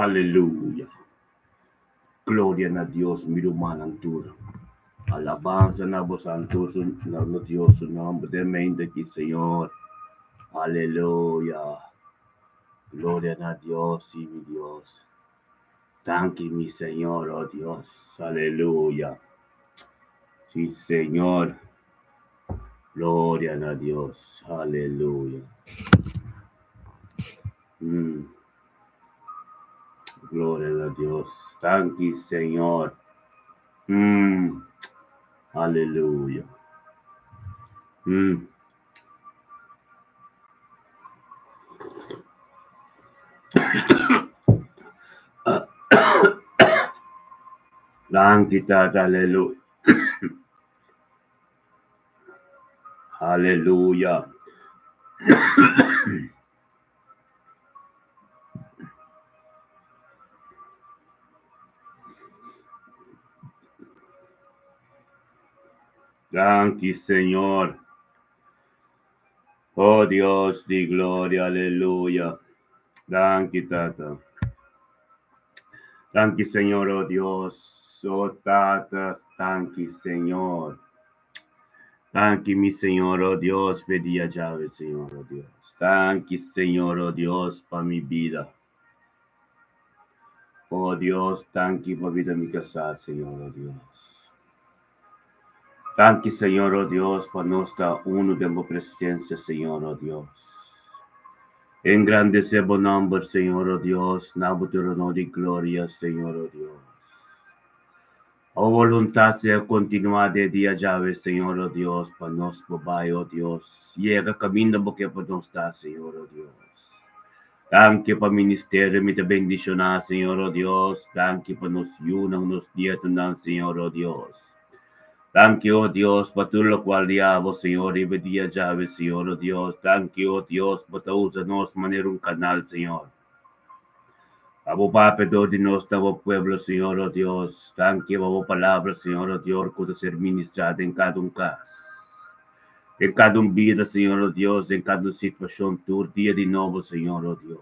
Aleluya. Gloria na Dios, mi rumannan tur. Alabansa na bo santo su na Dios su nomber den mente aki, Señor. Aleluya. Gloria na Dios, sí, mi Dios. Danki, mi Señor, oh Dios. Aleluya. Sí, Señor. Gloria na Dios. Aleluya. Gloria na Dios. Danki, Señor. Aleluya. Danki, Tata. Aleluya. Aleluya. Danki, Señor. Oh Dios di gloria, aleluya. Danki, Tata. Danki, Señor, oh Dios. Oh Tata, danki, Señor. Danki, mi Señor, oh Dios, p'e dia djawe, Señor, oh Dios. Danki, Señor, oh Dios, pa mi bida. Oh Dios, danki pa bida mi kasá, Señor, oh Dios. Danki, Señor, oh Dios, pa nos ta unu den bo presencia, Señor, oh Dios. Engrandece bo nomber, Señor, oh Dios, na bo tur honor y gloria, Señor, oh Dios. Bo voluntad sea continua de dia djawe, Señor, oh Dios, pa nos bo bai, oh Dios. Yega caminda bo ke pa nos ta, Señor, oh Dios. Danki pa ministerio mi ta bendiciona, Señor, oh Dios. Danki pa nos yunan, nos nietonan, Señor, oh Dios. Danki, oh Dios, pa tur locual di abo, Señor, riba dia djawe, Señor, oh Dios. Danki, oh Dios, bo ta usa nos manera un canal, Señor. Pa bo papia dor di nos na bo pueblo, Señor, oh Dios. Danki pa bo palabra, Señor, oh Dios, cu ta ser ministra den cada un cas. Den cada un bida, Señor, oh Dios, den cada un situacion, tur dia di nobo, Señor, oh Dios.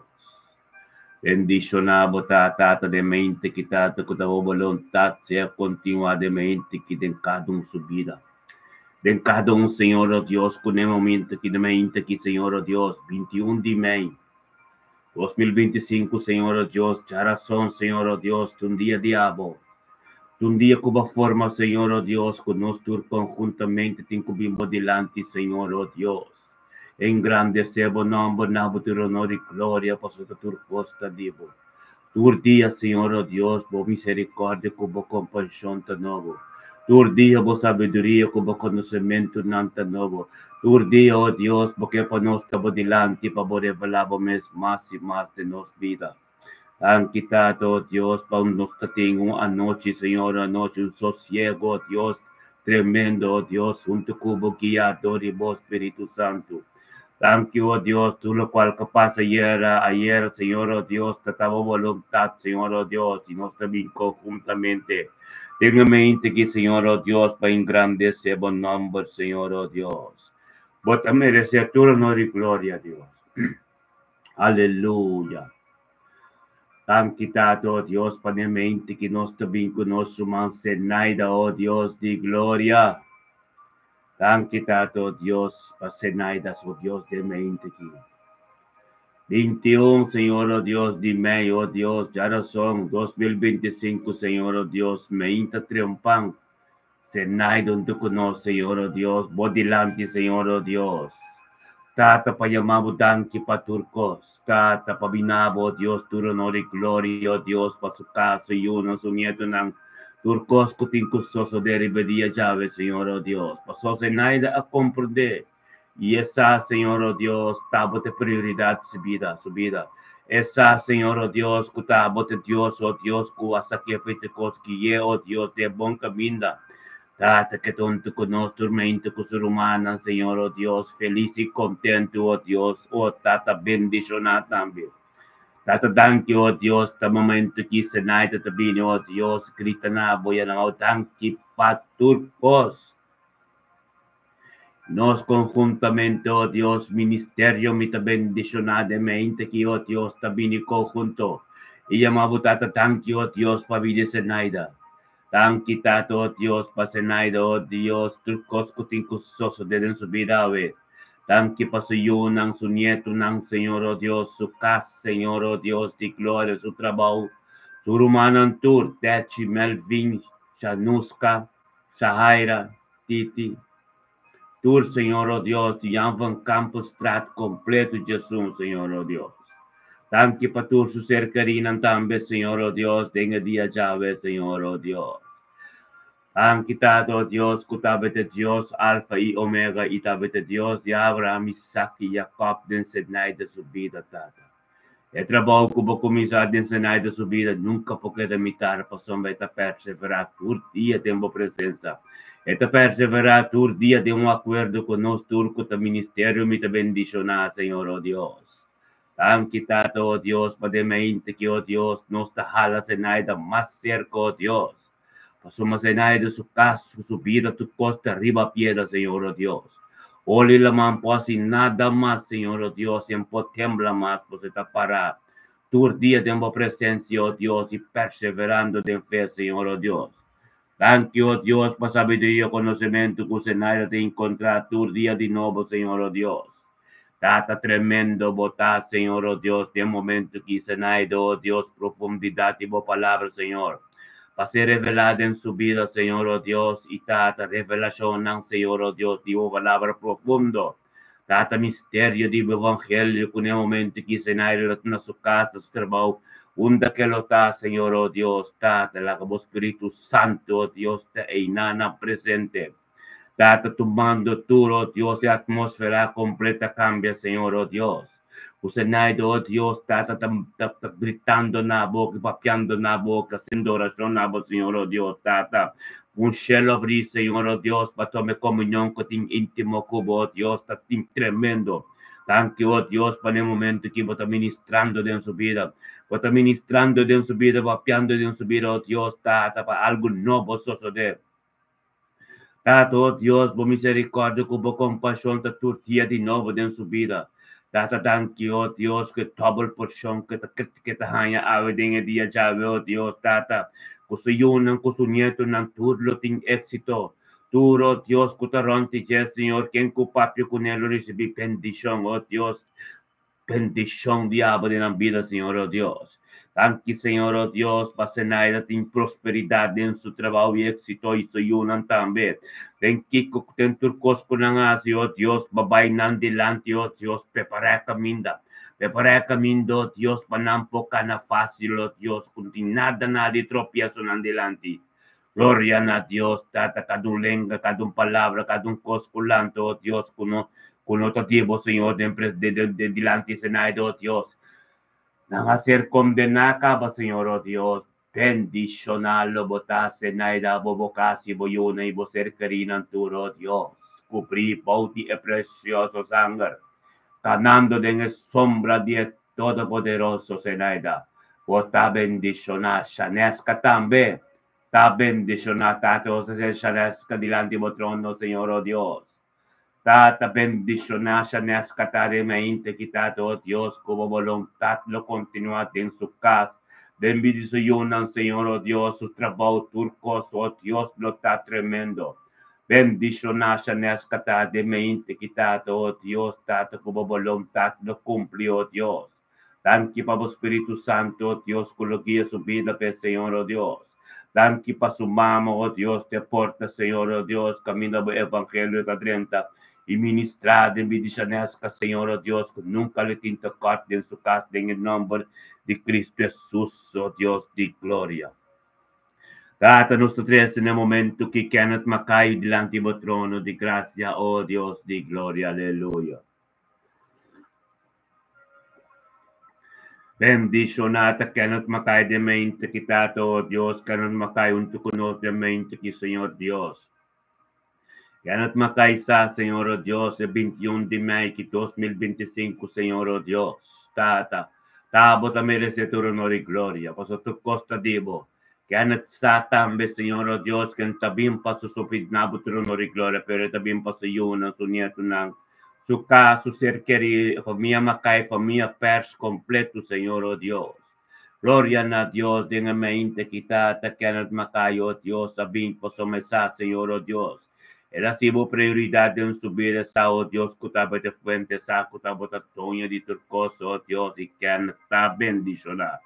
Bendiciona bo ta, Tata, den mente ki, Tata, cu ta bo boluntad sea continua den mente ki den cada un su bida. Den cada un, Señor, oh Dios, cu den momento ki, den mente ki, Señor, oh Dios, 21 di mei, 2025, Señor, oh Dios, djarason, Señor, oh Dios, ta un dia di abo. Ta un dia cu bo forma, Señor, oh Dios, cu nos tur conhuntamente tin cu bin bo dilanti, Señor, oh Dios. Engrandece bo nomber, na bo tur honor y gloria, pasobra tur cos ta di bo. Tur dia, Señor, oh Dios, bo misericordia cu bo compasion ta nobo. Tur dia bo sabiduria cu bo conocimentonan ta nobo. Tur dia, oh Dios, bo ke pa nos ta bo dilanti pa bo revela bo mes mas y mas den nos bida. Danki, Tata, oh Dios, pa nos ta tin un anochi, Señor, un anochi, un sosiego, oh Dios, tremendo, oh Dios, hunto cu bo guia dor di bo Spiritu Santo. Danki, oh Dios, tur locual cu pasa ayera, ayer, Señor, oh Dios, ta ta bo voluntad, Señor, oh Dios, y nos ta bin conjuntamente den e mente aki, Señor, oh Dios, pa engrandece bo nomber, Señor, oh Dios. Bo ta merece tur honor y gloria, Dios. Aleluya. Danki, Tata, oh Dios, pa den mente ki nos ta bin cu nos ruman Zenaida, oh Dios di gloria. Danki, Tata, oh Dios, pa Zenaida, oh Dios, den mente ki. 21, Señor, oh Dios, di mei, oh Dios, djarason, 2025, Señor, oh Dios, meinta triunfan. Zenaida hunto cu nos, Señor, oh Dios, bo dilanti, Señor, oh Dios. Tata, pa yama bo danki pa tur cos. Tata, pa bina bo, oh Dios, tur honor y gloria, oh Dios, pa su casa, su yunan, su nietonan, tur cos cu tin cu sosode riba dia djawe, Señor, oh Dios. Paso Zenaida a comprende y e sa, Señor, oh Dios, ta bo ta prioridad su bida, su bida. E sa, Señor, oh Dios, cu ta bo ta Dios, oh Dios, cu a saque fete cos gui'e, oh Dios, den bon caminda. Tata, ke ta hunto cu nos tur mente cu su rumannan, Señor, oh Dios, feliz y contento, oh Dios, oh Tata, bendiciona tambe. Tata, danki, oh Dios, ta momento ki Zenaida ta bini, oh Dios, grita na bo, ya nan, oh, danki pa tur cos. Nos conjuntamente, oh Dios, ministerio mi ta bendiciona den mente ki, oh Dios, ta bini conjunto. I yama bo Tata danki, o Dios, pa bida di Zenaida. Danki, Tata, o Dios, pa Zenaida, o Dios, tur kos ku tin ku sosodé den su bida awe. Danki pa su yunan, su nietunan, Señor, o Dios, su kas, Señor, o Dios di gloria, su trabou, su rumannan tur, Techi, Melvin, Shanuska, Shahaira, Titi, tur, Señor, o Dios, di Jan van Kampenstraat kompleto, Jesus, Señor, o Dios. Danki pa tur su ser kerinan tambe, Señor, o Dios, den e dia djawe, Señor, o Dios. Danki, Tata, o Dios, ku tabata Dios Alfa i Omega i tabata Dios di Abraham, Isaac i Jacob den Zenaida su bida, Tata. E trabou ku bo kuminsá den Zenaida su bida nunka por keda mitar pasobra e ta perseverá tur dia den bo presensa. E ta perseverá tur dia den un akuerdo ku nos tur ku ta ministerio mi ta bendishoná, Señor, o Dios. Danki, Tata, o Dios, pa den mente ki, o Dios, nos ta hala Zenaida mas serka, o Dios. Pasobra Zenaida su kas, su bida, tur kos ta riba piedra, Señor, o Dios. Oli laman por hasi nada mas, Señor, o Dios, i por tembla mas, pasobra e ta pará tur dia den bo presensia, o Dios, i perseverando den fe, Señor, o Dios. Danki, o Dios, pa sabiduria i konosementu ku Zenaida ta enkontrá tur dia di nobo, Señor, o Dios. Tata, tremendo bo ta, Señor, o Dios, den momento ku Zenaida, o Dios, profundidat di bo palabra, Señor, pa ser revelá den su bida, Señor, o Dios, i Tata, revelashonnan, Señor, o Dios, di bo palabra profundo. Tata, misterio di bo evangelio, ku den momento ku Zenaida ta na su kas, su trabou, unda ku e ta, Señor, o Dios, Tata, laga bo Spiritu Santu, o Dios, ta einan presente. Tata, tumando tur, o Dios, e atmósfera kompleto kambia, Señor, o Dios. Ku Zenaida, o Dios, Tata, ta, ta, ta gritando na boka, papiando na boka, hasiendo orashon na bo, Señor, o Dios, Tata. Un shelu habri, Señor, o Dios, pa tuma komunion ku tin íntimo ku bo, o Dios, ta tin tremendo. Danki, o Dios, pa e momento ku bo ta ministrando den su bida. Bo ta ministrando den su bida, papiando den su bida, o Dios, Tata, pa algu nobo sosodé. Tata, o Dios, bo miserikòrdia ku bo kompashon ta tur dia di nobo den su bida. Tata, danki, o Dios, ku dòbel porshon ku ta ku ta haña awe den e dia djawe, o Dios, Tata, ku su yunan, ku su nietunan, tur lo tin éksito. Tur, o Dios, ku ta rònt di dje, Señor, ken ku papia kuné lo risibí bendishon, o Dios, bendishon di Abba den nan bida, Señor, o Dios. Danki, Señor, o Dios, pa Zenaida tin prosperidat den su trabou i éksito i su yunan tambe. Den kiko den tur kos ku nan hasi, o Dios, bo bai nan dilanti, o Dios, prepará kaminda. Prepará kaminda, o Dios, pa nan por kana fásil, o Dios, ku no tin nada, nada di tropieso nan dilanti. Gloria na Dios, Tata, kada un lenga, kada un palabra, kada un kos ku lanta, o Dios, ku no ta di bo, Señor, den, de, de, de, dilanti Zenaida, o Dios. Nan a ser kondená kaba, Señor, o Dios. Bendishoná lo bo ta, Zenaida, bo bo kas i bo yunan i bo ser kerinan tur, o Dios. Kubrí bou di e presioso sanger. Kanando den e sombra di e Todopoderoso, Zenaida. Bo ta bendishoná, Shaneska tambe. Ta bendishoná, Tata, o Shaneska dilanti bo trono, Señor, o Dios. Tata, bendishoná Shaneska ta den mente ki, Tata, o Dios, ku bo boluntat lo kontinuá den su kas. Den bida di su yunan, Señor, o Dios, su trabou, tur kos, o Dios, lo ta tremendo. Bendishoná Shaneska ta den mente ki, Tata, o Dios, Tata, ku bo boluntat lo kumpli, o Dios. Danki pa bo Spiritu Santu, o Dios, ku lo guia su bida pe, Señor, o Dios. Danki pa su mama, o Dios, te porta, Señor, o Dios, kaminda bo evangelio ta drenta i ministrá den bida di Shaneska, Señor, o Dios, ku nunka lo tin tekort den su kas, den e nòmber di Kristu Jesus, o Dios di gloria. Tata, nos ta trese na e momento ku Kenneth Mackay dilanti bo trono di grasia, o Dios di gloria, aleluya. Bendishoná ta Kenneth Mackay den mente ki, Tata, o Dios, Kenneth Mackay huntu ku nos den mente ki, Señor Dios. Kenneth Mackay sa, Señor, o Dios, e 21 di mei ki 2025, Señor, o Dios, Tata, ta bo ta meresé tur honor i gloria, pasobra tur kos ta di bo. Kenneth sa tambe, Señor, o Dios, ku ta bin pa su na bo tur honor i gloria, pero ta bin pa su yunan, su nietunan, su kas, su ser kerí, famia Mackay, famia Pers kompleto, Señor, o Dios. Gloria na Dios den e mente ki Tata Kenneth Macayo, Dios, a bin pasobra e sa, Señor, oh Dios. El a hasi Bo prioridat den su bida, sa, oh Dios, ku tabata e fuente, sa ku tabata doño di tur kos, oh Dios, i Kenneth ta bendishoná.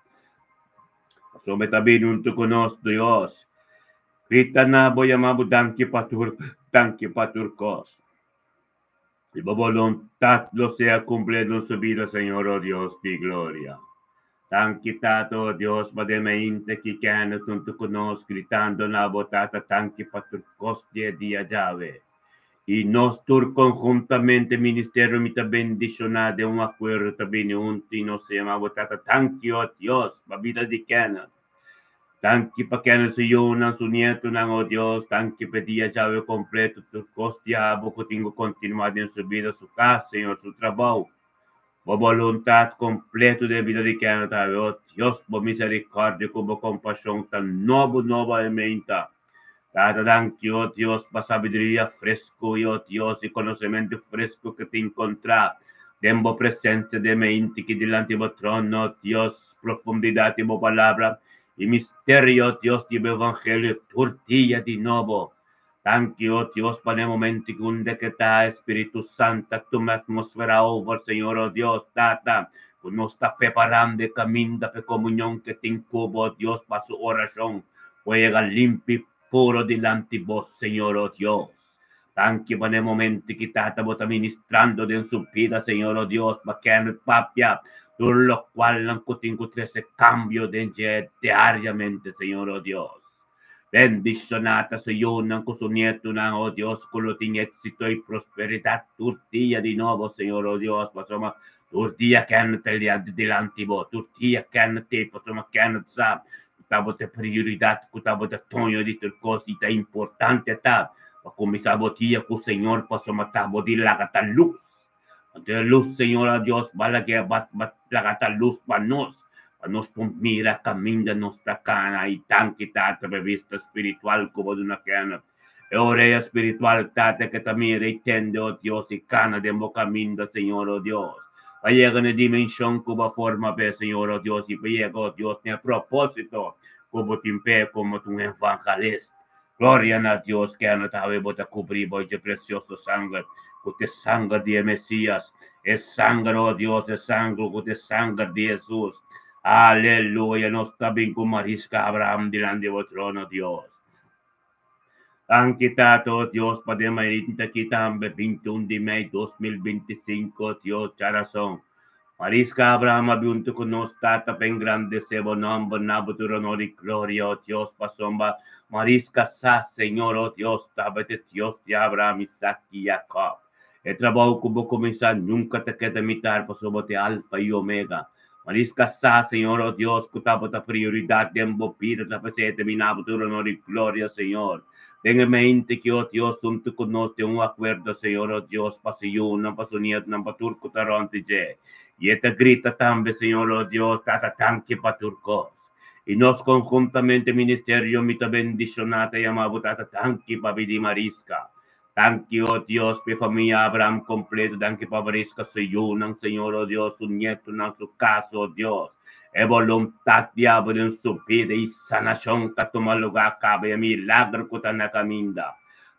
Pasobra e ta bini huntu ku nos, Dios. Grita na Bo, yama Bo danki pa tur, danki pa tur kos. I Bo boluntat lo sea kumplí den su bida, Señor, oh Dios di gloria. Danki, Tata, oh Dios, pa den mainta ki Kenneth huntu ku nos, gritando na Bo, Tata, danki pa tur kos di e dia djawe. I nos tur konhuntamente, ministerio mi ta bendishoná den un akuerdo ta bini huntu i nos ta yama Bo, Tata, danki, oh Dios, pa bida di Kenneth. Danki pa Kenneth su yunan, su nietonan, oh Dios. Danki pa e dia djawe kompleto, tur kos di abo ku tin ku kontinuá den su bida, su kas, Señor, su trabou. Bo boluntat kompleto den bida di Kenneth awe, oh Dios, bo miserikòrdia ku bo kompashon ta nobo nobo aimenta. Tata, danki, oh Dios, pa sabiduria fresku i, oh Dios, i konosementu fresku ku tin kontrá den bo presensia den meinti ki dilanti bo trono, oh Dios, profundidat di bo palabra i misterio, oh Dios, di bo evangelio tur dia di nobo. Danki, oh Dios, pa n'e momento ku unda ke ta Espíritu Santo a tuma e atmósfera over, Señor, oh Dios, Tata, ku nos ta preparando e kaminda pa e komunion ke tin ku bo, oh Dios, pa su orashon por yega limpi i puro dilanti bo, Señor, oh Dios. Danki pa n'e momento ki Tata bo ta ministrando den su bida, Señor, oh Dios, pa Kenneth papia tur lokualnan ku tin ku trese kambio den dje diariamente, Señor, oh Dios. Bendishoná ta su yunan ku su nietunan, o Dios, ku lo tin éksito i prosperidat tur dia di nobo, Señor, o Dios, pasobra tur dia Kenneth ta dilanti bo, tur dia Kenneth t'ei, pasobra Kenneth sa ku ta bo ta prioridat, ku ta bo ta toño di tur kos i ta importante ta pa kuminsá bo dia ku Señor, pasobra ta bo di laga ta lus. Anto e lus, Señor a Dios, ba lag'é ba ba laga ta lus pa nos, pa nos por mira kaminda nos ta kana i danki Tata pa e bista spiritual ku bo duna Kenneth. E orea spiritual, Tata, ke ta mira i tende, o Dios, i kana den bo kaminda, Señor, o Dios, pa yega na e dimenshon ku bo a forma p'e, Señor, o Dios, i pa yega, o Dios, na e propósito ku bo tin p'e komo un evangelist. Gloria na Dios, Kenneth awe bo ta kubrí bo dje presioso sanger, ku ta e sanger di e Mesías, e sanger, oh Dios, e sanger ku ta e sanger di Hesus. Aleluya, nos ta bin ku marisca Abraham dilanti bo trono, Dios. Danki, Tata, oh Dios, pa den mainta aki tambe, 21 di mei 2025, Dios, djarason. Marisca Abraham a biuntu ku nos Tata pa engrandesé bo nòmber na bo tur honor i gloria, o Dios, pasobra Marisca sa, Señor, o Dios, tabata e Dios di Abraham, Isaac i Jacob. E trabou ku bo kuminsá nunka ta keda mitar, pasobra bo ta e Alfa i Omega. Marisca sa, Señor, o Dios, ku tabata prioridat den bo bida ta p'esei e terminá bo tur honor i gloria, Señor. Den e mente ki, o Dios, huntu ku nos den un akuerdo, Señor, o Dios, pa su yunan, pa su nietnan, pa tur ku ta rònt di dje. I e ta grita tambe, Señor, o Dios, Tata, danki pa tur kos. I nos konhuntamente, ministerio, mi ta bendishoná, ta yama bo, Tata, danki pa bidi Mariska. Danki, o Dios, pa e famia Abraham kompleto. Danki pa Mariska, su yunan, Señor, o Dios, su nietonan, su kas, o Dios. E boluntat di abo den su bida i sanashon ta tuma lugá kaba e milagro ku ta na kaminda.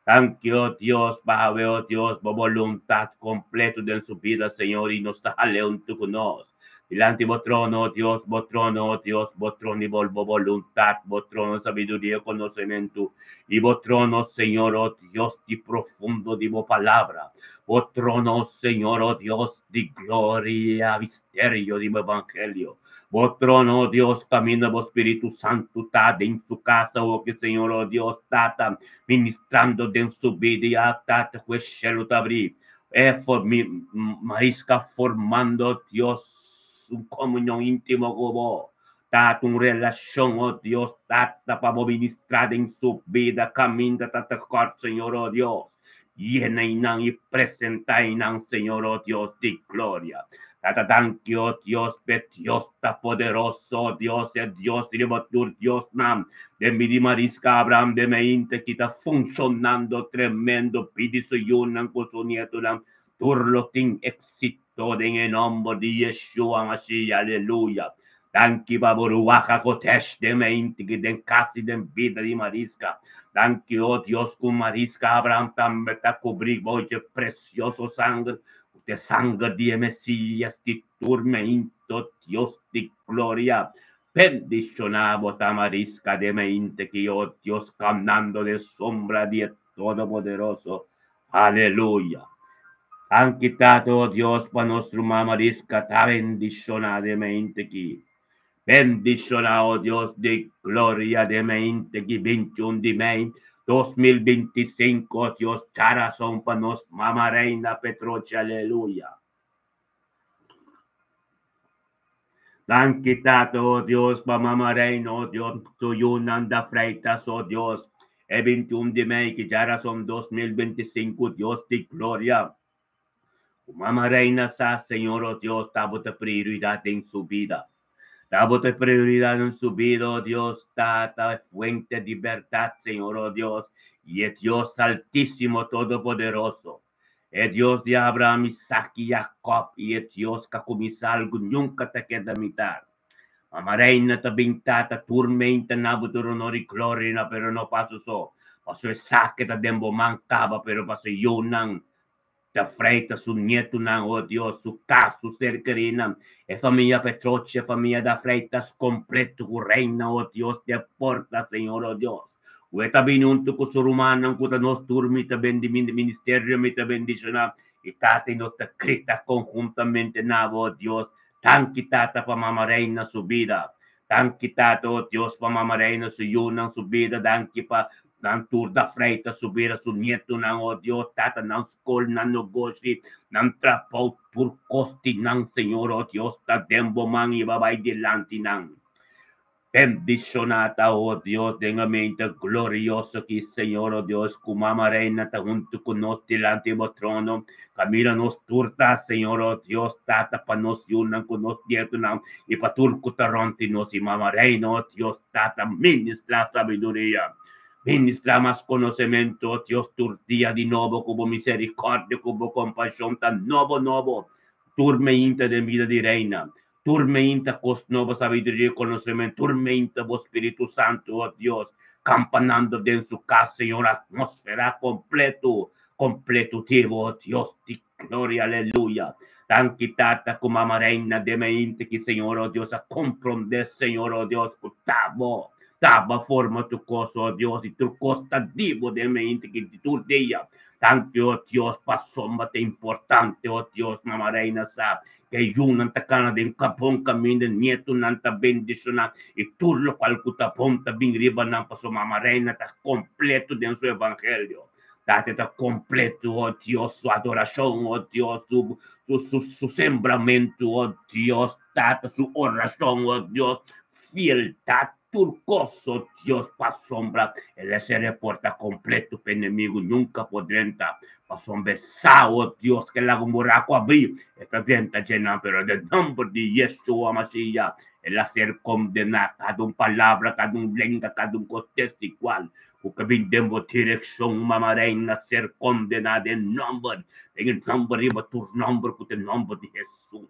Danki, o Dios, pa awe, o Dios, bo boluntat kompleto den su bida, Señor, i nos ta hal'é huntu ku nos. Dilanti bo trono, o Dios, bo trono, o Dios, bo trono i bo boluntat, bo trono sabiduria i konosementu, i bo trono, Señor, o Dios, di profundo di bo palabra, bo trono, Señor, o Dios, di gloria, misterio di bo evangelio. Bo trono, o Dios, kaminda bo Spiritu Santu ta den su kasa, o ki Señor, o Dios, Tata, ministrando den su bida i a Tata ku e shelu ta abrí. E marisca formando, Dios, un comunion intimo cu bo. Tata, un relacion, oh Dios, Tata, pa bo ministra den su bida, caminda ta tekort, Señor, oh Dios. Yena einan y presenta einan, Señor, oh Dios di gloria. Tata, danki, oh Dios, p'e Dios ta poderoso, oh Dios, e Dios riba tur diosnan. Den mi di marisca Abraham den meinte ki ta funcionando tremendo, pidi su yunan cu su nietonan tur lo tin exito den e nomber di Yeshua Mashiach, aleluya. Danki pa bo Ruach HaKodesh den mente ki den kas i den bida di Mariska. Danki, o Dios, ku Mariska Abraham tambe ta kubrí bo dje presioso sanger, ku ta e sanger di e Mesias di tur meinto, Dios di gloria. Bendishoná bo ta Mariska den mente ki, o Dios, kanando den sombra di e Todopoderoso. Aleluya. Danki Tata, o Dios, pa nos ruman Mariska ta bendishoná den mente ki. Bendishoná, o Dios di gloria, den mente ki 21 di mei 2025, o Dios, djarason pa nos Mama Reina Petrochi. Aleluya. Danki Tata, o Dios, pa Mama Reina, o Dios, su yunan da Freitas, o Dios, e 21 di mei ki djarason 2025, Dios di gloria. Ku Mama Reina sa, Señor, o Dios, ta bo ta prioridat den su bida. Ta bo ta prioridat den su bida, o Dios, Tata, fuente di bèrdat, Señor, o Dios, i e Dios Altísimo Todopoderoso. E Dios di Abraham, Isaac i Jacob, i e Dios ku a kuminsá algu nunka ta keda mitar. Mama Reina ta bin Tata tur meinta na bo tur honor i gloria na pero no paso so paso esaki ta den bo man kaba pero paso yunan ta freita su nietunan oh Dios su kas su ser kerinan e famia Petrochi e famia da Freitas kompleto ku Reina oh Dios di e porta Señor oh Dios ku e ta bini huntu ku su rumannan ku ta nos tur mi ta bendi ministerio mi ta bendishoná i Tata i nos ta grita konhuntamente na bo oh Dios Danki Tata pa Mama Reina su bida. Danki Tata oh Dios pa Mama Reina su yunan su bida. Danki pa nan tur da Freita su bida, su nietunan oh Dios Tata, nan skol, nan nogoshi, nan trabou, tur kos di nan Señor oh Dios ta den bo man i bo a bai dilanti nan. Bendiciona ta, oh Dios, den e mente glorioso ki Señor, oh Dios, cu Mama Reina ta hunto cu nos dilanti bo trono. Camina nos tur ta, Señor, oh Dios, Tata, pa nos yunan cu nos nietonan y pa tur cu ta rond di nos. Y Mama Reina, oh Dios, Tata, ministra sabiduria, ministra mas conocemento, oh Dios, tur dia di nobo cu bo misericordia, cu bo compasion ta nobo, nobo, tur meinta den bida di Reina. Tur meinta kos nobo, sabiduria i konosementu, tur meinta bo Spiritu Santu, o Dios, kampanando den su kas, Señor, atmosfera kompletu, kompletu di bo, o Dios di gloria, aleluya. Danki, Tata, ku Mama Reina den meinta ki, Señor, o Dios, a komprondé, Señor, o Dios, ku ta bo, ta bo a forma tur kos, o Dios, i tur kos ta di bo den meinta ki di tur dia. Danki, o Dios, pasobra ta importante, o Dios, Mama Reina sa E yunan ta kana den kabon kaminda, nietunan ta bendishoná i tur lokual ku ta bon ta bin riba nan, pasobra Mama Reina ta kompleto den su evangelio. Tata ta kompleto, o Dios, su adorashon, o Dios, su su su sembramentu, o Dios, Tata, su orashon, o Dios, fieldat. Tur kos, o Dios, pasobra el a sera e porta kompleto pa enemigu nunka por drenta. Pasobra e sa, o Dios, ke laga un buraku abrí, e ta drenta dje nan. Pero den nomber di Yeshua Mashiach, el a ser kondená, kada un palabra, kada un lenga, kada un kos desigual ku ke bin den bo direkshon, Mama Reina, ser kondená den nomber, den e nomber riba tur nomber ku ta e nomber di Hesus.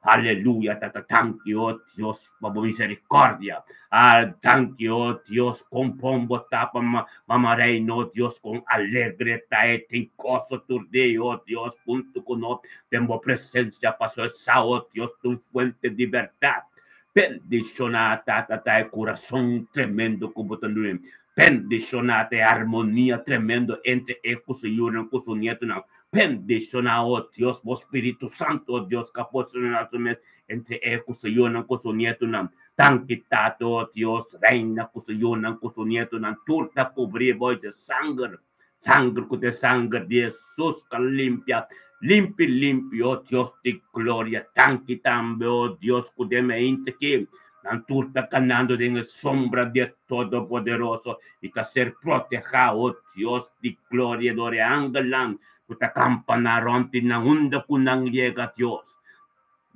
Aleluya tata danki oh Dios pa bo misericordia ah danki oh Dios con bon bo ta pa mama reina oh Dios con alegre ta e tin goso tur dia oh Dios hunto cu nos den bo presencia paso esa oh Dios ta un fuente di berdad bendiciona tata ta e curason tremendo cu bo ta dune bendiciona ta e armonia tremendo entre e cu su yunan cu su nietonan Bendiciona, oh Dios, bo Spiritu Santo, oh Dios, ka posicioná su mes entre e ku su yunan, ku su nietunan. Danki, Tata, oh Dios, Reina ku su yunan, ku su nietunan, tur ta kubrí bo di sanger, sanger ku ta e sanger di Hesus ka limpia, limpi, limpi, oh Dios di gloria. Danki tambe, oh Dios, ku den meinti aki nan tur ta kanando den e sombra di e Todopoderoso i ta ser protehá, oh Dios di gloria, dor e angelnan ku ta kampaná rònt di nan unda ku nan yega, Dios.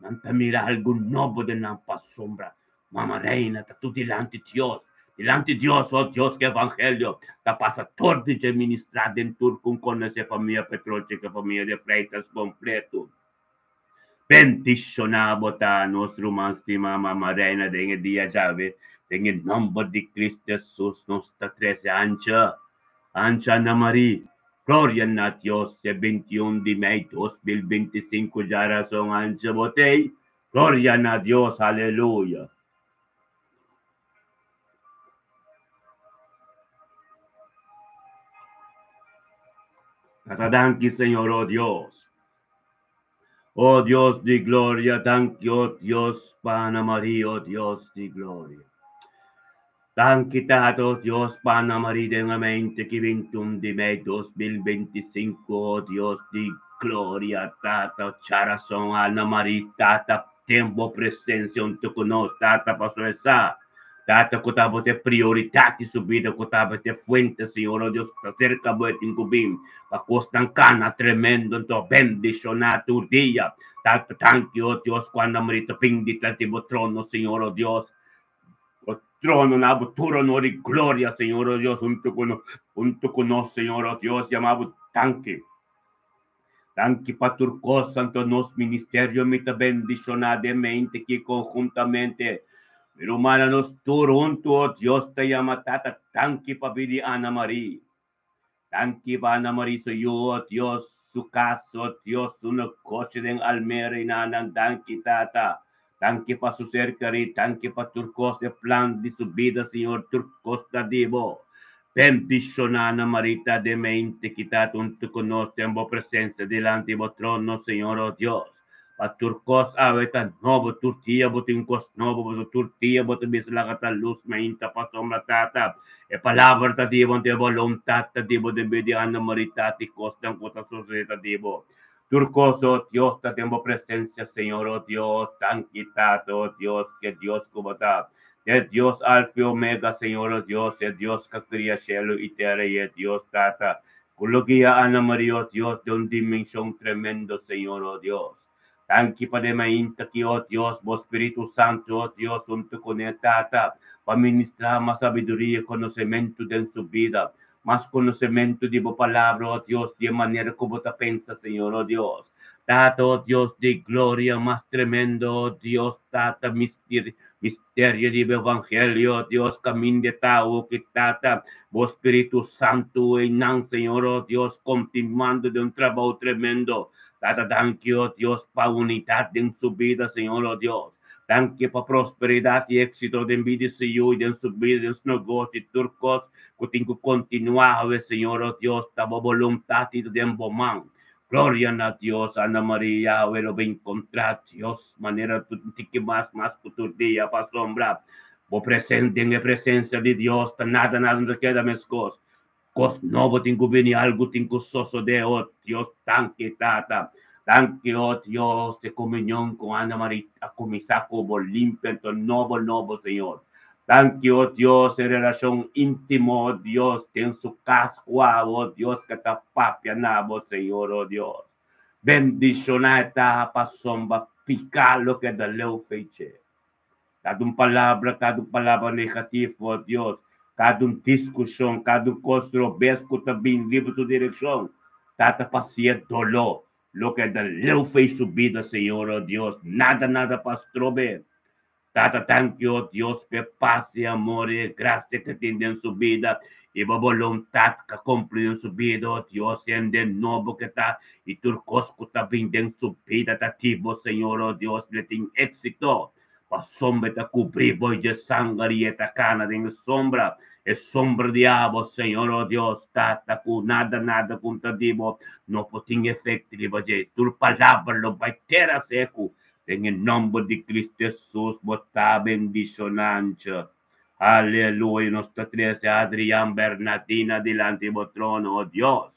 Nan ta mira algu nobo den nan pasobra Mama Reina ta tur dilanti Dios, dilanti Dios, oh Dios, ku evangelio ta pasa tur di dje ministrá den tur ku konosé famia Petrochi ku famia de Freitas kompleto. Bendishoná bo ta, nos ruman stimá Mama Reina den e dia djawe. Den e nòmber di Cristo Hesus nos ta trese ancha, ancha Ana Marie. Gloria na Dios, e 21 di mei 2025 djarason ancha bo t'ei. Gloria na Dios, aleluya. Tata danki Señor, oh Dios. Oh Dios di gloria, danki oh Dios pa Ana Maria, oh Dios di gloria. Danki Tata, oh Dios pa Ana Maria den e mente ki 21 di mei 2025, oh Dios di gloria, Tata, charason Ana Maria, Tata, ten bo presencia hunto cu nos, Tata, pasobra e sa, Tata, cu ta bo ta e prioridad di su bida, cu ta bo ta e fuente, Señor, oh Dios, cu ta cerca bo e tin cu bin pa cosnan cana tremendo, anto bendiciona tur dia, Tata, danki, oh Dios, cu Ana Maria ta bin ditras di bo trono, Señor, oh Dios, bo trono na bo tur honor y gloria, Señor, oh Dios, hunto cu nos, hunto cu nos, Señor, oh Dios, yama bo danki. Danki pa tur kos, anto nos ministerio mi ta bendishoná den mente ki konhuntamente mi rumannan nos tur huntu o Dios ta yama Tata danki pa bidi Ana Marie. Danki pa Ana Marie su yu o Dios su kas o Dios su negoshi den Almere i nanan danki Tata. Danki pa su ser kerí, danki pa tur kos e plan di su bida Señor tur kos ta di bo. Bendishoná na Marita den mente ki ta huntu ku nos den bo presensia dilanti bo trono Señor o Dios. Pa tur kos awe ta nobo tur dia bo tin kos nobo pasobra tur dia bo ta bisa laga ta lus mainta pasobra Tata e palabra ta di bo anto e boluntat ta di bo den bida di Ana Marita ti kosnan ku ta sosodé ta di bo. Tur cos, oh Dios, ta den bo presencia, Señor, oh Dios, danki Tata, oh Dios, ke Dios cu bo ta. E Dios Alfa y Omega, Señor, oh Dios, e Dios ca cria cielo y tera y e Dios, Tata, cu lo guia Ana Maria, oh Dios, den un dimension tremendo, Señor, oh Dios. Danki pa den mainta ki, oh Dios, bo Spiritu Santo, oh Dios, hunto cu ne, Tata, pa ministra mas sabiduria y conocemento den su bida. Mas konosementu di bo palabra, o Dios, di e manera ku bo ta pensa, Señor, o Dios. Tata, o Dios di gloria, mas tremendo, o Dios, Tata, misterio di bo evangelio, o Dios, kaminda e ta awoki, Tata, bo Spiritu Santu einan, Señor, o Dios, kontinuando den un trabou tremendo. Tata, danki, o Dios, pa unidat den su bida, Señor, o Dios. Danki pa prosperidat i éksito den bida di su yu i den su bida, den su negoshi, tur kos ku tin ku kontinuá awe, Señor, o Dios, ta bo boluntat i ta den bo man. Gloria na Dios, Ana Maria, awe lo bin kontrá Dios manera un tiki mas, mas ku tur dia, pasobra bo presen den e presensia di Dios ta nada, nada no ta keda meskos. Kos nobo tin ku bini, algu tin ku sosodé, o Dios, danki Tata, danki, o Dios, e komunion ku Ana Maria a kuminsá ku bo limpia anto nobo, nobo, Señor. Danki, o Dios, e relashon íntimo, o Dios, den su kas ku abo, o Dios, ke ta papia na bo, Señor, o Dios. Bendishoná e taha pasobra piká loke da leu feich'é. Kada un palabra, kada un palabra negativo, o Dios, kada un diskushon, kada un kos robes ku ta bin riba su direkshon, Tata pasia doló, loke da leu fei su bida, Señor, o Dios, nada, nada pa strob'é. Tata, danki, o Dios, p'e pas i amor i e grasia ke tin den su bida i bo boluntat ka kumpli den su bida, o Dios, hende nobo ke ta i tur kos ku ta bin den su bida ta ti bo, Señor, o Dios, le tin éksito. Pasobra e ta kubrí bo dje sanger i e ta kana den e sombra, e sombra di abo, Señor, o Dios, Tata, ku nada, nada ku ta di bo no por tin efekto riba dje. Tur palabra lo bai tera seku. Den e nòmber di Cristo Hesus bo ta bendishonancha. Aleluya! Nos ta trese Adrian Bernardina dilanti bo trono, o Dios.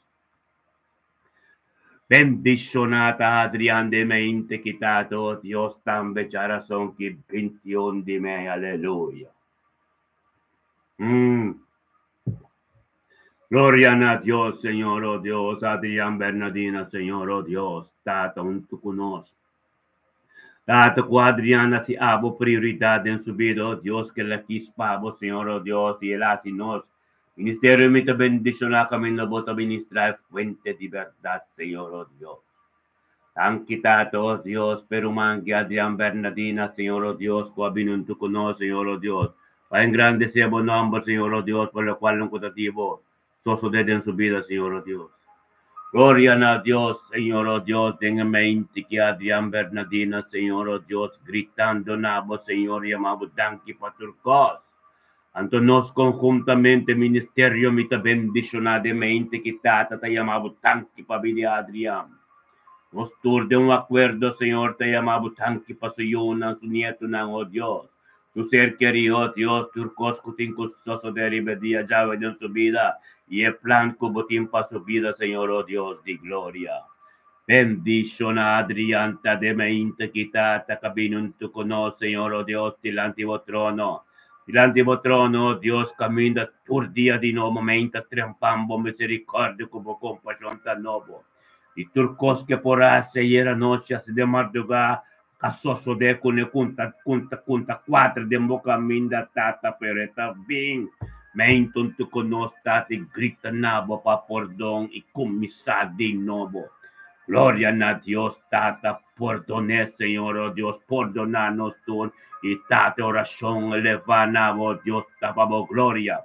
Bendishoná ta Adrian de mente kitá oh Dios tambe djarason ki 21 di mei. Aleluya. Gloria na Dios, Señor, oh Dios, Adrian Bernardina, Señor, oh Dios, Tata huntu ku nos. Tata ku Adrian hasi abo prioridat den su bida, oh Dios, ke el a kis pa bo, Señor, oh Dios, i el a hasi nos. Ministerio mi ta bendishoná kaminda bo ta ministrá e fuente di bèrdat, Señor, oh Dios. Danki Tata, oh Dios, pa e ruman ki Adrian Bernadina, Señor, oh Dios, ku a bini huntu ku nos, Señor, oh Dios, pa engrandesé bo nòmber, Señor, oh Dios, pa lokual nan ku ta di bo sosodé den su bida, Señor, oh Dios. Gloria na Dios, Señor, oh Dios, den e mente ki Adrian Bernadina, Señor, oh Dios, gritando na bo, Señor, yama bo danki pa tur kos. Anto nos konhuntamente ministerio mi ta bendishoná den mente ki Tata ta yama bo danki pa bida di Adrian. Nos tur den un akuerdo, Señor, ta yama bo danki pa su yunan, su nietonan, oh Dios, su ser kerí, oh Dios, tur kos ku tin ku sosodé riba e dia djawe den su bida i e plan ku bo tin pa su bida, Señor, oh Dios di gloria. Bendishoná Adrian ta den mente ki Tata ka bini huntu ku nos, Señor, oh Dios, dilanti bo trono. Dilanti bo trono, oh Dios, kaminda tur dia di nobo meinta trempan bo miserikòrdia ku bo kompashon ta nobo. I tur kos ke por hasi ayer anochi, hasi den mardugá, ka sosodé kuné kunta kunta kunta kuadra den bo kaminda, Tata, pero e ta bin meinta huntu ku nos, Tata, i grita na bo pa pordon i kuminsá di nobo. Gloria na Dios, Tata, pordoné, Señor, oh Dios, pordoná nos tur, i Tata, orashon elevá na bo, Dios, ta pa bo gloria.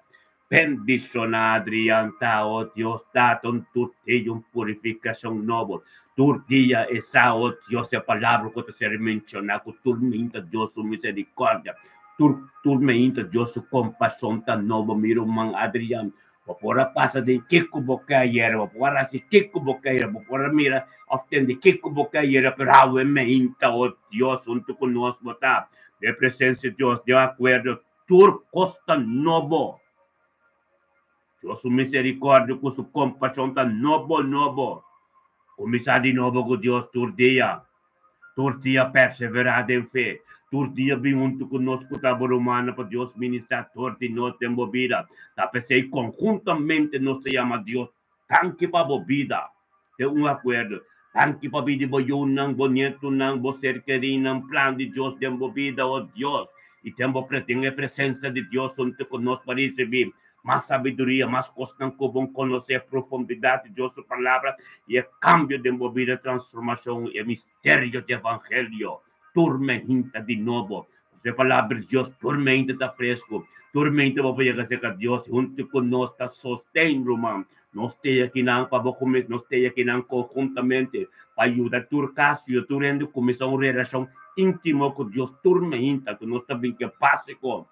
Bendishoná Adrian ta, oh Dios, Tata, un tur dia un purifikashon nobo. Tur dia e sa, oh Dios, e palabra ku ta ser menshoná ku tur minta Dios su miserikòrdia, tur tur meinta Dios su kompashon ta nobo. Mi ruman Adrian, bo por a pasa den kiko bo ke ayera, bo por a hasi kiko bo ke ayera, bo por a mira òf tende kiko bo ke ayera, pero awe meinta, oh Dios, huntu ku nos bo ta den presensia di Dios, den akuerdo. Tur kos ta nobo. Dios su miserikòrdia ku su kompashon ta nobo nobo. Kuminsá di nobo ku Dios tur dia. Tur dia perseverá den fe. Tur dia bin huntu ku nos ku ta bo rumannan pa Dios ministrá tur di nos den bo bida. Ta p'esei konhuntamente nos ta yama Dios danki pa bo bida. Den un akuerdo. Danki pa bida di bo yunan, bo nietunan, bo ser kerinan, plan di Dios den bo bida, o Dios. I den bo pre den e presensia di Dios huntu ku nos pa risibí mas sabiduria, mas kosnan ku bon konosé profundidat di Dios su Palabra i e kambio den bo bida, transformashon i e misterio di evangelio. Tur mehinta di nobo. Pasobra e Palabra di Dios tur mehinta ta fresku. Tur mehinta bo por yega serka Dios huntu ku nos ta sosten, ruman. Nos te akinan pa bo kuminsá, nos te akinan konhuntamente pa yuda tur kas, yuda tur hende kuminsá un relashon íntimo ku Dios tur mehinta ku nos ta bin ke básiko.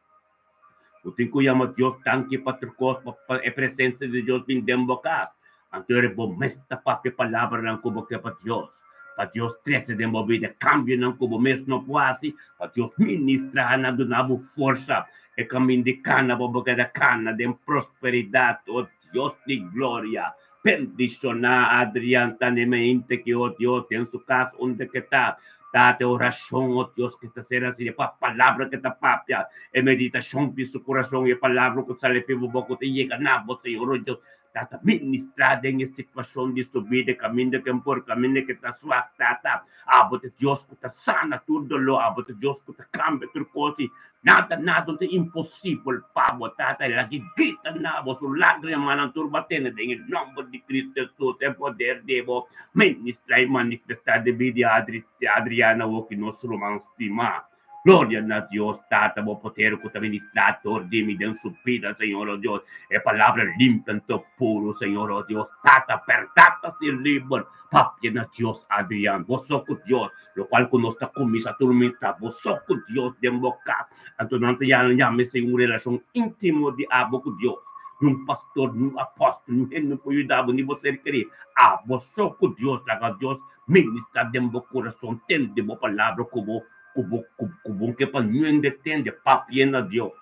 Bo tin ku yama Dios danki pa tur kos, pa e presensia di Dios bin den bo kas. Anto ora bo mes ta papia palabranan ku bo ke pa Dios, pa Dios trese den bo bida kambionan ku bo mes no por hasi, pa Dios ministrá nan, duna bo forsa e kaminda di kana pa bo keda kana den prosperidat. O Dios di gloria, bendishoná Adrian tanemente ki, o Dios, den su kas unda ke ta. Tata, e orashon, o Dios, ke ta ser hasi, e palabra ke ta papia, e meditashon di su kurason, e palabra ku sali fi bo boka ku ta yega na bo, Señor, o Dios, Tata, ministrá den e situashon di su bida, kaminda ke por, kaminda ke ta suak, Tata. Abo ta Dios ku ta sana tur doló, abo ta Dios ku ta kambia tur kos, i nada, nada no ta imposibel pa bo, Tata. El a grita na bo, su lágrimanan tur bo a tene den e nòmber di Cristo Hesus, e poder di bo ministrá i manifestá den bida di Adriana awoki, nos ruman stimá. Gloria na Dios Tata bo poder cu ta ministra dor di mi den su bida Señor oh Dios e palabra limpio anto puro Señor oh Dios Tata berdad ta ser liber papia na Dios Adrian bo so cu Dios locual cu nos ta cuminsa turmenta bo so cu Dios den bo cas anto nan ta yama esey un relacion intimo di abo cu Dios ni un pastor ni un apostel ni un hende no por yuda bo ni bo ser keri abo so cu Dios laga Dios ministra den bo curason tende bo palabra cu bo ku bo ku bo ke pa nuende tende papia na Dios.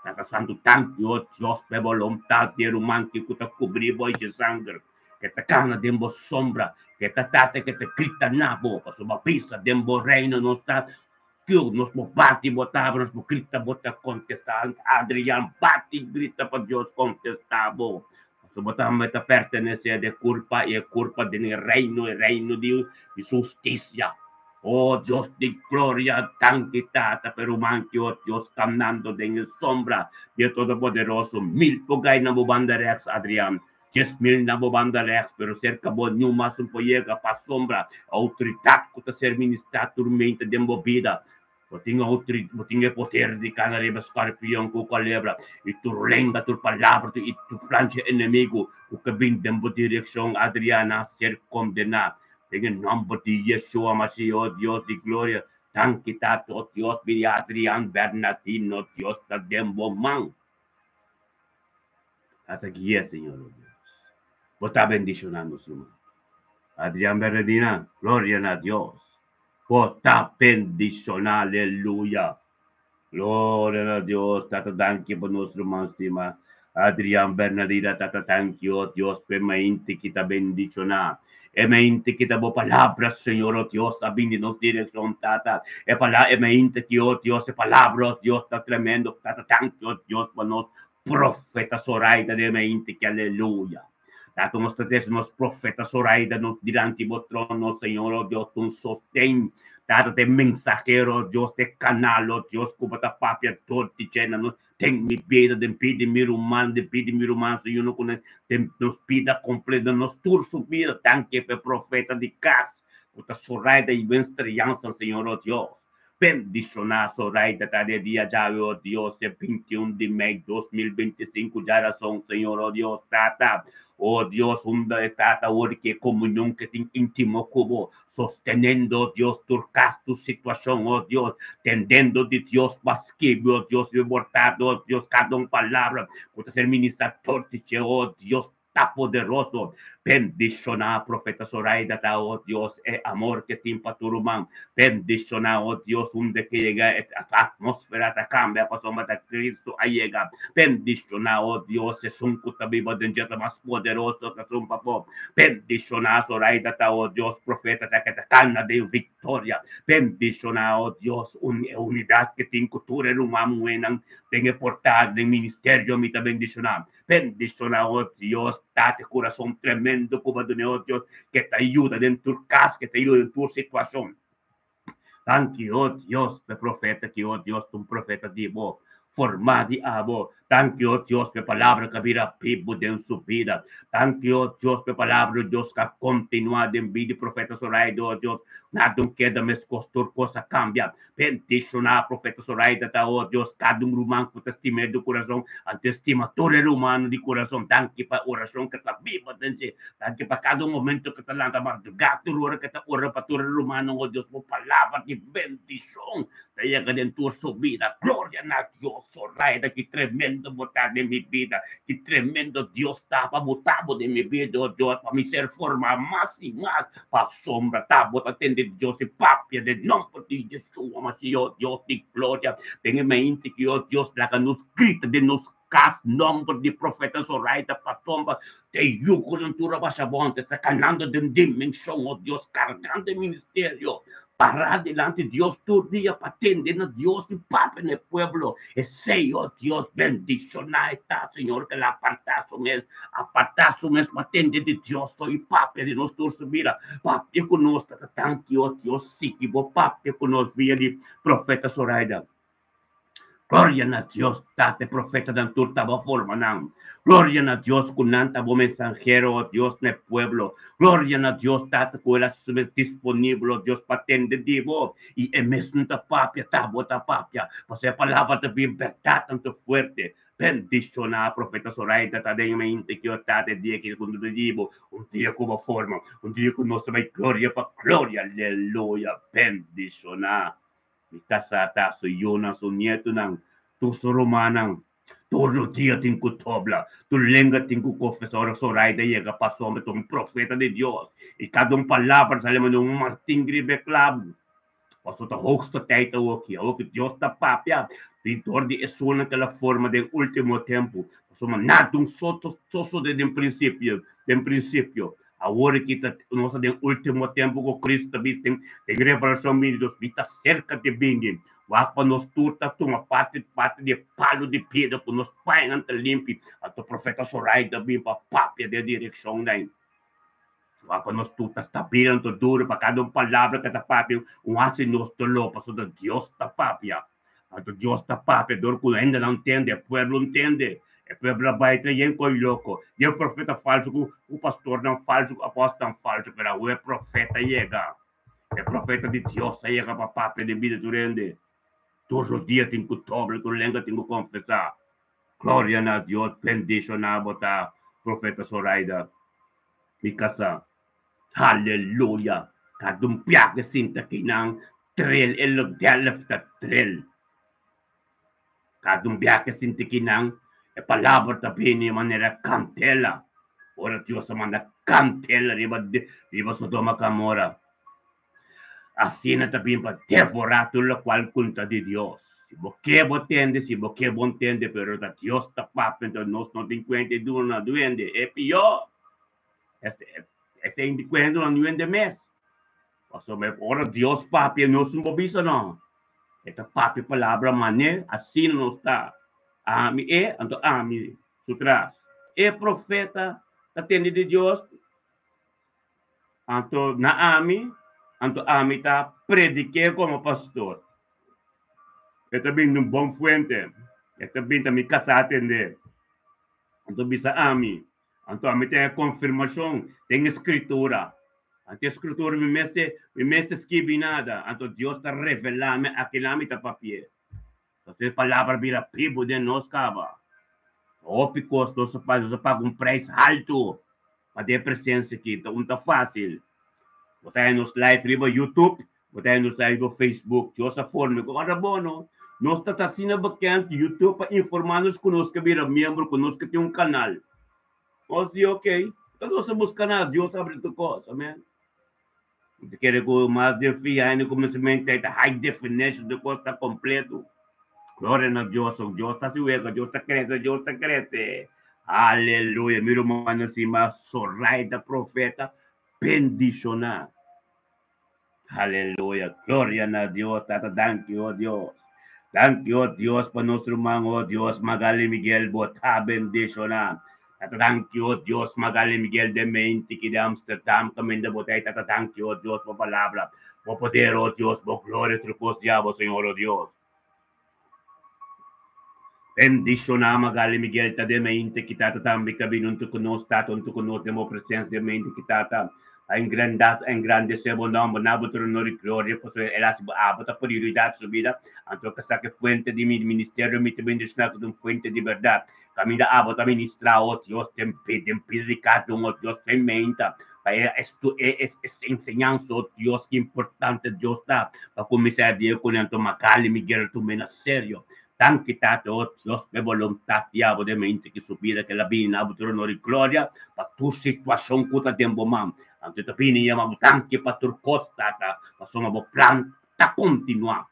Tata Santu danki o Dios pa e boluntat di e ruman ki ku ta kubri bo i sanger ke ta kana den bo sombra ke ta tata ke ta grita na bo pasobra bo bisa den bo reino nos ta ku nos por bati bo tabla nos por grita bo ta kontesta Adrian bati grita pa Dios kontesta bo pasobra bo tambe ta pertenese de kurpa i e kurpa den e reino e reino di su hustisia. Oh Dios di gloria, danki Tata pa e ruman ki oh Dios kamnando den e sombra di e Todopoderoso. Mil por gai na bo banda rechts, Adrian. 10,000 na bo banda rechts, pero serka bo niun mas no por yega, pasobra outoridat ku ta ser ministrá tur mainta den bo bida. Bo tin outori, bo tin e poder di kana riba skarpion ku kolebra, i tur lenga, tur palabra i tur plan dje enemigu ku ke bin den bo direkshon, Adriana, a ser kondená. Den e nòmber di Yeshua Mashiach, o Dios di gloria, danki Tata, o Dios, bini Adrian Bernardino, Dios ta den bo man. Tata guia, Señor, o Dios. Bo ta bendishoná nos ruman. Adrian Bernardina, gloria na Dios. Bo ta bendishoná, aleluya. Gloria na Dios, Tata danki pa nos ruman stima. Adrian Bernardina, Tata danki, o Dios, p'e mainti ki ta bendishoná. E mainti ki ta bo palabra, Señor, o Dios, a bini nos direkshon, Tata. E pala, e mainti ki, o Dios, e palabra, o Dios, ta tremendo. Tata danki, o Dios, pa nos profeta Zoraida den e mainti ki, aleluya. Tata, nos ta trese nos profeta Zoraida nos dilanti bo trono, Señor, o Dios, un sosten. Tata, te mensahero, o Dios, te kanal, o Dios, ku bo ta papia dor di dje na nos den mi bida, den bida di mi ruman, den bida di mi ruman, Señor, no ku den nos bida kompleto, den nos tur su bida. Danki pa e profeta di kas ku ta Zoraida i Winston Jansen, Señor, o Dios. Bendishoná Zoraida ta de dia djawe, o Dios, e 21 di mei 2025, djarason, Señor, o Dios, Tata, o Dios, unda e Tata awor ki e komunion ke tin íntimo ku bo, sostenendo, o Dios, tur kas, tur situashon, o Dios, tendendo di Dios pa skibi, o Dios, ribortado, o Dios, kada un palabra ku ta ser ministrá tur di dje, o Dios, ta poderoso. Bendishoná Profeta Zoraida ta, o Dios, e amor ke tin pa tur ruman. Bendishoná, o Dios, unda ke yega e atmósfera ta kambia pasobra ta Cristo a yega. Bendishoná, o Dios, esun ku ta biba den dje ta mas poderoso ke esun pafó. Bendishoná Zoraida ta, o Dios, profeta ta ke ta kana den viktoria. Bendishoná, o Dios, un e unidat ke tin ku tur e ruman muhénan den e portada den ministerio mi ta bendishoná. Bendiciona, oh Dios, Tata, corazón tremendo cu bo duna, oh Dios, que ta yuda den tur cas, que ta yuda den tur situacion. Danki, oh Dios, p'e profeta ki, oh Dios, ta un profeta di bo, formá di abo. Danki, oh Dios, p'e palabra ku a bira bibu den su bida. Danki, oh Dios, p'e palabra di Dios ku a kontinuá den bida di profeta Zoraida, oh Dios. Nada no keda meskos, tur kos a kambia. Bendishoná Profeta Zoraida ta, oh Dios, kada un ruman ku ta stim'é di kurason, anto e stima tur e rumannan di kurason. Danki pa e orashon ku ta biba den dje. Danki pa kada un momento ku ta lanta mardugá, tur ora ku ta ora pa tur e rumannan, oh Dios, bo palabra di bendishon ta yega den tur su bida. Gloria na Dios! Zoraida, ki tremendo bo ta den mi bida! Ki tremendo Dios ta pa bo ta bo den mi bida, oh Dios, pa mi ser formá mas i mas. Pasobra ta bo ta tende Dios di papia den nomber di Yeshua Mashiach, Dios di gloria. Den e mainti ki, oh Dios, laga nos grita den nos kas nomber di profeta Zoraida, pasobra te yugonan tur a basha bonte, ta kanando den dimenshon, oh Dios, kargando e ministerio, pará dilanti Dios tur dia pa tende na Dios di papia na e pueblo. Esei, oh Dios, bendishoná e ta, Señor, ke el a apartá su mes, apartá su mes pa tende di Dios so i papia di nos tur su bida. Papia ku nos, Tata, danki, oh Dios, sigui bo papia ku nos via di profeta Zoraida. Gloria na Dios, Tata, e profetanan tur taba forma nan. Gloria na Dios ku nan ta bo mensahero, oh Dios, na e pueblo. Gloria na Dios, Tata, ku el a hasi su mes disponibel, oh Dios, pa tende di bo. I e mes no ta papia, ta bo ta papia, pasobra e palabra ta bin bèrdat tantu fuerte. Bendishoná profeta Zoraida ta den mente ki o Tata e dia ki ku ta di bo, un dia ku bo forma, un dia ku nos ta bai gloria pa gloria. Aleluya! Bendishoná. Mi kasá ta su yunan, su nietunan, tur su rumannan. Tur rudia tin ku dobla, tur lenga tin ku kofesá ora Zoraida yega pasobra ta un profeta di Dios i kada un palabra sali manera un martin riba e klabu. Pasobra ta hoogste tijd awoki, awoki Dios ta papia di dor di esunnan ku el a forma den ultimo tempu. Pasobra nada un sosode den prinsipio, den prinsipio. Awor ki ta nos ta den ultimo tempu ku Cristo ta bisti den Revelashon 22, mi ta serka di bini. Wak pa nos tur ta tuma parti parti di e palu di piedra ku nos painan ta limpi. Anto profeta Zoraida bin pa papia den direkshon nan. Wak pa nos tur ta stabil anto duru pa kada un palabra ku ta papia un hasi nos doló pasobra Dios ta papia. Anto Dios ta papia dor ku hendenan tende, e pueblo ntende. E pueblo a bai ta yen koi loko, yen profeta falsu ku ku pastornan falsu ku apòstelnan falsu, pero awe e profeta yega. E profeta di Dios a yega pa papia den bida tur hende. Tur rodia tin ku dobla, tur lenga tin ku konfesá. Gloria na Dios, bendishoná bo ta, profeta Zoraida, mi kasá. Haleluya! Kada un pia ke sinta kinan trel, e lo delf ta trel. Kada un bia ke sinti kinan, e palabra ta bini manera kantela. Ora Dios a manda kantela riba riba Sodoma ku Amora, asina ta bin pa devorá tur lokual ku ta di Dios. Si bo ke bo tende, si bo ke bo ntende, pero ta Dios ta papia, enton nos no tin kuenta i duna duende. E pió! Esei di kuenta no duende mes. Pasobra ora Dios papia nos no por bisa no. E ta papia palabra manera asina nos ta. Ami e, anto ami su tras. E profeta ta tende di Dios, anto na ami, anto ami ta predik'é komo pastor. E ta bin di un bon fuente, e ta bin ta mi kasá tend'é. Anto bisa ami, Anto ami ten e konfirmashon den e Skritura. Anto e Skritura mi mester, mi mester skibi nada. Anto Dios ta revelá mi akila mi ta papi'é. Pasobra e palabra bira bibu den nos kaba. Hopi kos nos a paga, nos a paga un preis haltu pa den e presensia aki. Ta un ta fásil. Bo ta haña nos live riba YouTube, bo ta haña nos live riba Facebook. Dios a forma ku ora bo no. Nos ta ta asina bekend YouTube pa informá nos ku nos ke bira miembro, ku nos ke tin un kanal. Nos di ok, ta nos a buska nada, Dios a abri tur kos. Amen. Mi ta kere ku mas den fin aña di kuminsamentu ei ta high definition, tur kos ta kompleto. Gloria na Dios, Dios ta hasi wega, Dios ta krese, Dios ta krese. Aleluya. Mi rumannan stima Zoraida profeta bendishoná. Aleluya. Gloria na Dios. Tata, danki, oh Dios. Danki, oh Dios, pa nos ruman, oh Dios, Magali Miguel, bo ta bendishoná. Tata, danki, oh Dios, Magali Miguel de mente ki de Amsterdam, kaminda bo ta ei. Tata, danki, oh Dios, pa palabra, bo poder, oh Dios, bo gloria, tur kos di abo, Señor, oh Dios. Bendishoná Magali Miguel ta den mente ki tata tambe ta bini huntu ku nos tata huntu ku nos den bo presensia den mente ki tata a engrandas a engrandesé bo nòmber na bo tur honor i gloria pasobra el hasi bo abo ta prioridat su bida anto ke sa ke fuente di mi ministerio mi ta bendishoná ku ta un fuente di bèrdat kaminda abo ta ministrá o Dios den den bida di kada un o Dios den mente Pa e estu e es es enseñansa, oh Dios, ki importante Dios ta pa kuminsá e dia kuné. Anto Magali Miguel tum'é na serio. Danki Tata, oh Dios, p'e boluntat di abo den mente ki su bida ke la bini na abo tur honor i gloria pa tur situashon ku ta den bo man. Anto e ta bini yama bo danki pa tur kos, Tata, pasobra bo plan ta kontinuá.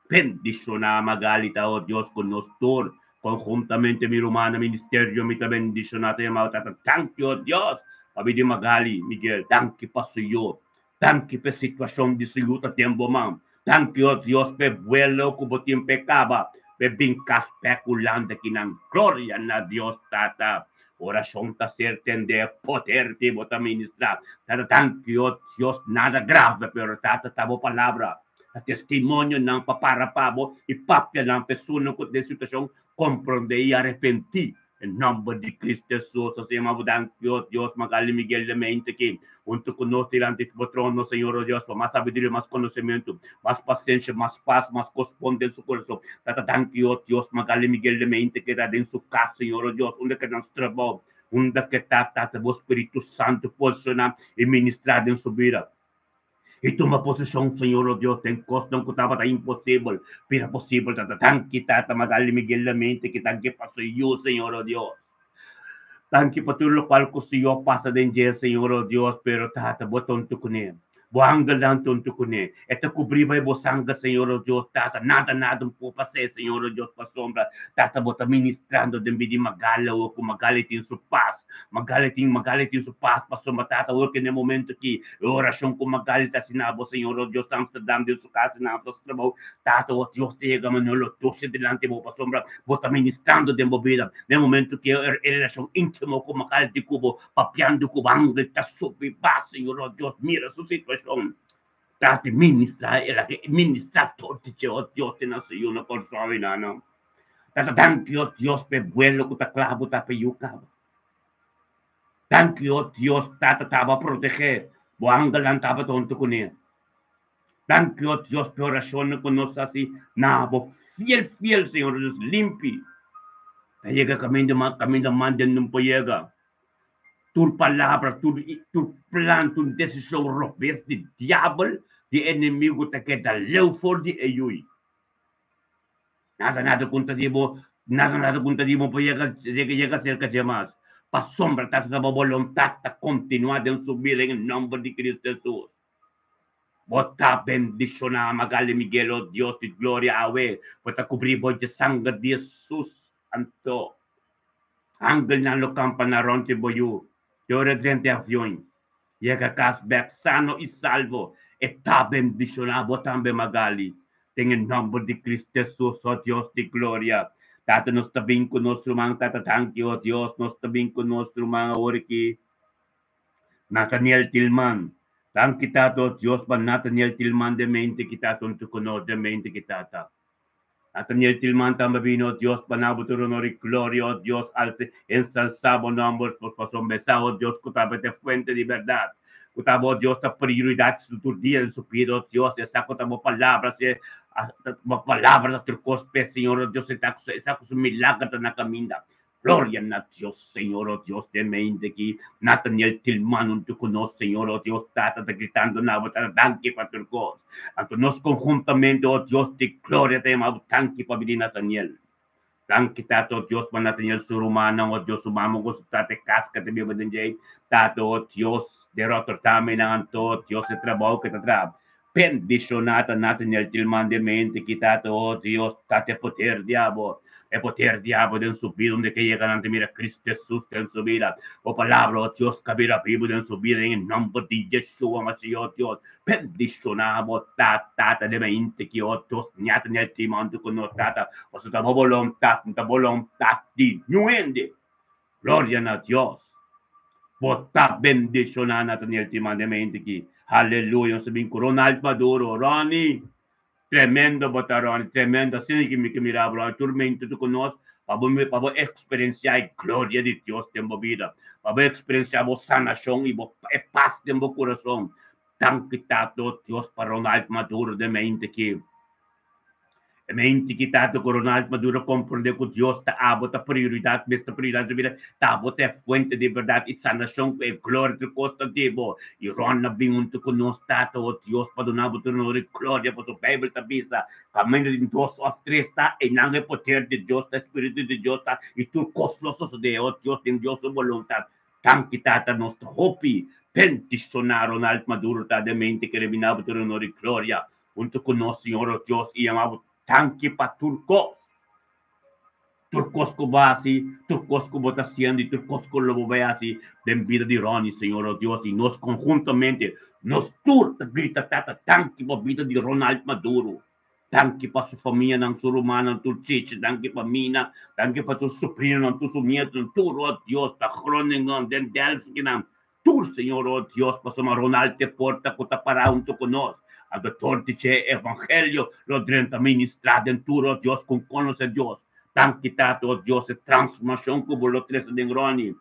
Bendishoná Magali ta, oh Dios, ku nos tur konhuntamente mi ruman na ministerio mi ta bendishoná ta yama bo Tata. Danki, oh Dios, pabia di Magali Miguel. Danki pa su yu. Danki p'e situashon di su yu ta den bo man. Danki, oh Dios, p'e buelo ku bo tin p'e kaba p'e bin kas bek Hulanda kinan. Gloria na Dios, Tata. Orashon ta ser tendé, poder di bo ta ministrá. Tata, danki, oh Dios, nada grave, pero Tata, ta bo palabra. Ta testimonionan pa para pa bo i papia nan pa esunnan ku ta den situashon komprondé i arepentí. Den nòmber di Kristu Hesus, nos ta yama bo danki, o Dios, Magali Miguel de mente aki huntu ku nos dilanti di bo trono, Señor, o Dios, pa mas sabiduria, mas konosementu, mas pasensia, mas pas, mas kos bon den su kurason. Tata, danki, o Dios, Magali Miguel de mente ki ta den su kas, Señor, o Dios, unda ke nan su trabou, unda ke ta, Tata, bo Spiritu Santu posishoná i ministrá den su bida. I tuma poseshon, Señor, o Dios, den kosnan ku tabata imposibel, bira posibel. Tata, danki, Tata, Magali Miguel na mente ki danki pa su yu, Señor, o Dios. Danki pa tur lokual ku su yu a pasa den dje, Señor, o Dios, pero, Tata, bo ta huntu kuné. Bo angelnan ta huntu kuné. E ta kubrí bai bo sanger, Señor, o Dios, Tata. Nada, nada no por pas'é, Señor, o Dios, pasobra, Tata, bo ta ministrando den bida di Magali awor ku Magali tin su pas. Magali tin, Magali tin su pas, pasobra, Tata, awor ku n'e momento aki, E orashon ku Magali ta hasi na bo, Señor, o Dios, Amsterdam, den su kas i na su trabou. Tata, o Dios, ta yega manera lo toshe dilanti bo pasobra bo ta ministrando den bo bida. Den momento ku e relashon íntimo ku Magali tin ku bo, papiando ku bo, angel ta subi ba, Señor, o Dios, mira su situashon. Tata, ministra, el a ministra tur di dje, o Dios, den nan su yu na Kòrsou i nan. Tata, danki, oh Dios, pa e buelo ku ta kla bo ta pa yu kaba. Danki, oh Dios, Tata taba protegé, bo angelnan tabata huntu kuné. Danki, oh Dios, pa e orashonnan ku nos hasi na bo fiel, fiel, Señor Dios, limpi. Ta yega kaminda kaminda manda nun por yega. Tur palabra, tur tur plan, tur desishon robes di diabel, di enemigu ta keda leu for di e yui. Nada nada ku ta di bo, nada nada ku ta di bo por yega yega serka dje mas. Pasobra Tata ta bo boluntat ta kontinuá den su bida den e nòmber di Cristo Hesus. Bo ta bendishoná Magali Miguel, o Dios di gloria, awe bo ta kubrí bo dje sanger di Hesus. Anto angelnan lo kampa na rònt di bo yu te ora drenta e avion yega kas bèk sano i salvo. E ta bendishoná bo tambe Magali, den e nòmber di Cristo Hesus, o Dios di gloria. Tata, nos ta bin ku nos ruman. Tata, danki, o Dios, nos ta bin ku nos ruman awor aki. Nathaniel Tilman. Danki Tata, o Dios, pa Nathaniel Tilman den mente ki Tata un tu konos den mente ki Tata. Nathaniel Tilman tambe bini, o Dios, pa na bo tur honor i gloria, o Dios, alsa ensalsa bo nomber, pasobra sa, o Dios, ku ta bo ta e fuente di bèrdat, ku ta bo, o Dios, ta prioridat su tur dia den su bida, o Dios, e sa ku ta bo palabra, si bo palabra ta tur kos p'e, Señor, o Dios, e sa ku su milager ta na kaminda. Gloria na Dios, Señor, oh Dios, den mente aki Nathaniel Tilman huntu ku nos, Señor, oh Dios, Tata ta gritando na bo, Tata, danki pa tur kos. Anto nos konhuntamente, oh Dios di gloria, ta yama bo danki pa bini Nathaniel. Danki, Tata, oh Dios, pa Nathaniel su rumannan, oh Dios, su mama ku su tata, e kas ku ta biba den dje, Tata, oh Dios, den Rotterdam einan, anto, oh Dios, e trabou ku e ta traha. Bendishoná ta Nathaniel Tilman den mente ki Tata, oh Dios, Tata e poder di abo, e poder di abo den su bida, unda ke yega nan ta mira Cristo Jesus den su bida. Bo palabra, oh Dios, ka bira bibu den su bida den e nomber di Yeshua Mashiach, oh Dios. Bendishoná bo ta Tata den mente ki, oh Dios, Nathaniel Tilman huntu ku nos, Tata, pasobra ta bo boluntat, ta boluntat di niun hende. Gloria na Dios! Bo ta bendishoná Nathaniel Tilman den mente ki. Haleluya! Nos ta bin ku Ronald Maduro. Ronnie! Tremendo bo ta Ronnie, tremendo. Asina ki mi ke mira bo Ronnie, tur mente tu ku nos pa bo pa bo eksperensiá e gloria di Dios den bo bida, pa bo eksperensiá bo sanashon i bo e pas den bo kurason. Danki Tato Dios pa Ronald Maduro den mente ki. E mente ki ta ku Ronald Maduro komprondé ku Dios ta abo ta prioridat, mes ta prioridat su bida, ta abo ta e fuente di bèrdat i sanashon ku e gloria tur kos ta di bo. I Ron a bin huntu ku nos Tata, o Dios, pa duna bo tur honor i gloria, pasobra Beibel ta bisa, Kaminda di dos òf tres ta, einan e poder di Dios ta, e spiritu di Dios ta, i tur kos lo sosodé, o Dios, den Dios su boluntat. Danki Tata, nos ta hopi bendishoná Ronald Maduro ta den mente kere bina bo tur honor i gloria. Huntu ku nos, Señor, o Dios, i yama bo danki pa tur kos. Tur kos ku bo hasi, tur kos ku bo ta hasiendo i tur kos ku lo bo bai hasi den bida di Ronnie, Señor, o Dios, i nos konhuntamente, nos tur ta grita, Tata, danki pa bida di Ronald Maduro. Danki pa su famianan, su rumannan, tur chichi, danki pa Mina, danki pa tur subrinonan, tur su nietonan, tur, o Dios, ta Groningen, den Delftkinan, Tur, Señor, o Dios, pasobra Ronald te porta cu ta para hunto cu nos. Anto tor di dje evangelio lo drenta ministra den tur, o Dios, cu conoce Dios. Danki, Tata, o Dios, e transformacion cu Bo lo trece den Ronnie.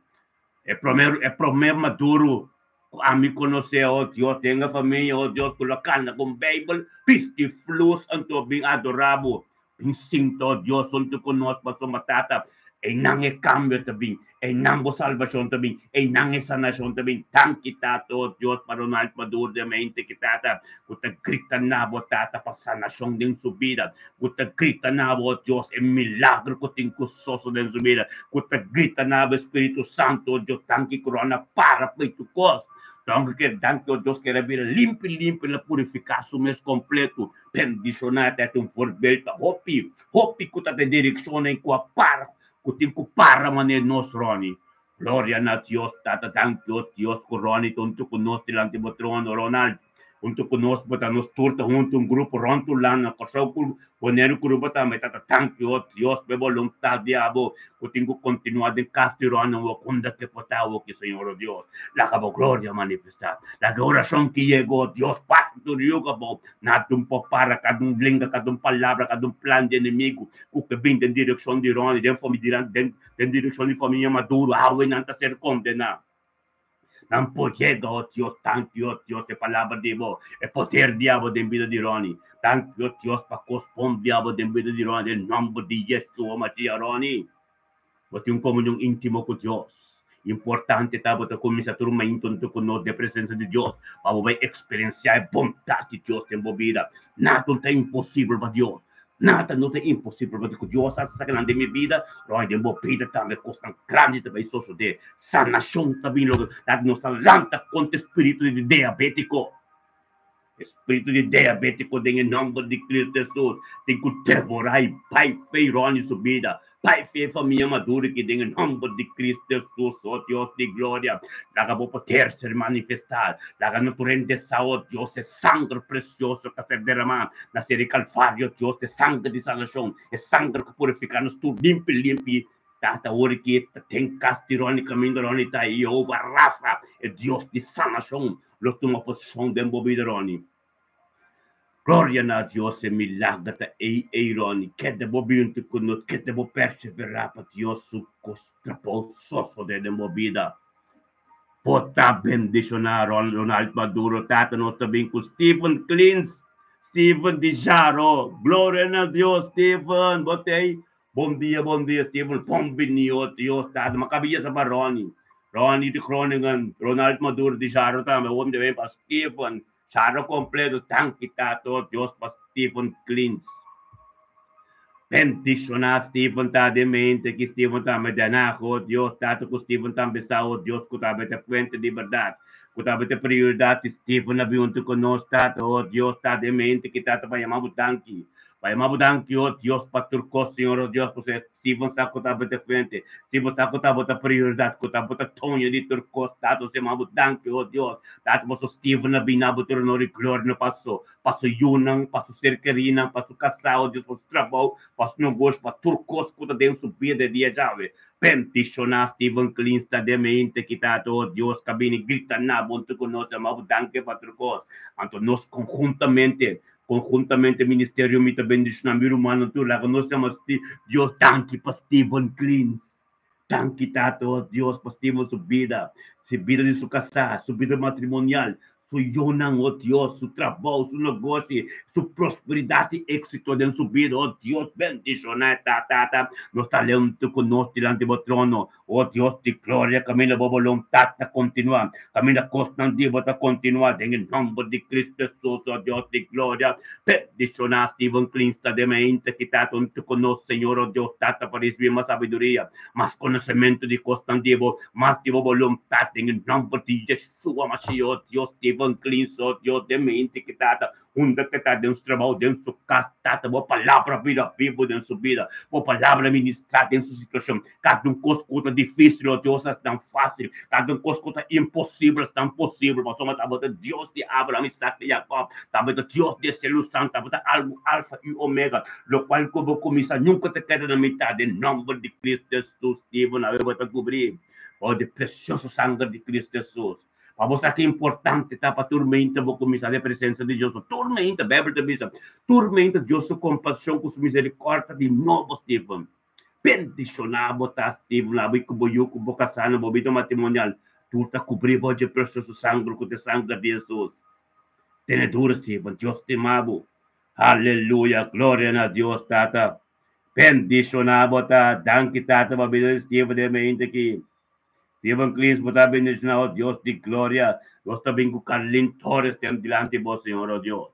E prome, e prome maduro cu ami conoce, o Dios, den e famia, o Dios, cu lo cana cu un Bijbel, bisti flus, anto bin adora Bo. Bin sinta, o Dios, huntu ku nos, pasobra, Tata, einan e kambio ta bin, einan bo salbashon ta bin, einan e sanashon ta bin. Danki, Tata, o Dios, pa Ronald Maduro den mente ki, Tata, ku ta grita na bo, Tata, pa sanashon den su bida, ku ta grita na bo, o Dios, e milagro ku tin ku soso den su bida, ku ta grita na bo, Spiritu Santu, o Dios, danki ku Ronald para pa itu kos. Danki ke, danki, o Dios, ku el a bira limpi, limpi, el a purifiká su mes kompleto. Bendishoná ta un voorbeeld pa hopi, hopi ku ta den direkshonnan ku a para, ku tin ku para manera nos Ronnie. Gloria na Dios Tata, danki o Dios ku Ronnie ta huntu ku nos dilanti bo trono. Ronald, Huntu ku nos bo ta nos tur ta huntu un grupo rònt Hulanda, Kòrsou ku Boneiru ku Aruba tambe ta ta danki o Dios pa e boluntat di abo ku tin ku kontinuá den kas di Ronnie awor kunda ke por ta awoki Señor o Dios laga bo gloria manifestá laga e orashon ki yega o Dios parti tur yuga bo nada un por para kada un lenga kada un palabra kada un plan di enemigu ku ke bin den direkshon di Ronnie den den direkshon di famia Maduro awe nan ta ser kondená. Nan por yega, oh Dios, danki, oh Dios, e palabra di bo, e poder di abo den bida di Ronnie. Danki, oh Dios, pa kos bon di abo den bida di Ronnie, den nomber di Yeshua Mashiach, Ronnie. Bo tin un komunion íntimo ku Dios. Importante ta bo ta kuminsá tur mainta huntu ku nos den presensia di Dios, pa bo bai eksperensiá e bondat di Dios den bo bida. Nada no ta imposibel pa Dios. Nada no ta imposibel pa Dios. Ku Dios hasi esakinan den mi bida, Roy, den bo bida tambe kosnan grandi ta bai sosodé. Sanashon ta bin loke dat nos ta lanta kontra e spiritu di diabétiko. E spiritu di diabétiko den e nòmber di Kristu Hesus tin ku devorá i bai fei Ronnie su bida. Bai fe famia maduro ki den e nomber di Cristo Jesus, oh Dios di gloria, laga bo poder ser manifestá, laga no tur hende sa, oh Dios, e sanger precioso ka ser derramá na ser di Calvario, Dios, e sanger di salvacion, e sanger ku purifica nos tur limpi limpi. Tata, ora ki ta den cas di Ronnie, caminda Ronnie ta, Jehovah Rafa, e Dios di sanacion, lo tuma posicion den bo bida, Ronnie. Gloria na Dios e milager ta ei ei Ronnie keda bo binti ku nos keda bo perseverá pa Dios su kos trabou sosodé den bo bida bo ta bendishoná Ronald Maduro tata nos ta bin ku Steven Klins Steven di Jaro Gloria na Dios Steven bo ta ei bon dia bon dia Steven bon bini oh Dios tata ma kabiyesa pa Ronnie Ronnie di Groningen Ronald Maduro di Jaro tambe awor mi ta bin pa Steven Charro completo danki Tato Dios pa Steven Klins. Bendiciona Steven ta den mente ki Steven tambe danago Dios Tato ku Steven tambe sa o Dios ku tambe ta fuente di berdad ku tambe ta prioridad si Steven a bin hunto ku nos Tato o Dios ta den mente ki Tato pa yama bo danki pa yama bo danki o Dios pa tur kos Señor o Dios pasobra Steven sa ku ta bo ta fuente Steven sa ku ta bo ta prioridad ku ta bo ta toño di tur kos Tato yama bo danki o Dios Tata boso Steven a bini abo tur honor i gloria no pa so, pa su yunan, pa su ser kerinan, pa su kasao, Dios, pa su trabou, pa su negoshi, pa tur kos ku ta den su bida e dia djawe. Bendishoná Steven Klinsta den mente ki Tata, o Dios, ka bini grita na bo huntu ku nos, yama bo danki pa tur kos. Anto nos konhuntamente, konhuntamente ministerio mi ta bendishoná mi rumannan tur, laga nos yama Dios danki pa Steven Klins. Danki Tata, oh Dios, pa Steven su bida, su bida di su kasá, su bida matrimonial, su yunan, oh Dios, su trabou, su negoshi, su prosperidat i éksito den su bida, oh Dios, bendishoná e ta, Tata. Nos ta lento ku nos dilanti bo trono, oh Dios di gloria, kaminda bo boluntat ta kontinuá, kaminda kosnan di bo ta kontinuá, den e nòmber di Kristu Hesus, oh Dios di gloria. Bendishoná Steven Klinsta den mente ki ta huntu ku nos, Señor, oh Dios Tata, pa risibí mas sabiduria, mas konosementu di kosnan di bo, mas di bo boluntat, den e nòmber di Yeshua Mashiach, oh Dios Steven Klinsta, oh Dios, den mente ki ta unda ke ta den su trabou, den su kas, Tata, bo palabra bira bibu den su bida, bo palabra ministrá den su situashon. Kada un kos ku ta difísil, oh Dios, a esnan fásil. Kada un kos ku ta imposibel, a esnan posibel. Pasobra tabata Dios di Abraham, Isaac i Jacob. Tabata Dios di e shelu santu. Tabata algu Alfa i Omega. Lokual ku bo kuminsá nunka ta keda na mitat. Den nòmber di Kristu Hesus, Steven, awe bo ta kubrí bou di presioso sanger di Kristu Hesus. Pa bo sa ki importante ta pa tur meinta bo kuminsá den presensia di Dios. Tur meinta, Beibel ta bisa, tur meinta Dios su kompashon ku su miserikòrdia ta di nobo, Steven. Bendishoná bo ta, Steven, abo i ku bo yu, ku bo kasá na bo bida matrimonial. Tur ta kubrí bo dje presioso sanger ku ta e sanger di Hesus. Tene duru, Steven, Dios stima bo. Aleluya, gloria na Dios, Tata. Bendishoná bo ta. Danki, Tata, pa bida di Steven den mente aki. Steven Klins, bo ta bendishoná, o Dios di gloria. Nos ta bin ku Carlin Torres den dilanti bo, Señor, o Dios.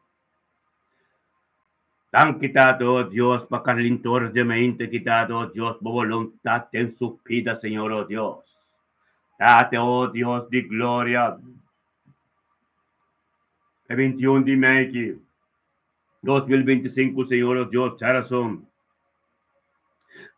Danki Tata, oh Dios, pa Carlin Torres de mente ki Tata, oh Dios, bo voluntad den su bida, Señor, oh Dios. Tata, oh Dios di gloria, e 21 di mei ki 2025, Señor, oh Dios, djarason.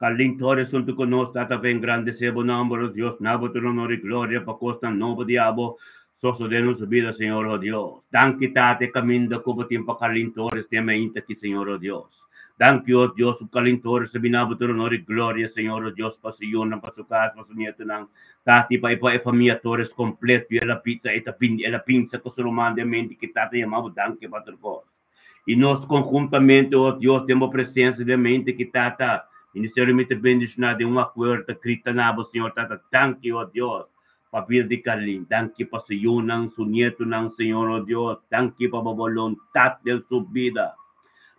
Carlin Torres huntu ku nos, Tata, pa engrandesé bo nòmber, oh Dios, na bo tur honor i gloria pa kosnan nobo di abo. Sosodé nos bida, Señor, oh Dios. Danki, Tata, e kaminda ku Bo tin pa Carlin Torres den mainta aki, Señor, oh Dios. Danki, oh Dios, ku Carlin Torres a bini abo tur honor i gloria, Señor, oh Dios, pa su yunan, pa su kas, pa su nietonan, Tata, i pa i pa e famia Torres kompleto. I el a bisa, e ta bini, el a pinsa ku su ruman den mente ki Tata yama bo danki pa tur kos. I nos konhuntamente, oh Dios, den Bo presensia den mente ki Tata, ministerio mi ta bendishoná den un akuerdo ta grita na Bo, Señor Tata, danki, oh Dios, pa bida di Carlin, danki pa su yunan, su nietunan, Señor, oh Dios, danki pa Bo boluntat den su bida.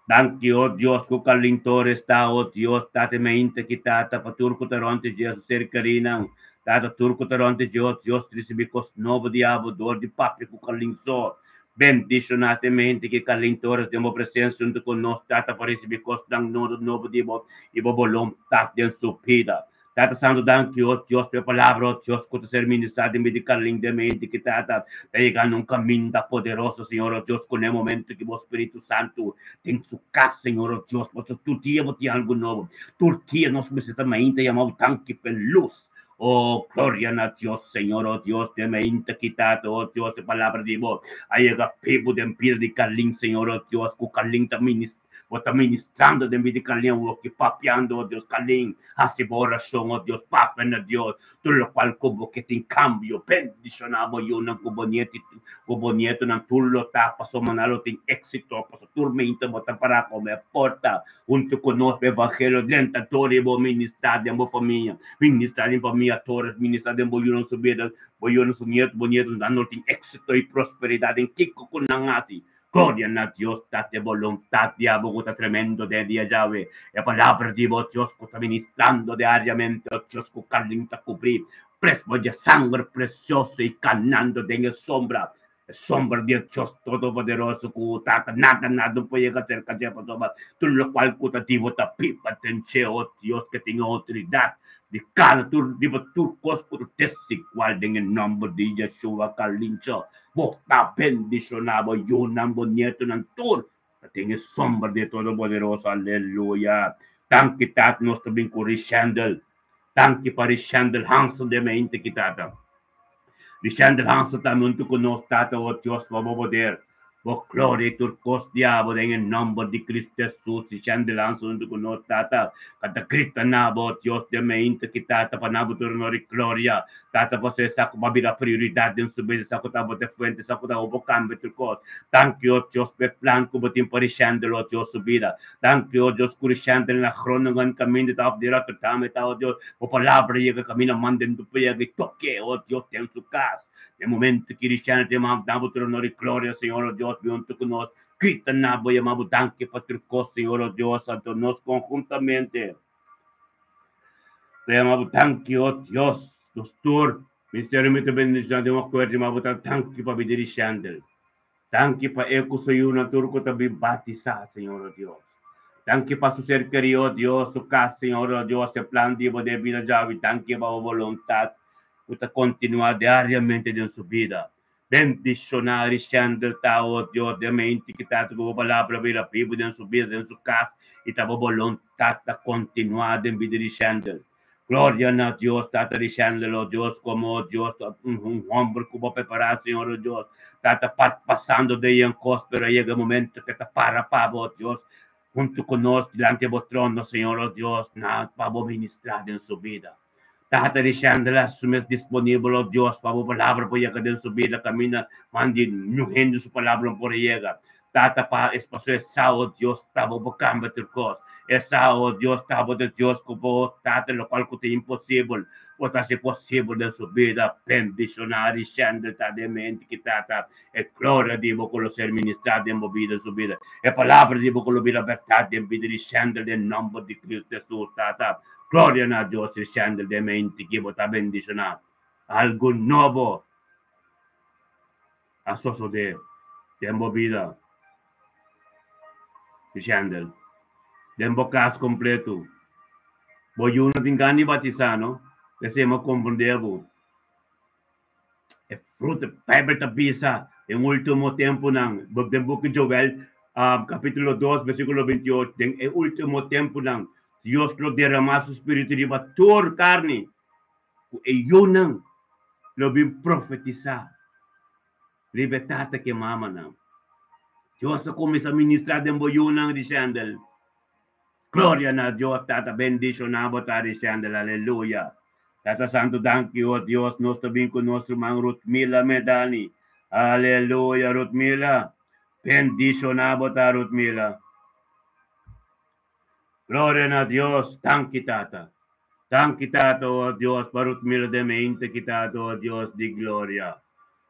Danki, oh Dios, ku Carlin Torres ta, oh Dios, Tata mainta ki Tata, pa tur ku ta rònt di dje, su ser kerinan, Tata, tur ku ta rònt di dje, oh Dios, risibí kos nobo di Abo dor di papia ku Carlin so. Bendishoná te mente ki Carlin Torres den Bo presensia huntu ku nos, Tata, pa risibí kosnan nobo di Bo i Bo boluntat den su bida. Tata Santu, danki, o Dios, pa e palabra, o Dios, ku ta ser ministrá den bida di Carlin den mente ki Tata ta yega na un kaminda poderoso, Señor, o Dios, ku na e momento ki Bo Spiritu Santu den su kas, Señor, o Dios, pasobra tur dia Bo tin algu nobo, tur dia nos mester ta mainta yama Bo danki pa e lus. O gloria na Dios, Señor, o Dios, den mainta ki Tata, o Dios, e palabra di Bo a yega bibu den bida di Carlin, Señor, o Dios, ku Carlin ta ministrá. Bo ta ministrando den bida di Carlin awor ki papiando, oh Dios, Carlin, hasi bo orashon, oh Dios, papia na Dios, tur lokual ku bo ke tin kambio, bendishoná bo yunan ku bo nieto i ku bo nietonan, tur lo ta pasobra nan lo tin éksito, pasobra tur meinta bo ta pará komo e porta huntu ku nos pa evangelio drenta tur di bo ministrá den bo famia, ministrá den famia Torres, ministrá den bo yunan su bida, bo yunan su nieto, bo nietonan lo tin éksito i prosperidat den kiko ku nan hasi. Gloria na Dios Tata e boluntat di abo ku ta tremendo den e dia djawe. E palabra di bo Dios ku ta ministrando diariamente o Dios ku kalin ta kubrí presbo dje sanger presioso i kanando den e sombra e sombra di e Dios Todopoderoso ku Tata nada nada no por yega serka dje pasobra tur lokual ku ta di bo ta biba den dje o Dios ke tin e outoridat di kana tur riba tur kos ku ta desigual den e nòmber di Yeshua Kalincho. Bo ta bendishoná bo yunan, bo nietonan tur ta den e sombra di e Todopoderoso. Aleluya! Danki Tata, nos ta bin ku Rishendel. Danki pa Rishendel Hansen den mente ki Tata. Rishendel Hansen ta huntu ku nos Tata, o Dios, pa bo poder. Bo gloria i tur kos di abo den e nomber di Cristo Jesus i shende lansa huntu ku nos Tata ka ta grita na bo Dios den meinta ki Tata pa na bo tur honor i gloria Tata pasobra e sa ku bo a bira prioridat den su bida sa ku ta bo ta e fuente sa ku ta bo kambia tur kos Danki o Dios pa e plan ku bo tin pa Rishendel o Dios su bida Danki o Dios ku Rishendel na Groningen kaminda ta of di Rotterdam e ta o Dios bo palabra yega kaminda manda en tu yega i toke o Dios den su kas Den momento ki Cristiano ta yama na bo tur honor i gloria, Señor, o Dios, bin huntu ku nos. Grita na bo, yama bo danki pa tur kos, Señor, o Dios. Anto nos konhuntamente ta yama bo danki, o Dios. Nos tur, Ministerio mi ta bendiciona den un akuerdo, yama bo ta danki pa bida di Shendel. Danki pa e ku su yunan tur ku ta bin batisá, Señor, o Dios. Danki pa su ser kerí, o Dios, su kas, Señor, o Dios, e plan di bo den bida djawe. Danki pa bo boluntat ku ta kontinuá diariamente den su bida. Bendishoná Rishendel ta, o Dios, den mente ki ta ku bo palabra bira bibu den su bida, den su kas, i ta bo boluntat ta kontinuá den bida di Rishendel. Gloria na Dios, Tata Rishendel, o Dios, komo, o Dios, un hòmber ku bo prepará, Señor, o Dios, Tata, pasando den yen kos, pero a yega e momento ke ta para pa bo, o Dios, huntu ku nos dilanti bo trono, Señor, o Dios, na pa bo ministrá den su bida. Tata Rishendel, hasi su mes disponibel, o Dios, pa bo palabra por yega den su bida, kaminda mandi niun hende su palabra no por a yega. Tata pa espacio e sa, o Dios, ta bo por cambia tur cos. E sa, o Dios, ta bo ta Dios cu bo Tata locual cu ta imposibel, bo ta haci posibel den su bida. Bendiciona Rishendel ta den mente ki Tata e gloria di bo cu lo ser ministra den bo bida su bida. E palabra di bo cu lo bira berdad den bida Rishendel den nomber di Cristo Jesus Tata. Gloria na Dios Rishendel den mente ki bo ta bendiciona. Algo nobo a sosodé den bo bida, Shendel, den bo kas kompletu. Bo yu no tin gana di batisá, no? P'esei mi a komprendé bo. E fruta, Beibel ta bisa den último tempunan, den buki Joel, kapítulo dos, versíkulo 28, den e último tempunan, Dios lo deramá su spiritu riba tur karni, ku e yunan lo bin profetisá. Riba e tata ku e mamanan. Dios a kuminsá ministrá den bo yunan, Rishendel. Gloria na Dios, Tata bendishoná bo ta, Rishendel. Aleluya. Tata Santu, danki, o Dios, nos ta bin ku nos ruman Ruthmila Medani. Aleluya, Ruthmila. Bendishoná bo ta, Ruthmila. Gloria na Dios, danki Tata. Danki Tata, o Dios, pa Ruthmila den mente ki Tata, o Dios di gloria.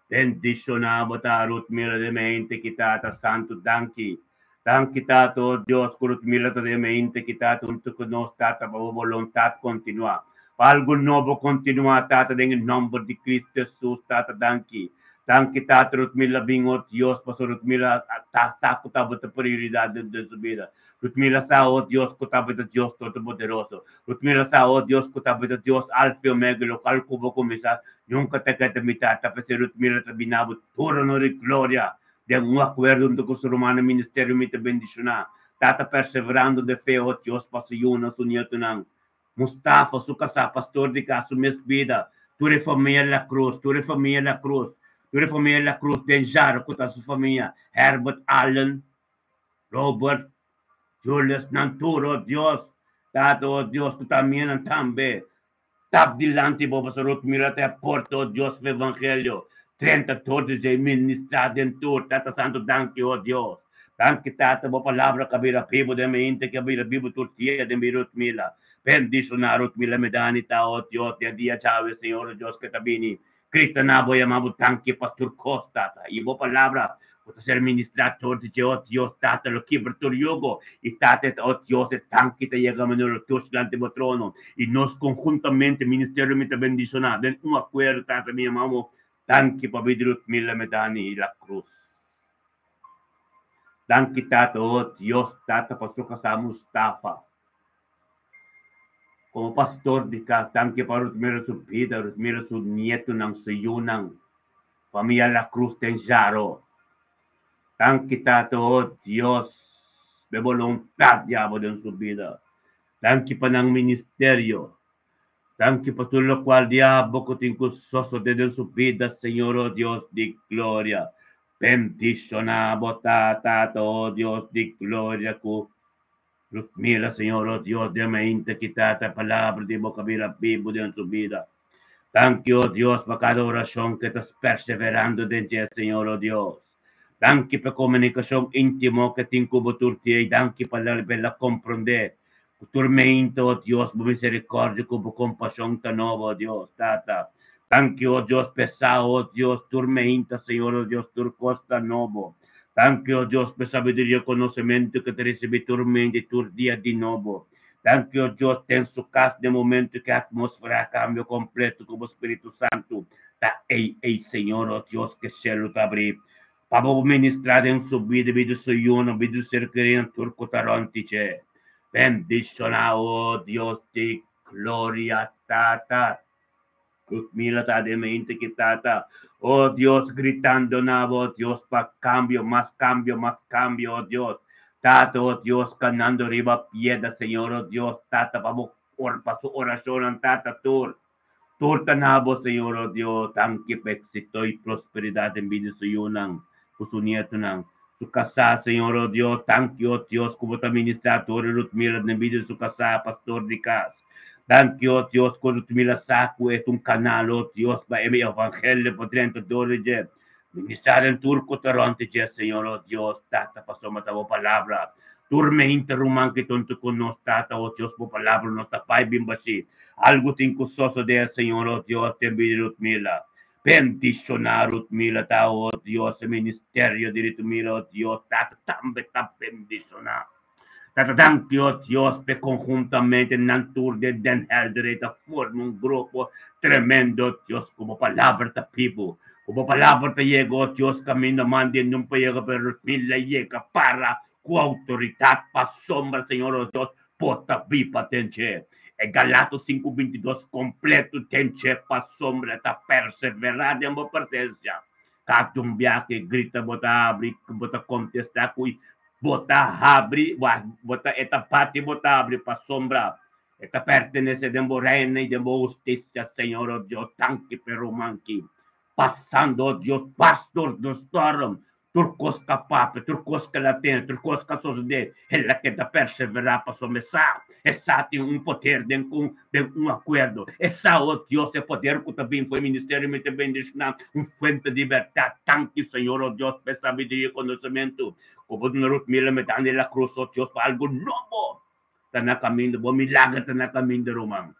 Bendishoná bo ta, Ruthmila den mente ki Tata Santu, danki. Danki Tata, o Dios, ku Ruthmila ta den mente ki Tata huntu ku nos, Tata, pa bo boluntat kontinuá. Pa algu nobo kontinuá, Tata, den e nòmber di Kristu Hesus, Tata, danki. Danki Tata, Ruthmila bin, o Dios, pasobra Ruthmila ta sa ku tabata prioridat den su bida. Ruthmila sa, o Dios, ku tabata Dios Todopoderoso. Ruthmila sa, o Dios, ku tabata Dios Alfa i Omega, lokual ku bo kuminsá nunka ta keda mitá. Ta p'esei Ruthmila ta bina bo tur honor i gloria. Den un akuerdo huntu ku su rumannan ministerio mi ta bendishoná. Tata perseverando den fe, o Dios, pa su yunan, su nietunan. Mustafa, su kasá, pastor di kas, su mes bida, tur e famia La Cruz, tur e famia La Cruz, tur e famia La Cruz den Jaro ku ta su famia, Herbert Allen, Robert, Julius, nan tur, o Dios, Tata, o Dios, ku ta mianan tambe, tap dilanti bo, pasobra Ruth mira ta e porta, o Dios, pa evangelio, 30 tur di dje ministrá den tur, Tata Santu, danki, o Dios, danki, Tata, bo palabra ka bira bibu den mi henter, ke bira bibu tur dia den mi Ruth mila, bendishoná Ruth mila Medani ta, o Dios, den dia djawe, Señor, o Dios, ke ta bini. Grita na bo yama bo danki pa tur kos, Tata, i bo palabra ku ta ser ministrá tur di dje, o Dios, Tata, lo kibra tur yugo, i Tata, e o Dios, e danki ta yega manera lo tush dilanti bo trono, i nos konhuntamente, ministerio mi ta bendishoná den un akuerdo, Tata, mi yama bo danki pa bida Ruth Miller Medani i La Cruz. Danki, Tata, o Dios, Tata, pa su kasá Mustafa. Komo pastor di kas, danki pa Ruthmira su bida, Ruthmira su nietonan, su yunan, famia La Cruz den Jaro. Danki Tata, oh Dios, p'e boluntat di abo den su bida. Danki pa nan ministerio. Danki pa tur lokual di abo ku tin ku sosode den su bida, Señor, oh Dios di gloria. Bendishoná bo ta, Tata, oh Dios di gloria, ku Mira, Señor, oh Dios, den mainta ki tata palabra di bo kabira bibu den su bida. Danki, oh Dios, pa kada orashon ke ta perseverando den dje, Señor, oh Dios. Danki pa komunikashon íntimo ke tin ku bo tur dia i danki pa la komprondé ku tur mainta, oh Dios, bo miserikòrdia ku bo kompashon ta nobo, oh Dios, Tata. Danki, oh Dios, p'esá, oh Dios, tur mainta, Señor, oh Dios, tur kos ta nobo. Danki, o Dios, p'e sabiduria i konosementu ku ta risibí tur mente tur dia di nobo. Danki, o Dios, den su kas den momentu ku e atmósfera a kambia kompletu ku bo Spiritu Santu ta ei ei, Señor, o Dios, ku e shelu ta abrí pa bo ministrá den su bida, bida su yunan, bida su ser kerinan, tur ku ta rònt di dje. Bendishoná, o Dios di gloria, Tata. Mira ta den mente ki tata, oh Dios, gritando na bo, Dios, pa cambio, mas cambio, mas cambio, oh Dios. Tata, oh Dios, canando riba piedra, Señor, oh Dios, tata, pa bo, or, pa su oracionnan, tata, tur. Tur ta na bo, Señor, oh Dios, danki pa éxito y prosperidad den bida su yunan, cu su nietonan. Su casá, Señor, oh Dios, danki, oh Dios, cu bo ta ministra tur Ruth Miller den bida su casá, pastor di cas. Danki, oh Dios, ku Ruth Miller sa ku e ta un kanal, oh Dios, pa e evangelio por drenta dor di dje. Ministra den tur ku ta rònt di dje, Señor, oh Dios, Tata, pasobra ta bo palabra. Tur meinta ruman ki tonto ku nos, Tata, oh Dios, bo palabra no ta bai bin bashí. Algu tin ku sosodé, Señor, oh Dios, den bida di Ruth Miller. Bendishoná Ruth Miller ta, oh Dios, e ministerio di Ruth Miller, oh Dios, Tata, tambe ta bendishoná. Tata danki, oh Dios, p'e konhuntamente nan tur den Den Helder ei ta forma un grupo tremendo, oh Dios, ku bo palabra ta bibu, ku bo palabra ta yega, oh Dios, kaminda mandi nunca yega, pero mila yega para ku outoridat pasobra, Señor, oh Dios, bo ta biba den dje. E Galato 5:22 kompleto den dje pasobra ta perseverá den bo presensia. Kada un biaha grita bo ta habri, bo ta kontestá ku bo ta habri, bo ta e ta bati bo ta habri pasobra e ta pertenesé den bo reino i den bo hustisia, Señor, oh Dios, danki p'e ruman ki. Pasando, oh Dios, pastor de storm. Tur kos ka papia, tur kos ka latene, tur kos ka sosodé, el a keda perseverá pasobra e sa, e sa tin un poder den ku den un akuerdo. E sa, oh Dios, e poder ku ta bin for e ministerio mi ta bendishoná, un fuente di bèrdat. Danki, Señor, oh Dios, pa e sabiduria i konosementu ku bo duna Ruth Miller Medani de la Cruz, oh Dios, pa algu nobo ta na kaminda, bo milager ta na kaminda, ruman.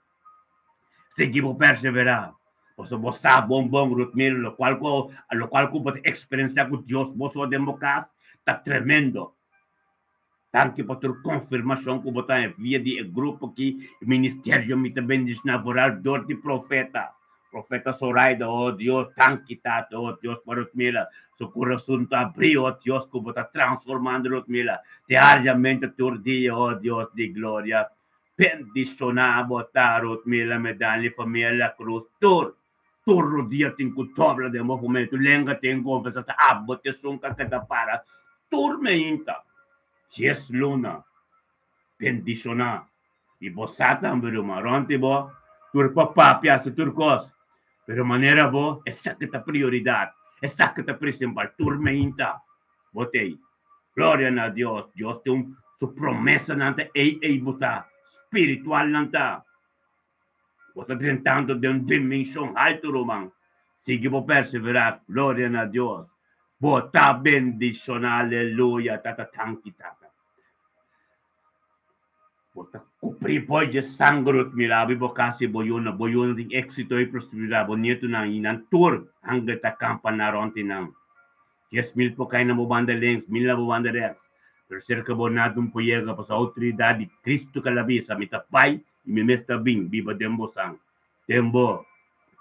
Sigui bo perseverá, pasobra bo sa bon bon, Ruthmil, lokual ku lokual ku bo ta eksperensiá ku Dios bo so den bo kas ta tremendo. Danki pa tur konfirmashon ku bo ta haña via di e grupo aki, e ministerio mi ta bendishoná vooral dor di profeta, profeta Soraida, oh Dios, danki Tata, oh Dios pa Ruthmila su kurason ta abrí, oh Dios, ku bo ta transformando Ruthmila diariamente tur dia, oh Dios di gloria. Bendishoná bo ta Ruth Mila Medani famia La Cruz tur tur rodia tin ku dobla den bo famia tur lenga tin konfesa ta abo te esun ka keda para tur meinta dies luna bendishoná i bo sa tambe ruman rònt di bo tur por papia hasi tur kos pero manera bo esaki ta prioridat esaki ta prinsipal tur meinta bo tei. Gloria na Dios. Dios tin un su promesanan ta ei ei bo ta spiritual nan ta. Bo ta drentando den un dimension haltu ruman. Sigui bo persevera. Gloria na Dios. Bo ta bendiciona. Aleluya. Tata tanki tata. Bo ta cubri bo dje sanger ut mira abi bo casa y bo yuna. Bo yuna tin exito y prosperidad. Bo nietonan y nan tur angel ta campa na rond di nan. 10,000 por cay na bo banda links, mil na bo banda rechts, pero cerca bo nada un por yega, pasobra autoridad di Cristo ca la bisa, Mi ta bay y mi mes ta bin biba den bo san. Den bo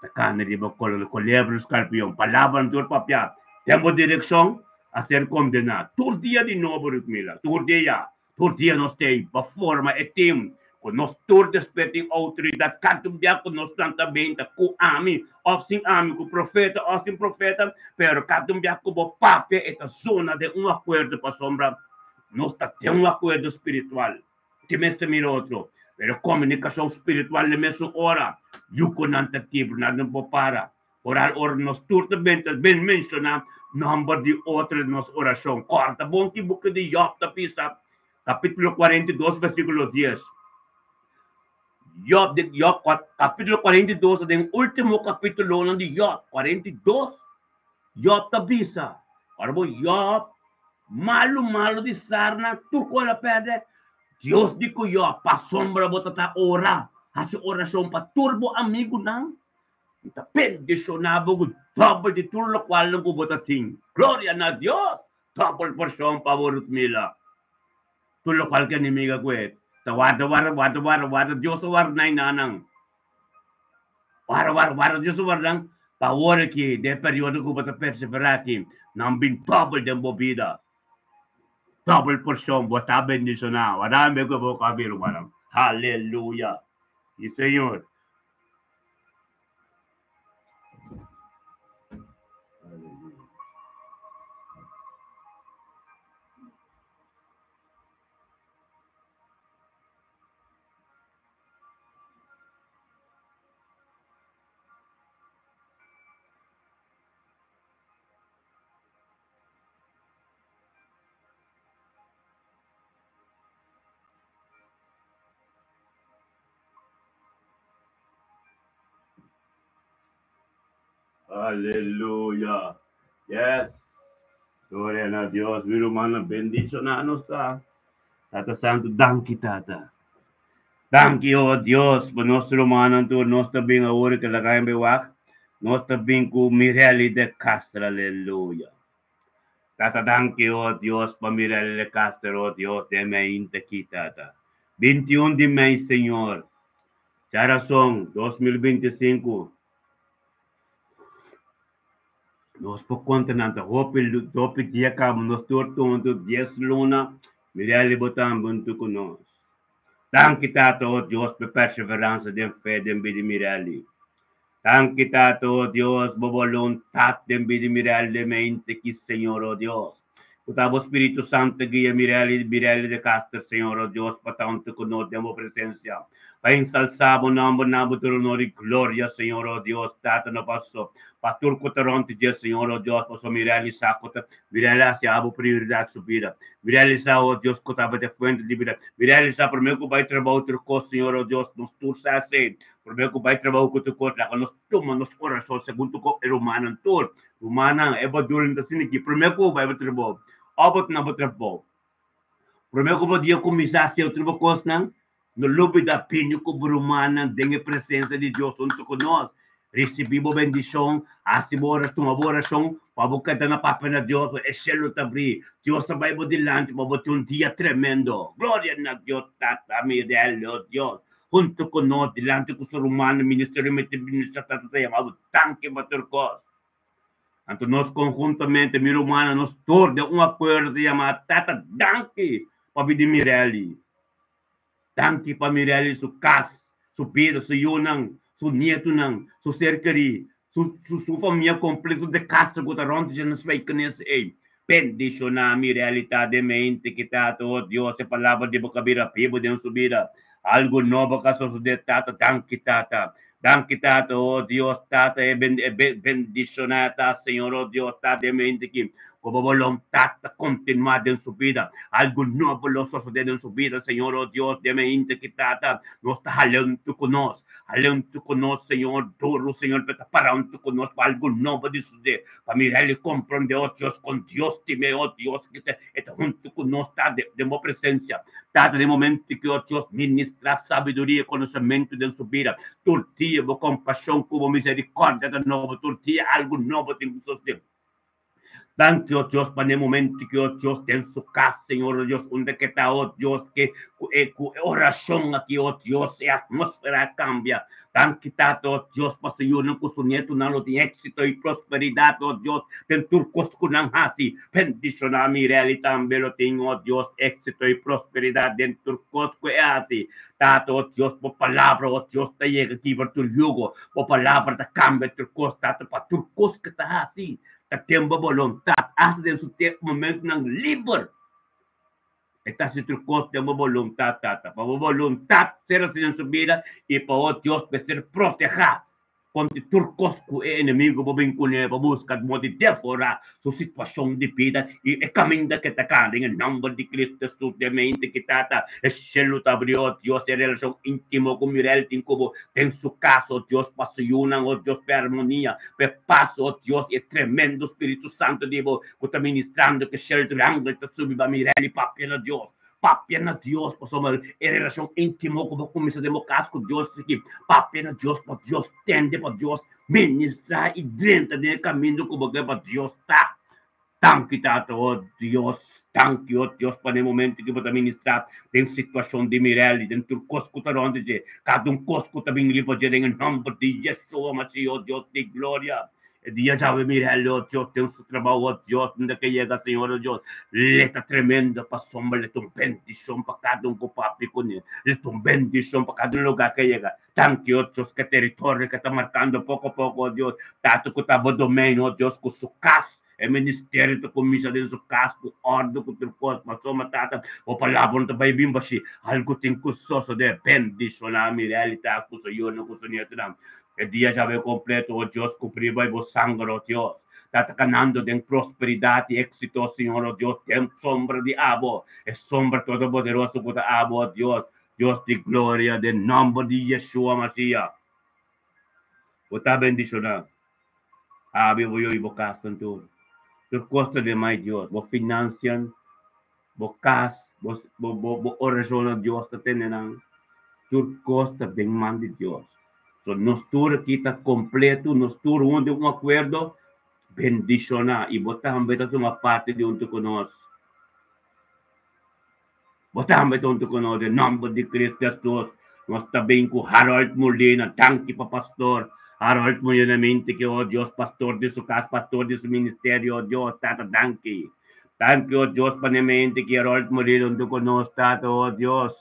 ta cana riba colebra y scarpion. Palabranan tur papia den bo direccion a ser condena. Tur dia di nobo, Ruthmila, tur dia. Tur dia nos t'ei pa forma e tim ku nos tur despues tin outoridat kada un bia ku nos planta benta ku ami òf sin ami, ku profeta òf sin profeta, pero kada un bia ku bo papia e ta zona den un akuerdo pasobra nos ta den un akuerdo spiritual. Tin mester mira otro, pero komunikashon spiritual den mesun ora yu ku nan ta kibra, nan no por para. Oral ora nos tur ta benta ben menshoná nòmber di otro den nos orashon. Kòrda bon ki buki di Yòb ta bisa, kapítulo 42 versíkulo 10. Yòb, di Yòb, kapítulo 42 ta den último kapítulonan di Yòb, 42. Yòb ta bisa, ora bo Yòb malu malu di sarna tur ku el a pèrdè, Dios di ku Yòb, pasobra bo ta ta ora, hasi orashon pa tur bo amigunan. Mi ta bendishoná bo ku dòbel di tur lokualnan ku bo ta tin. Gloria na Dios! Dòbel porshon pa bo, Rutmila. Tur lokual ku enemiga ku e ta warda, warda, warda, warda, warda, Dios a warda nan i nan. Warda, warda, warda, Dios a warda nan. Pa awor aki, den e periodo ku bo ta perseverá aki, nan bin dòbel den bo bida. Dòbel porshon, bo ta bendishoná. Warda mi ku bo kabi, rumannan. Haleluya! Si, Señor. Aleluya. Yes. Gloria na Dios. Mi rumannan, bendishoná nos ta. Tata Santu, danki Tata. Danki, oh Dios, pa nos rumannan tur. Nos ta bin awor ke laga hende wak. Nos ta bin ku Mirelli de Castro. Aleluya. Tata, danki, oh Dios, pa Mirelli de Castro, oh Dios, den mei ki, Tata. 21 di mei, Señor. Djarason, 2025. Nos por konta nan ta hopi hopi dia kaba nos tur huntu 10 luna Mirelli bo tambe huntu ku nos. Danki Tata o Dios pa e perseveransa den fe den bida Mirelli. Danki Tata o Dios bo boluntat den bida Mirelli den mente ki Señor o Dios. Ku ta bo Spiritu Santo guia Mirelli Mirelli de Caster Señor o Dios pa ta huntu ku nos den bo presensia. Pa ensalsá bo nòmber na bo tur honor i gloria, Señor, o Dios, Tata no paso pa tur ku ta rònt di dje, Señor, o Dios, pasobra mi realisá ku ta mi realisá abo prioridat su bida. Mi realisá, o Dios, ku ta abo ta e fuente di bida. Mi realisá promé ku bai trabou tur kos, Señor, o Dios, nos tur sa esei. Promé ku bai trabou ku tur kos, laga nos tuma nos orashon segun tur ku e rumannan tur. Rumannan, e badunan ta asina aki. Promé ku bo bai bo trabou, òf bo ta na bo trabou, promé ku bo dia kuminsá hasi otro bo kosnan, No lubida bini ku bo rumannan den e presensia di Dios huntu ku nos. Risibí bo bendishon, hasi bo orashon, tuma bo orashon pa bo keda na papia na Dios, e shelu ta abrí. Dios ta bai bo dilanti pa bo tin un dia tremendo. Gloria na Dios Tata, Mirel, o Dios, huntu ku nos dilanti ku su rumannan, ministerio mester ministra Tata ta yama bo danki pa tur kos. Anto nos konhuntamente, mi rumannan, nos tur den un akuerdo ta yama Tata danki pa bini Mirel. Danki pa Mirelly su kas, su bida, su yunan, su nietunan, su ser kerí, su su famia kompleto de Castro ku ta rònt dje na Spijkenisse ei. Bendishoná Mirelly ta den mente ki Tata, oh Dios, e palabra di bo ka bira bibu den su bida. Algu nobo ka sosodé Tata, danki Tata. Danki Tata, oh Dios, Tata e bendishoná ta Señor, oh Dios, ta den mente ki ku bo boluntat ta kontinuá den su bida. Algu nobo lo sosodé den su bida, Señor, oh Dios, den mente ki Tata, nos ta halento ku nos, halento ku nos, Señor, duru, Señor, pe ta parando ku nos pa algu nobo di sosodé, pa mira el i komprondé, oh Dios, kon Dios tim'é, oh Dios, ki ta E ta huntu ku nos ta den bo presensia. Tata, den momento ki o Dios ministrá sabiduria i konosementu den su bida, tur dia bo kompashon ku bo miserikòrdia ta nobo, tur dia algu nobo tin ku sosodé. Danki, o Dios, pa den momento ki o Dios den su kas, Señor, o Dios, unda ke ta, o Dios, ke ku e ku e orashon aki, o Dios, e atmósfera a kambia. Danki, Tata, o Dios, pa su yunan ku su nietunan lo tin éksito i prosperidat, o Dios, den tur kos ku nan hasi. Bendishoná Mirelly tambe lo tin, o Dios, éksito i prosperidat den tur kos ku e hasi. Tata, o Dios, bo palabra, o Dios, ta yega kibra tur yugo. Bo palabra ta kambia tur kos, Tata, pa tur kos ku ta hasi ta den bo boluntat, asta den su momentunan liber. E ta hasi tur kos den bo boluntat, Tata, pa bo boluntat ser hasi den su bida i pa o Dios mester protehá kontra tur kos ku e enemigu por bin kuné pa buska modo di devorá su situashon di bida i e kaminda ke ta kana den e nòmber di Kristu Hesus den mente ki Tata e shelu ta abri o Dios e relashon íntimo ku Mirel tin ku bo den su kas o Dios pa su yunan o Dios pa e armonia pa e pas o Dios i e tremendo Spiritu Santu di bo ku ta ministrando ku shelu tur angel ta subi pa Mirel i papia na Dios Papia na Dios, pasobra e relashon íntimo ku bo kuminsá den bo kas ku Dios aki. Papia na Dios pa Dios tende, pa Dios ministrá i drenta den e kaminda ku bo ke pa Dios ta. Danki Tata, o Dios, danki, o Dios, pa den momento ku bo ta ministrá den situashon di Mirelly, den tur kos ku ta rònt di dje, kada un kos ku ta bin riba dje den e nòmber di Yeshua Mashiach, o Dios di gloria. E dia djawe mira el, oh Dios, den su trabou, oh Dios, unda ke yega, Señor, oh Dios, le ta tremendo pasobra le ta un bendicion pa kada un ku papia kuné, le ta un bendicion pa kada un lugar ke yega. Danki, oh Dios, ke teritorio ke ta markando poko poko, oh Dios, tata ku ta bo domein, oh Dios, ku su kas, e ministerio ta kuminsa den su kas ku ordu, ku tur kos, pasobra, Tata, bo palabra no ta bai bin bashí, algu tin ku sosodé. Bendiciona Mirel i ta ku su yunan ku su nietunan. E dia djawe kompleto, o Dios, kubrí bo i bo sanger, o Dios. Ta ta kanando den prosperidat i éksito, Señor, o Dios, den sombra di abo, e sombra todopoderoso ku ta abo, o Dios, Dios di gloria, den nòmber di Yeshua Mashiach. Bo ta bendishoná. Abi bo yu i bo kasnan tur. Tur kos ta den mai Dios, bo finansian, bo kas, bo bo bo orashon na Dios ta tene nan. Tur kos ta den man di Dios. So nos tur aki ta kompleto, nos tur huntu den un akuerdo, bendishoná i bo tambe ta tuma parti di huntu ku nos. Bo tambe ta huntu ku nos den nòmber di Kristu Hesus. Nos ta bin ku Harold Molina. Danki pa pastor Harold Molina mente ki, oh Dios, pastor di su kas, pastor di su ministerio, oh Dios, Tata, danki. Danki, oh Dios, pa ne mente ki Harold Molina huntu ku nos, Tata, oh Dios.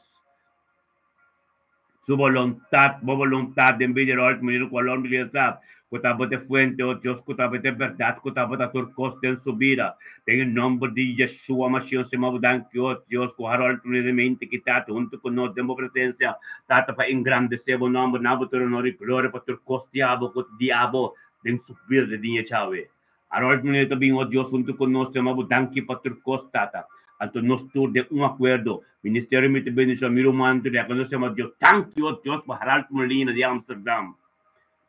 Su boluntat, bo boluntat den bida Harold Molina ku Alon Molina sa ku tabata e fuente, o Dios, ku tabata e bèrdat, ku tabata tur kos den su bida. Den e nòmber di Yeshua Mashiach nos ta bo danki, o Dios, ku Harold Molina mente ki Tata huntu ku nos den bo presensia, Tata, pa engrandesé bo nòmber, na bo tur honor i gloria pa tur kos di abo ku di abo den su bida di dia djawe. Harold Molina ta bin, o Dios, huntu ku nos, ta bo danki pa tur kos, Tata. Anto nos tur den un akuerdo, Ministerio mi ta bendiciona mi ruman tur dia nos yama Dios. Danki, o Dios, pa Harold Molina di Amsterdam.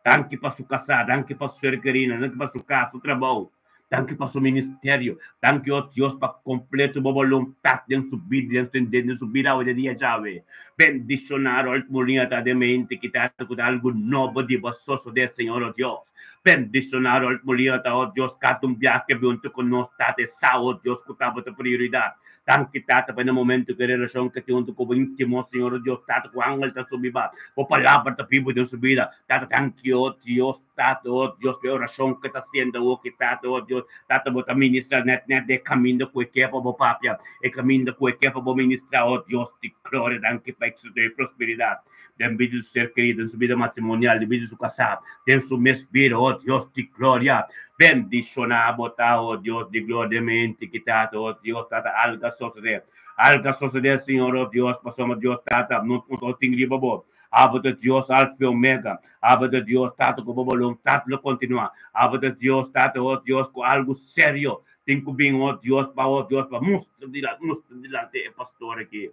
Danki pa su kasá, danki pa su ser kerina, danki pa su kas, su trabou. Danki pa su ministerio. Danki, o Dios, pa kompleto bo boluntat den su bida, den su bida awe den dia djawe. Bendiciona Harold Molina ta den mente ki ta ku ta algu nobo di bo sosode, Señor, o Dios. Bendiciona Harold Molina ta, o Dios, kada un biaha ke huntu ku nos, Tata, e sa, o Dios, ku tabata prioridat. Danki, Tata, pa e momento ku e relashon ke tin huntu ku bo íntimo, Señor, o Dios, Tata, ku angel ta subi ba. Bo palabra ta bibu den su bida. Tata, danki, o Dios, Tata, o Dios, pa e orashon ke ta hasiendo awoki, Tata, o Dios, Tata, bo ta ministra nèt nèt den e kaminda ku e ke pa bo papia, e kaminda ku e ke pa bo ministra, o Dios di gloria, danki pa éksito i prosperidat den bida di su ser kerido, den su bida matrimonial, den bida di su kasá, den su mes bida, o Dios di gloria, bendishoná bo ta, o Dios di gloria, den mente ki Tata, o Dios, Tata, alga sosodé, alga sosodé, Señor, o Dios, pasobra Dios, Tata, no tin riba bo. Abo ta Dios Alfa i Omega. Abo ta Dios, Tata, ku bo boluntat lo kontinuá. Abo ta Dios, Tata, o Dios, ku algu serio tin ku bin, o Dios, pa, o Dios, pa mustra dilanti, mustra dilanti e pastor aki.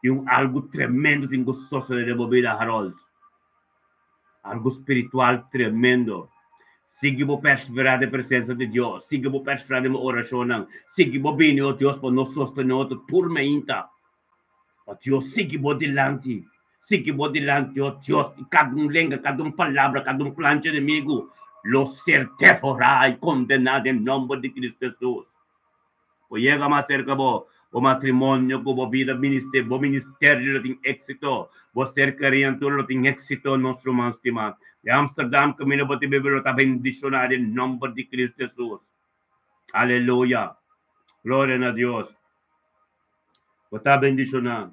Tin un algu tremendo tin ku sosodé den bo bida, Harold. Algu spiritual tremendo. Sigui bo perseverá den presensa di Dios. Sigui bo perseverá den bo orashonnan. Sigui bo bini, o Dios, pa nos sostené otro tur mainta. O Dios, sigui bo dilanti, sigui bo dilanti, o Dios, i kada un lenga, kada un palabra, kada un plan dje enemigu lo ser devorá i kondená den nòmber di Kristu Hesus. Bo yega mas serka bo, bo matrimonio ku bo bida minister, bo ministerio lo tin éksito, bo serkaria tur lo tin éksito, nos ruman stimá. Di Amsterdam kaminda bo ta biba lo ta bendishoná den nòmber di Kristu Hesus. Aleluya! Gloria na Dios! Bo ta bendishoná.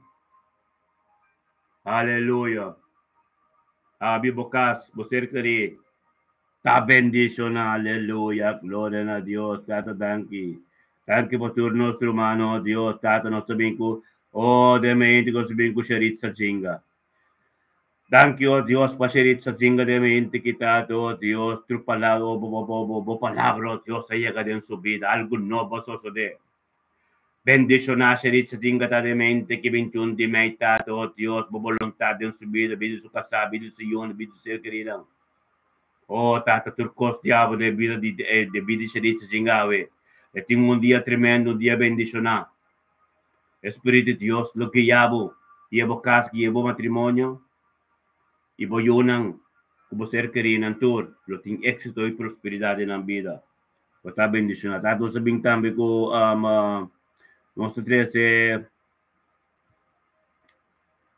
Aleluya. Abi bo kas, bo ser kerí. Ta bendishoná. Aleluya. Gloria na Dios. Tata, danki. Danki pa tur nos rumannan, oh Dios. Tata, nos ta bin ku, oh, den mente nos ta bin ku Sheritza Jinga. Danki, oh Dios, pa Sheritza Jinga den mente ki Tata, oh Dios, tur palabra, oh, bo, bo, bo, bo palabra, oh Dios, a yega den su bida. Algu nobo a sosodé. Bendishoná Sheritza Jinga ta den mente ki 21 di mei, Tata, oh Dios, bo boluntat den su bida, bida di su kasá, bida di su yunan, bida di su ser kerinan. Oh, Tata, tur kos diabel den bida di den bida di Sheritza Jinga awe. E tin un dia tremendo, un dia bendishoná. E Spiritu di Dios lo guia bo, guia bo kas, guia bo matrimonio i bo yunan ku bo ser kerinan tur lo tin éksito i prosperidat den nan bida. Bo ta bendishoná. Tata, nos a bin tambe ku nos ta trese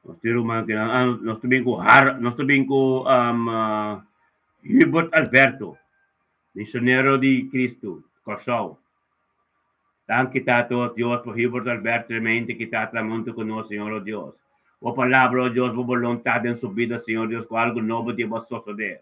nos tin ruman ku nan, nos ta bin ku Har, nos ta bin ku Hubert Alberto, misionero di Kristu, Kòrsou. Danki Tata, o Dios, pa Hubert Alberto tremendo ki ta tramonto ku nos, Señor, o Dios. Bo palabra, o Dios, bo boluntat den su bida, Señor Dios, ku algu nobo di bo sosodé.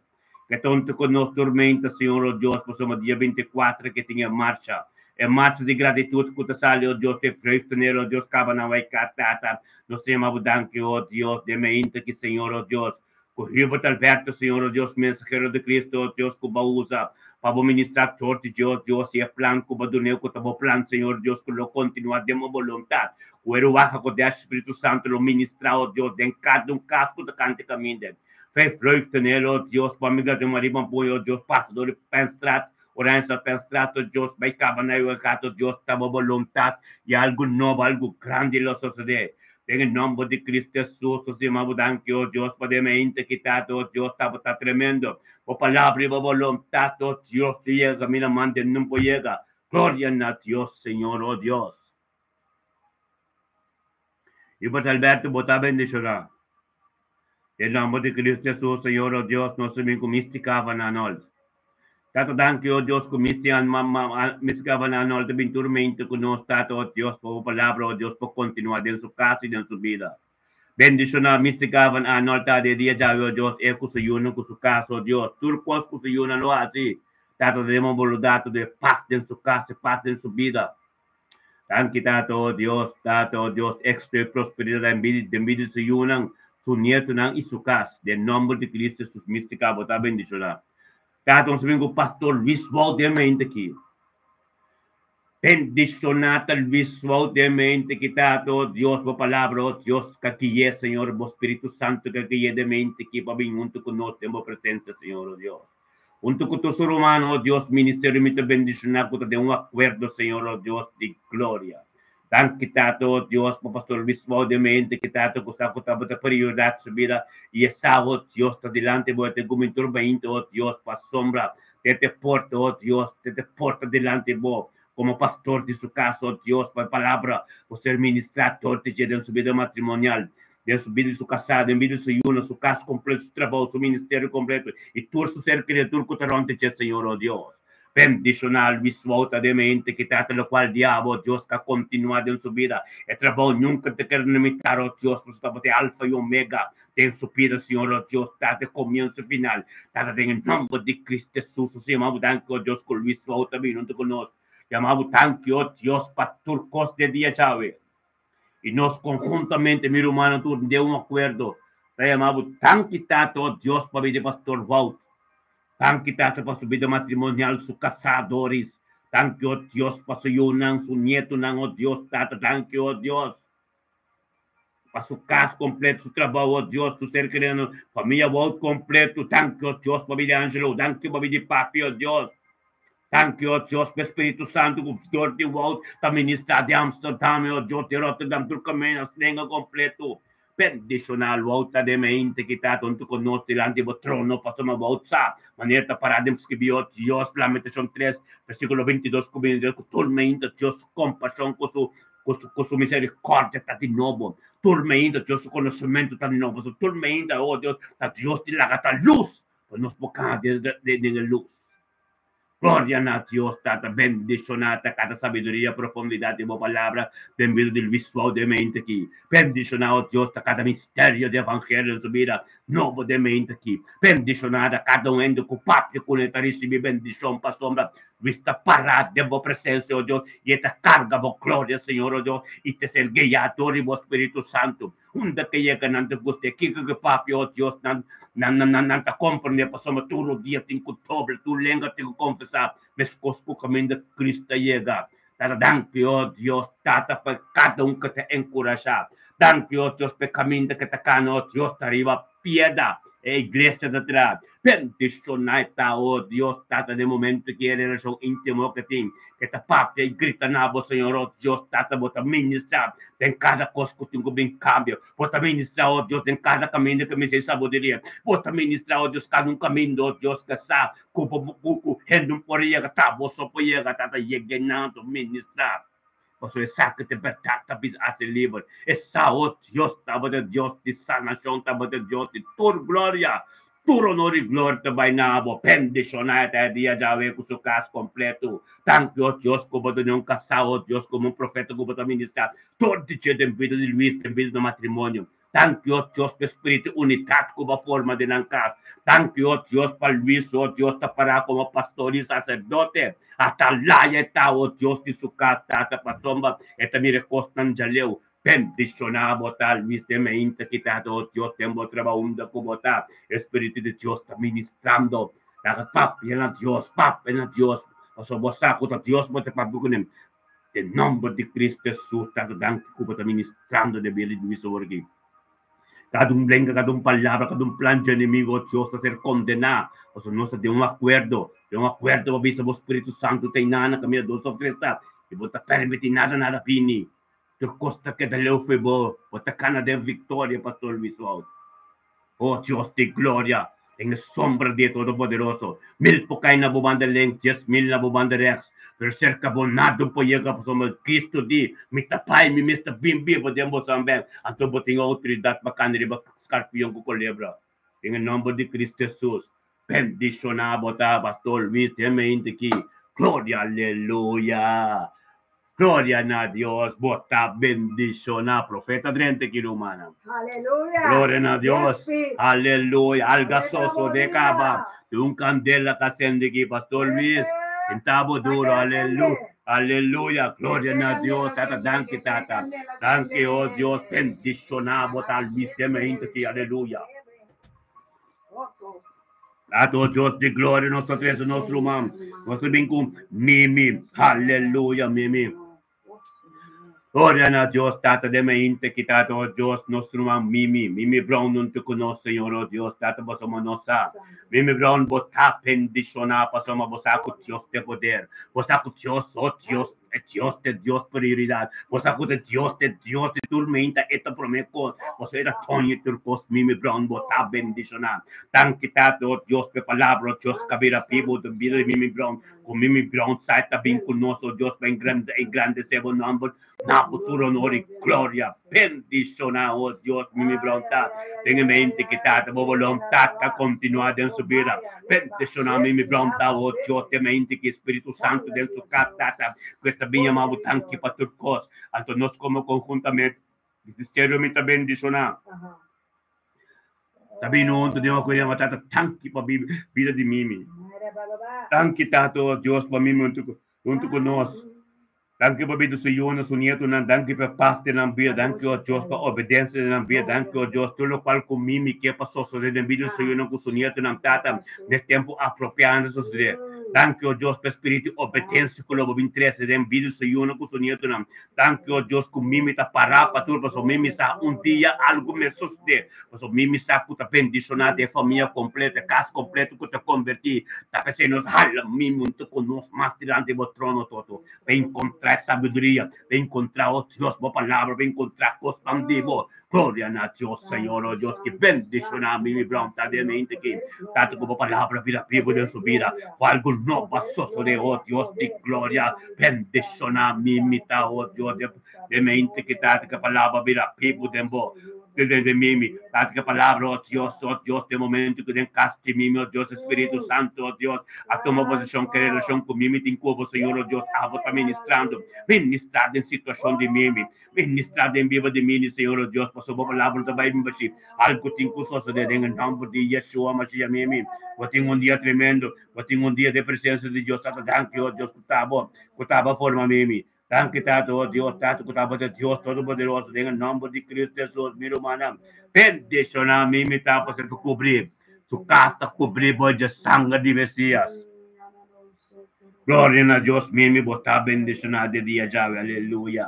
Ke tonto ku nos turmenta, Señor, o Dios, pasobra dia 24 ke tin e marcha, e marcha di gratitut ku ta sali, o Dios, te vreugdeneel, o Dios, kaba na Waika, Tata. Nos ta yama bo danki, o Dios, den meinta ki, Señor, o Dios, ku Hubert Alberto, Señor, o Dios, mensahero di Cristo, o Dios, ku bo usa pa bo ministrá tor di Dios, Dios, i e plan ku bo dun'é ku ta bo plan, Señor Dios, ku lo kontinuá den bo boluntat, ku e ruaha ku Dios Spiritu Santu lo ministrá, o Dios, den kada un kas ku ta kanta e kaminda. Fe vreugdeneel, o Dios, pa mi gata un ariba pui, o Dios, pasa dor di Penstraat, Oranjestad Penstraat, o Dios, bai kaba na Uegat, o Dios, ta bo boluntat, i algu nobo, algu grandi lo sosodé. Den e nòmber di Cristo Hesus, nos yama bo danki, o Dios, pa den mente ki Tata, o Dios, tabata tremendo. Bo palabra i bo boluntat, o Dios, ta yega kaminda mande nun por yega. Gloria na Dios, Señor, o Dios. Hubert Alberto, bo ta bendishoná. Den nòmber di Cristo Hesus, Señor, o Dios, nos ta bin ku Mistica Van Arnold. Tata, danki, o Dios, ku Mistica Van Arnold ta bin tur mente ku nos, Tata, o Dios, pa bo palabra, o Dios, por kontinuá den su kas i den su bida. Bendishoná Mister Gavin Arnold ta de dia djawe, o Dios, e ku su yunan, ku su kas, o Dios. Tur kos ku su yunan lo hasi, Tata, den bo boluntat, duna pas den su kas i pas den su bida. Danki, Tata, o Dios, Tata, o Dios, éksito i prosperidat den bida den bida di su yunan, su nietonan i su kas. Den nòmber di Cristo Jesus, Mister Gavin, bo ta bendishoná. Tata, nos ta bin ku Pastor Luis Wout den mente aki. Bendishoná ta Luis Wout den mente ki Tata, o Dios, bo Palabra, o Dios, ka gui'é, Señor, bo Spiritu Santu ka gui'é den mente ki pa bin huntu ku nos den bo presensia, Señor, o Dios. Huntu ku tur su rumannan, o Dios, ministerio mi ta bendishoná ku ta den un akuerdo, Señor, o Dios di gloria. Danki, Tata, o Dios, pa Pastor Luis Wout den mente ki Tata ku sa ku tabata prioridat su bida i e sa, o Dios, ta dilanti bo e ta gumintur bainte, o Dios, pa sombra Te te porta, oh Dios, te te porta dilanti bo como pastor di su cas, oh Dios, pa e palabra por ser ministrá tur di dje den su bida matrimonial, den su bida di su casá, den bida di su yunan, su cas completo, su trabou, su ministerio completo y tur su ser querido, tur cu ta rond di dje, Señor, oh Dios. Bendicioná Luis Wouter den mente ki trata locual diabo, oh Dios, ka continua den su bida. E trabou nunca ta kere limitar, oh Dios, pasobra ta bo ta e Alfa y Omega Den su bida, Señor, oh Dios, ta de comienzo y final. Tata, den e nomber di Cristo Jesus, nos yama bo danki, oh Dios, cu Luis Wout ta bini hunto cu nos. Yama bo danki, oh Dios, pa tur cos den dia djawe. Y nos conhuntamente, mi rumannan tur, den un acuerdo, ta yama bo danki, Tata, oh Dios, pa bida di Pastor Wout. Danki, Tata, pa su bida matrimonial, su casá, Doris. Danki, oh Dios, pa su yunan, su nietonan, oh Dios, Tata, danki, oh Dios. Pa su cas completo, su trabao, oh Dios, su ser querido, familia Wout completo. Danki, oh Dios, pa bida Angelo. Danki pa bida papi, oh Dios. Danki, oh Dios, pa Spiritu Santo cu dor di Wout ta ministra di Amsterdam, oh Dios, di Rotterdam, tur camina, slenga completo. Bendiciona Wout ta den mente ki ta hunto cu nos dilanti bo trono, pasobra Wout sa manera ta para den scribi, oh Dios, Lamentacion 3, versiculo 22 cu 23, cu tur mente Dios su compasion cu su Ku su, ku su misericordia ta di nobo. Tur meinta Dios su konosementu ta di nobo. So tur meinta, oh Dios, ta Dios di laga ta lus, pa nos por kana den, den e lus. Gloria na Dios, Tata, bendishoná ta kada sabiduria, profundidat di bo palabra den bida di Luis Suau den meinta aki. Bendishoná, oh Dios, ta kada misterio di evangelio den su bida nobo den meinta aki. Bendishoná ta kada un hende ku papia kuné ta risibí bendishon pasobra Luis ta pará den bo presensia, o Dios, i e ta karga bo gloria, Señor, o Dios, i ta ser guiá dor di bo Spiritu Santu. Unda ke yega nan ta gust'é. Kiko ke papia, o Dios, nan, nan, nan, nan ta komprendé, pasobra tur rodia tin ku dobla, tur lenga tin ku konfesá, meskos ku kaminda Cristo a yega. Tata, danki, o Dios, Tata, pa kada un ku ta enkurashá. Danki, o Dios, pa e kaminda ke ta kana, o Dios, ta riba pieda. E iglesia ta traha. Bendishoná e ta, o Dios, Tata, den momento ki e relashon íntimo ke tin, ke ta papia i grita na bo, Señor, o Dios, Tata, bo ta ministrá den kada kos ku tin ku bin kambio. Bo ta ministrá, o Dios, den kada kaminda ke mester sabiduria. Bo ta ministrá, o Dios, kada un kaminda, o Dios, ke sa ku bo ku hende no por yega, ta bo so por yega, Tata, yega einan, ta ministrá. Pasobra e sa ku ta bèrdat ta bisa hasi liber. E sa, o Dios, tabata Dios di sanashon, tabata Dios di tur gloria. Tur onor i gloria ta bai na bo. Bendishoná e ta e dia djawe ku su kas kompletu. Danki, o Dios, ku bo ta duna un kasá, o Dios, komo un profeta ku bo ta ministrá tur di dje den bida di Luis, den bida di nan matrimonio. Danki, o Dios, pa e spiritu di unidat ku bo a forma den nan kas. Danki, o Dios, pa Luis, o Dios, ta pará komo pastor i saserdote. Atalaya e ta, o Dios di su kas, Tata, pasobra e ta mira e kosnan djaleu. Bendishoná bo ta, Luis, den meinta ki Tata, o Dios, den bo trabou unda ku bo ta. E spiritu di Dios ta ministrando. Laga papia na Dios, papia na Dios, pasobra bo sa ku ta Dios bo ta papia kuné. Den nomber di Cristo Jesus, Tata, danki ku bo ta ministrando den bida di Luis awor aki. Kada un lenga, kada un palabra, kada un plan dje enemigo, oh Dios, ta ser kondená, pasobra nos ta den un akuerdo, den un akuerdo pa bisa bo Spiritu Santu ta einan na kaminda dos òf tres ta, i bo ta permití nada nada bini. Tur kos ta keda leu fo'i bo, bo ta kana den viktoria, Pastor Luis Wout. Oh Dios di gloria, den e sombra di e Todopoderoso, mil por kai na bo banda links, 10,000 na bo banda rechts, pero serka bo nada por yega, pasobra Cristo di, Mi ta pai, mi mes ta bin biba den bo samben, anto bo tin outoridat pa kana riba skarpion ku kolebra. Den e nomber di Cristo Jesus, bendishoná bo ta, Pastor Luis, den meinti aki. Gloria, aleluya! Gloria na Dios, bo ta bendiciona, profeta drente ki rumannan. Aleluya. Gloria na Dios. Yes, Pi. Aleluya. Alga soso de caba. De un candela ka sende ki Pastor Luis. Sintabo duro. Aleluya. Aleluya. Gloria na Dios. Tata, danki tata. Danki, oh Dios. Bendiciona bo ta Luis mente ki. Aleluya. Tato Dios di gloria, nos ta trese nos ruman. Nos ta bin ku Mimi. Aleluya, Mimi. Gloria na Dios, Tata de mente ki Tata, oh Dios, nos ruman Mimi. Mimi Brown non te conosce, Señor, oh Dios, Tata, bo no sa. Mimi Brown, bo ta bendiciona, pasoma bo sa ku Dios te poder. Bo sa ku Dios, oh Dios, Dios te Dios prioridad. Bo sa ku Dios te Dios de tormenta eta promeco. Bo sa era Tony turcos Mimi Brown, bo ta bendiciona. Danki Tata, oh Dios, pe palabra, oh Dios, kabira pibo de vida de Mimi Brown. Ku Mimi Brown sa ta bin ku nos, oh Dios, pa engrandece bo nomber. Na futuro honor y gloria. Bendiciona, oh Dios, Mimi Brown ta. Ten en mente que Tata, bo voluntad ta continua den su vida. Bendiciona Mimi Brown ta, oh Dios, ten mente que Espíritu Santo den su casa, Tata. Que ta bin llamado tanki pa tur cos. Anto nos como conjuntamente, ministerio mi ta bendiciona. Ta bin hunto den un kuya tata tanki pa vida di Mimi. Danki Tata, oh Dios, pa Mimi hunto ku nos. Danki pa vida su yunan, su nietonan. Danki pa paz den nan vida. Danki, oh Dios, pa obediencia den nan vida. Danki, oh Dios, tur locual ku Mimi ke pa sosode den vida su yunan ku su nietonan, Tata, den tempo apropiado sosode. Danki, oh Dios, pa spiritu di obediencia ku lo bo bin trese den vida su yunan ku su nietonan. Danki, oh Dios, ku Mimi ta para pa tur, pasobra Mimi sa un dia algo me sosode. Pasobra Mimi sa ku ta bendiciona den famia completo, cas completo ku ta converti. Ta p'esei nos hala Mimi hunto ku nos mas dilanti bo trono, Toto. Pa encontra sabiduria, pa encontra, oh Dios, bo palabra, pa encontra cosnan di bo. Gloria na Dios, Señor, oh Dios, que bendiciona Mimi Brown ta den mente ki. Tanto ku bo palabra bira vivo den su vida. Ku algo nobo a sosode, oh Dios di gloria. Bendiciona Mimi ta, oh Dios, de mente ki tata que palabra bira vivo den bo. De Mimi, tata que palabra, oh Dios, de momento que den casa de Mimi, oh Dios, Espíritu Santo, oh Dios, a toma posición, que relación con Mimi, tin cubo, Señor, oh Dios, abo ta ministrando, ministrando en situación de Mimi, ministrando en viva de Mimi, Señor, oh Dios, paso bo palabra ta bai bashi, algo tin ku suceder en el nombre de Yeshua Mashiach Mimi. Bo tin un dia tremendo, bo tin un dia de presencia de Dios, tata, danki, oh Dios, ku tabo forma Mimi. Danki Tata, oh Dios, Tata, ku tabo de Dios Todopoderoso, en el nombre de Cristo Jesús, mi hermana. Bendiciona Mimi ta pa ser cubrir, su casa cubrir por de sangre de Mesías. Gloria a Dios, Mimi, bo ta bendiciona de dia djawe, aleluya.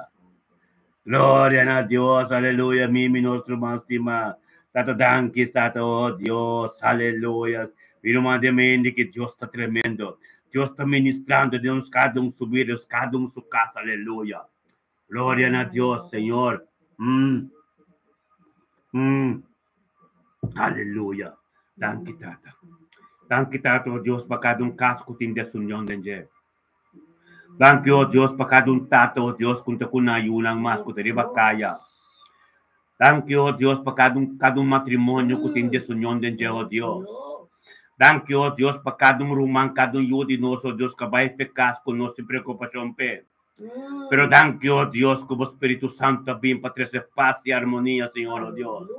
Gloria a Dios, aleluya, Mimi, nuestro estima. Tata, danki, Tata, oh Dios, aleluya. Mi ruman de mente que Dios ta tremendo. Dios ta ministrando, Dios cada un su vida, Dios cada un su casa, aleluya. Gloria a Dios, Señor. Aleluya. Danki, Tata. Danki, Tata, oh Dios, pa cada un cas ku tin desunion den dje. Danki, oh Dios, pa cada un tata, oh Dios, ku ta ku nan yunan mas ku ta riba kaya. Danki, oh Dios, pa cada un matrimonio ku tin desunion den dje, oh Dios. Danki, oh Dios, pa cada un ruman, cada un yu di nos, oh Dios, ku bai fe kas ku nos tin preokupashon pe. Pero danki, oh Dios, ku bo Spiritu Santo bin pa trese paz y armonia, Señor, oh Dios.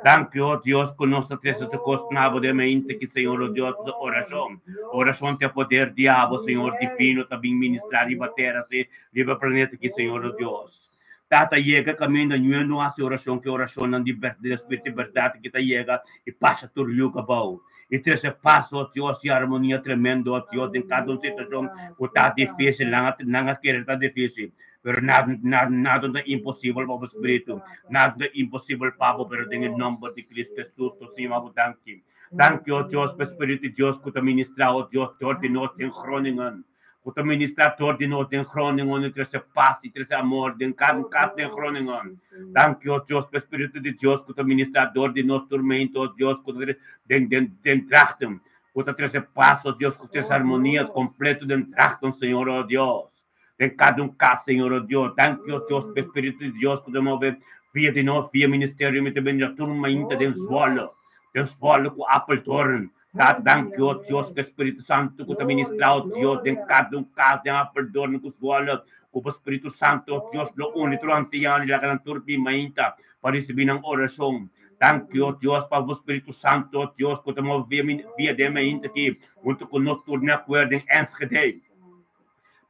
Danki, oh Dios, ku nos ta trese tur kos nabo de mente ki, Señor, oh Dios, di orashon. Orashon te poder diabo, Señor divino, ta bin ministrar riba tera, sí, riba planeta ki, Señor, oh Dios. Tata yega kaminda no hasi orashon ke orashon nan di berdad, spiritu di berdad ki ta yega y pasa tur luga bou. Y trese paz, oh Dios, y armonia tremendo, oh Dios, en cada un situacion ku ta difícil, nan a kere ta difícil. Pero nada, nada, nada ta imposibel pa bo spiritu. Nada ta imposibel pa bo, pero den nomber di Cristo Jesus, to Señor, bo danki. Danki, oh Dios, pa Spiritu di Dios ku ta ministra, oh Dios, door di nos den Groningen. Ku ta ministra door di nos den Groningen, y trese paz y trese amor den cada cas den Groningen. Danki, oh Dios, pa Spiritu di Dios ku ta ministra door di nos tormento, oh Dios, ku ta den Drachten. Ku ta trese paz, oh Dios, ku trese armonia completo den Drachten, Señor, oh Dios. Den cada un cas, Señor, oh Dios. Danki, oh Dios, pa Spiritu di Dios ku ta move via di nos, via ministerio, mi ta bendiga tur mainta den Zwolle. Den Zwolle ku Apeldoorn. Tata, danki, o Dios, ku Spiritu Santu ku ta ministrá, o Dios, den kada un kas den Apeldoorn ku Zwolle, ku bo Spiritu Santu, o Dios, lo uni tur antiano i laga nan tur bin mainta pa risibí nan orashon. Danki, o Dios, pa bo Spiritu Santu, o Dios, ku ta move via via den mainta aki, huntu ku nos tur den akuerdo den Enschede.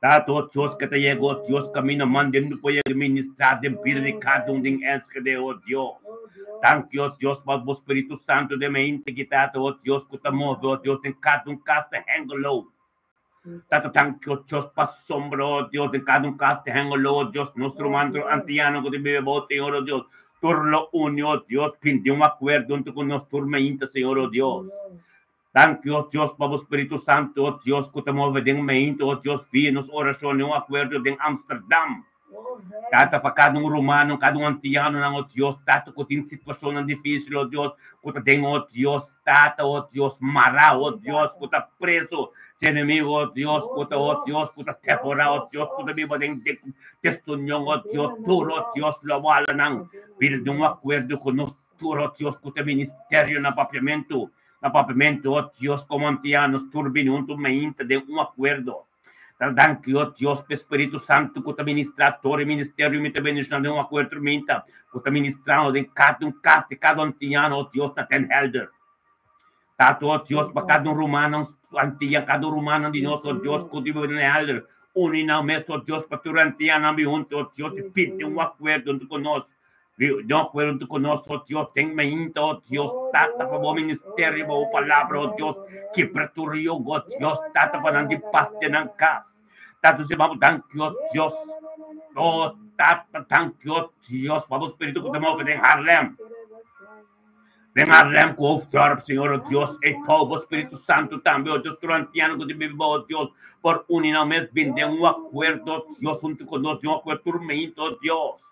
Tata, o Dios, ku ta yega, o Dios, kaminda manda no por yega ministrá den bida di kada un den Enschede, o Dios. Danki, o Dios, pa bo Spiritu Santu den mainta aki, Tata, o Dios, ku ta move, o Dios, den kada un kas den Hengelo. Tata, danki, o Dios, pa sombra, o Dios, den kada un kas den Hengelo, o Dios, nos ruman tur antiano ku ta biba bou, Señor, o Dios, tur lo uni, o Dios, bini un akuerdo huntu ku nos tur mainta, Señor, o Dios. Danki, o Dios, pa bo Spiritu Santu, o Dios, ku ta move den mainta, o Dios, via nos orashon den un akuerdo den Amsterdam. Tata, pa kada un rumano, kada un antianonan, o Dios, Tata, ku tin situashonnan difísil, o Dios, ku ta den, o Dios, Tata, o Dios, mará, o Dios, ku ta preso di enemigu, o Dios, ku ta, o Dios, ku ta devorá, o Dios, ku ta biba den desunion, o Dios, tur, o Dios, lo bo hala nan bira den un akuerdo ku nos tur, o Dios, ku ta ministerio na papiamentu. Na papiamentu, o Dios, komo antianos tur bini huntu mainta den un akuerdo. Ta danki, o Dios, p'e Spiritu Santu ku ta ministrá tur e ministerio. Mi ta bendishoná den un akuerdo mainta ku ta ministrando den kada un kas di kada antiano, o Dios, na Den Helder. Tata, o Dios, pa kada un rumannan antian, kada un rumannan di nos, o Dios, ku ta biba den Helder, uni nan mes, o Dios, pa tur antiannan bin huntu, o Dios, i pidi un akuerdo huntu ku nos. Dios huntu ku nos, o Dios, den mainta, o Dios, Tata, pa bo ministerio, pa bo palabra, o Dios, kibra tur yugo, o Dios, Tata, pa nan tin pas den nan kas. Tata, si bo danki, o Dios, o Tata, danki, o Dios, pa bo spiritu ku ta move den Haarlem. Den Haarlem ku Hoofddorp, Señor, o Dios, e tou bo Spiritu Santu tambe, o Dios, tur antiano ku tin biba, o Dios, por uni nan mes bin den un akuerdo, o Dios, huntu ku nos, den un akuerdo tur mainta, o Dios.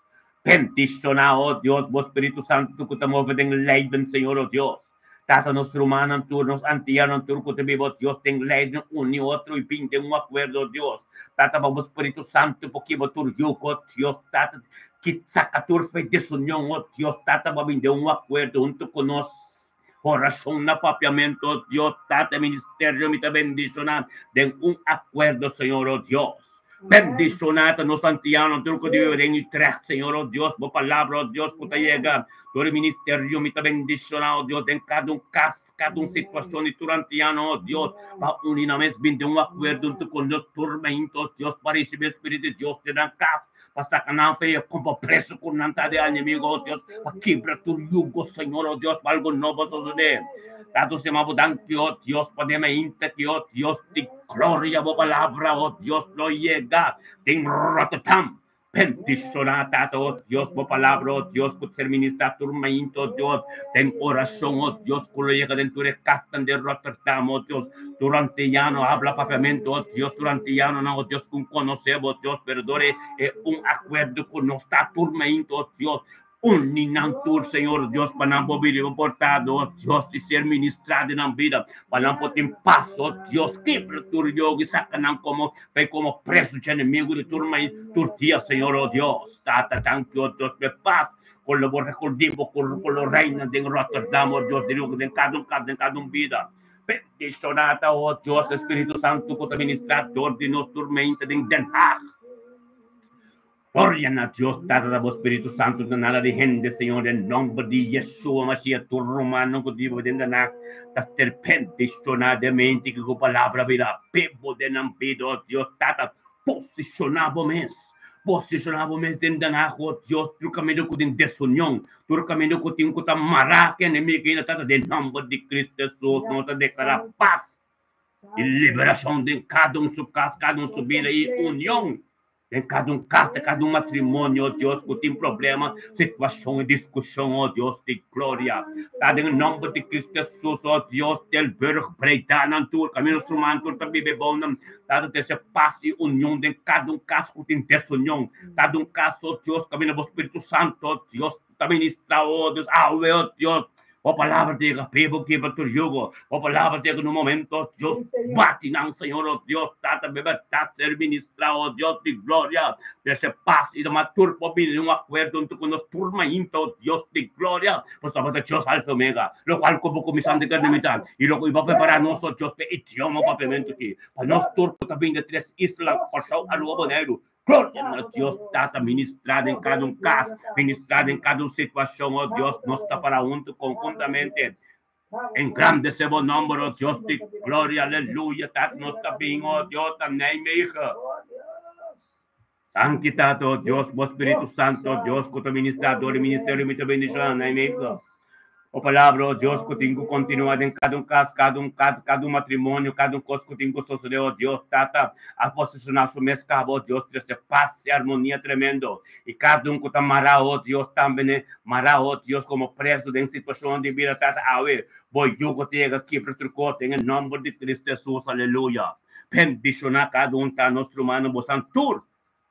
Bendishoná, o Dios, bo Spiritu Santu ku ta move den Leiden, Señor, o Dios. Tata, nos rumannan tur, nos antianonan tur ku ta biba, o Dios, den Leiden, uni otro i bin den un akuerdo, o Dios. Tata, pa bo Spiritu Santu por kiba tur yugo, o Dios, Tata, ki saka tur fe desunion, o Dios, Tata, pa bin den un akuerdo huntu ku nos. Orashon na papiamentu, o Dios, Tata, ministerio mi ta bendishoná den un akuerdo, Señor, o Dios. Bendishoná ta nos antiano tur ku ta biba den Utrecht, Señor, o Dios, bo palabra, o Dios, ku ta yega tur e ministerio mi ta bendishoná, o Dios, den kada un kas, kada un situashon di tur antiano, o Dios, pa uni nan mes bin den un akuerdo huntu ku nos tur mainta, o Dios, pa risibí e Spiritu di Dios den nan kas, pa saka nan fe e komo preso ku nan ta di enemigo, o Dios, pa kibra tur yugo, Señor, o Dios, pa algo nobo sosodé. Tata, nos yama bo danki, o Dios, pa den mainta aki, o Dios di gloria, bo palabra, o Dios, lo yega den Rotterdam. Bendishoná, Tata, o Dios, bo palabra, o Dios, ku ta ser ministrá tur mainta, o Dios, den orashon, o Dios, ku lo yega den tur e kasnan di Rotterdam, o Dios. Tur antiano habla papiamento, o Dios, tur antianonan, o Dios, ku konosé bo, Dios, pero dor e un akuerdo ku nos ta tur mainta, o Dios, uni nan tur, Señor Dios, pa nan por bira bo portado, o Dios, i ser ministrá den nan bida, pa nan por tin pas, o Dios, kibra tur yogo i saka nan komo fe komo preso dje enemigo di tur mai tur dia, Señor, o Dios. Tata, danki, o Dios, pa e pas ku lo bo rekordí bo ku lo reina den Rotterdam, o Dios, den kada un kas, den kada un bida. Bendishoná ta, o Dios, Spiritu Santu ku ta ministrá dor di nos tur mente den Den Haag. Gloria na Dios Tata ta bo Spiritu Santu ta nada di hende, Señor, den nomber di Yeshua Mashiach tur rumannan ku ta biba den Den Haag ta ser bendishoná den mente ku bo palabra bira bibu den nan bida, o Dios Tata, posishoná bo mes. Posishoná bo mes den Den Haag, o Dios, tur kaminda ku tin desunion, tur kaminda ku tin ku ta mará ku enemigu ainda, Tata, den nomber di Cristo Hesus nos ta deklará pas i liberashon den kada un su kas, kada un su bida i union Den kada un kasa, kada un matrimonio, oh Dios, ku tin problema, situashon i diskushon, oh Dios di gloria. Ta den e nòmber di Kristu Hesus, oh Dios, Tilburg, Breda, nan tur, kaminda nos ruman tur ta biba e bon, ta trese pas i union den kada un kas ku tin desunion. Kada un kas, oh Dios, kaminda bo Spiritu Santu, oh Dios, ta ministra, oh Dios, awe, oh Dios. Bo palabra ta yega p'e bo kebra tur yugo. Bo palabra ta yega na un momento, Dios, bati nan, Señor, oh Dios, Tata, b'e bèrdat ser ministrá, oh Dios di gloria. Trese pas i tuma tur por bini den un akuerdo huntu ku nos tur mainta, oh Dios di gloria. Pasobra bo ta Dios Alfa i Omega, lokual ku bo kuminsá den eternidad i loke bo a prepará nos, oh Dios, p'e idioma papiamentu aki, pa nos tur ku ta bini di tres isla, Kòrsou, Aruba, Boneiru. Gloria na Dios Tata, ministrá den kada un kas, ministrá den kada un situashon, oh Dios, nos ta para huntu konhuntamente. Engrandesé bo nòmber, oh Dios di gloria, aleluya, Tata, nos ta bin, oh Dios, ta Nijmegen. Danki, Tata, oh Dios, bo Spiritu Santu, oh Dios, ku ta ministrá dor di ministerio, mi ta bendishoná Nijmegen. O palabra, o Dios, ku tin ku kontinuá den kada un kas, kada un kada, kada un matrimonio, kada un kos ku tin ku sosodé, o Dios, Tata, a posishoná su mes kaba, o Dios, trese pas i armonia tremendo. I kada un ku ta mará, o Dios, tambe ne mará, o Dios, komo preso den situashonnan di bida, Tata, awe Bo yugo ta yega kibra tur kos den e nòmber di Kristu Hesus. Aleluya. Bendishoná kada un ta nos rumannan, bosan tur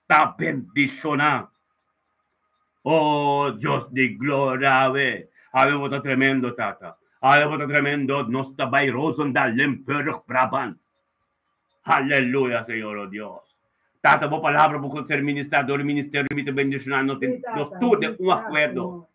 ta bendishoná. Oh Dios di gloria, awe, awe bo ta tremendo, Tata. Awe bo ta tremendo, nos ta bai Roosendaal, Limburg, Brabant. Aleluya, Señor, oh Dios. Tata, bo palabra bo ser ministrá dor di ministerio mi ta bendishoná nos, nos tur den un akuerdo.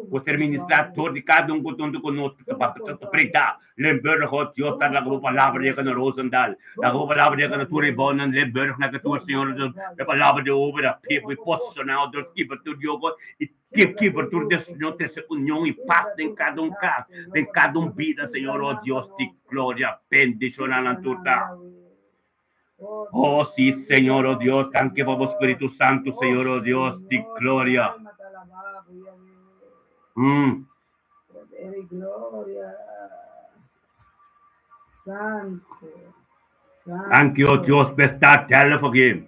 Bo ser ministrá dor di kada un ku tonto ku nos ta papia ta prediká. Limburg, oh Dios, ta laga bo palabra yega na Roosendaal. Laga bo palabra yega na tur e bounan Limburg, na tur, Señor, e palabra di obra p'e bo i posicioná oh Dios, kibra tur yogo i kibra tur desunion, trese union i pas den kada un kas, den kada un bida, Señor, oh Dios di gloria, bendiciona nan tur ta. Oh sí, Señor, oh Dios, danki pa bo Spiritu Santu, Señor, oh Dios di gloria. Mm. Poder y gloria. Santo. Danki, oh Dios, pa esta telefon aki.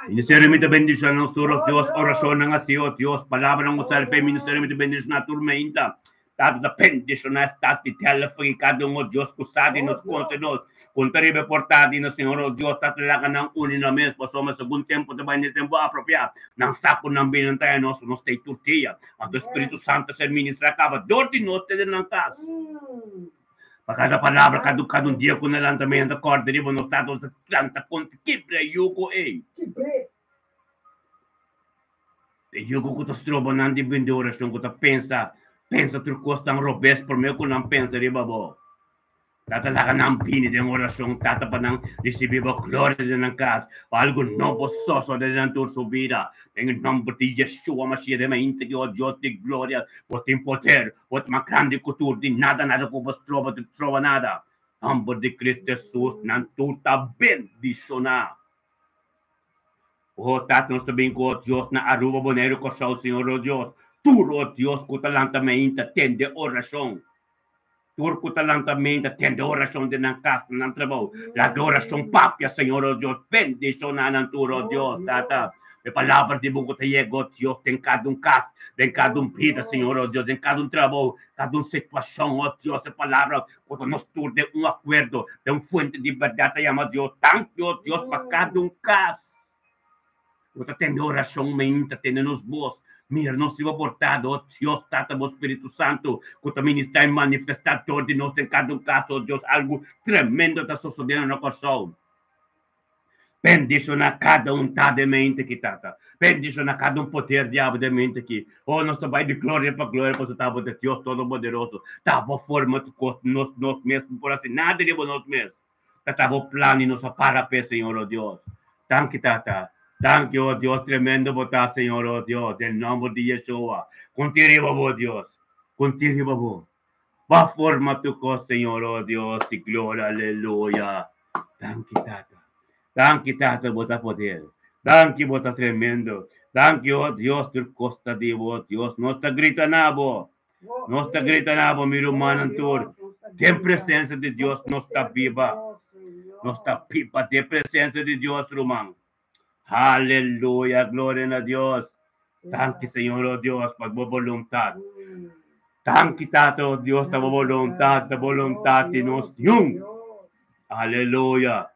Ministerio mi ta bendiciona nos tur, oh Dios, oracionnan así, oh Dios, palabranan ku sali pa e ministerio mi ta bendiciona tur meinta. Tata ta bendiciona e stad di Delft i cada un, oh Dios, cu sa di nos conse nos, con ta riba e portada di nos Señor, oh Dios, Tata laga nan uni nan mes, pasobra segun tempo ta bai na e tempo apropiá, nan sa cu nan bini nan ta haña nos, nos ta ei tur dia. Anto Spiritu Santo a ser ministrá caba dor di nos te den nan cas. Pa cada palabra, cada, cada un dia cu nan lanta mañana ta corda riba nos, Tata, nos ta lanta contra kibra e yugo ei. E yugo ku ta stroba nan di bende orashon, ku ta pensa, pensa tur kos tan robes promé ku nan pensa riba bo. Tata laga nan bini den orashon, Tata, pa nan risibí bo gloria den nan kas, pa algu nobo sosodé den nan tur su bida. Den e nòmber di Yeshua Mashiach den mainta ki, o Dios di gloria, bo tin poder, bo ta mas grandi ku tur, di nada nada ku bo stroba, ta stroba nada. Nòmber di Cristo Hesus, nan tur ta bendishoná. O Tata, nos ta bin ku o Dios na Aruba, Boneiru, Kòrsou, Señor, o Dios. Tur, o Dios, ku ta lanta meinta, tende orashon. Tur ku ta lanta meinta, tende orashon den nan kas, na nan trabou. Laga orashon papia, Señor, o Dios. Bendishoná nan tur, o Dios, Tata. E palabra di bo ku ta yega, o Dios, den kada un kas, den kada un bida, Señor, o Dios, den kada un trabou, kada un situashon, o Dios, e palabra ku ta nos tur den un akuerdo, den un fuente di bèrdat ta yama Dios. Danki, o Dios, pa kada un kas. Bo ta tende orashon mainta, tende nos bos, mira nos riba portada, o Dios, Tata, bo Spiritu Santu, ku ta ministrá i manifestá dor di nos den kada un kas, o Dios, algu tremendo ta sosodé na nos Kòrsou. Bendishoná kada un ta den mente aki, Tata. Bendishoná kada un poder di abo den mente aki. O nos ta bai di gloria pa gloria pasobra ta abo ta Dios Todopoderoso. Ta bo forma tur kos, nos nos mes no por hasi nada riba nos mes. Ta ta bo plan i nos a para p'e, Señor, o Dios. Danki, Tata. Danki, o Dios, tremendo bo ta, Señor, o Dios, den nomber di Yeshua. Konti riba bo, Dios. Konti riba bo. Bo forma tur kos, Señor, o Dios di gloria, aleluya. Danki, Tata. Danki, Tata, bo ta poder. Danki, bo ta tremendo. Danki, o Dios, tur kos ta di bo, Dios. Nos ta grita na bo. Nos ta grita na bo, mi rumannan tur. Den presensia di Dios nos ta biba. Nos ta biba den presensia di Dios, ruman. Aleluya, gloria na Dios. Danki, Señor, oh Dios, pa bo boluntat. Danki, Tata, oh Dios, ta bo boluntat, ta boluntat di nos yun. Aleluya.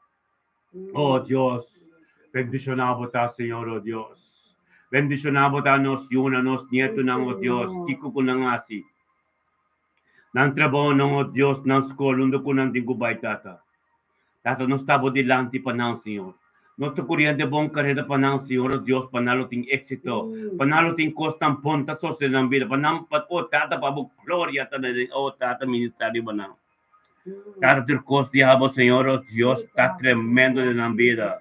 Oh Dios, bendishoná bo ta, Señor, oh Dios. Bendishoná bo ta nos yuna, nos nietonan, oh Dios, kiko ku nan hasi. Nan trabounan, o Dios, nan skol, unda ku nan tin ku bai, Tata. Tata, nos ta bo dilanti pa nan, Señor. Nos ta kuriente bon kareda pa nan, Señor, o Dios, pa nan lo tin éksito, pa nan lo tin kosnan bon ta sosede nan bida, pa nan, pa, o Tata, pa bo gloria ta den, o Tata, ministrá riba nan. Tata, tur kos di abo, Señor, o Dios, ta tremendo den nan bida.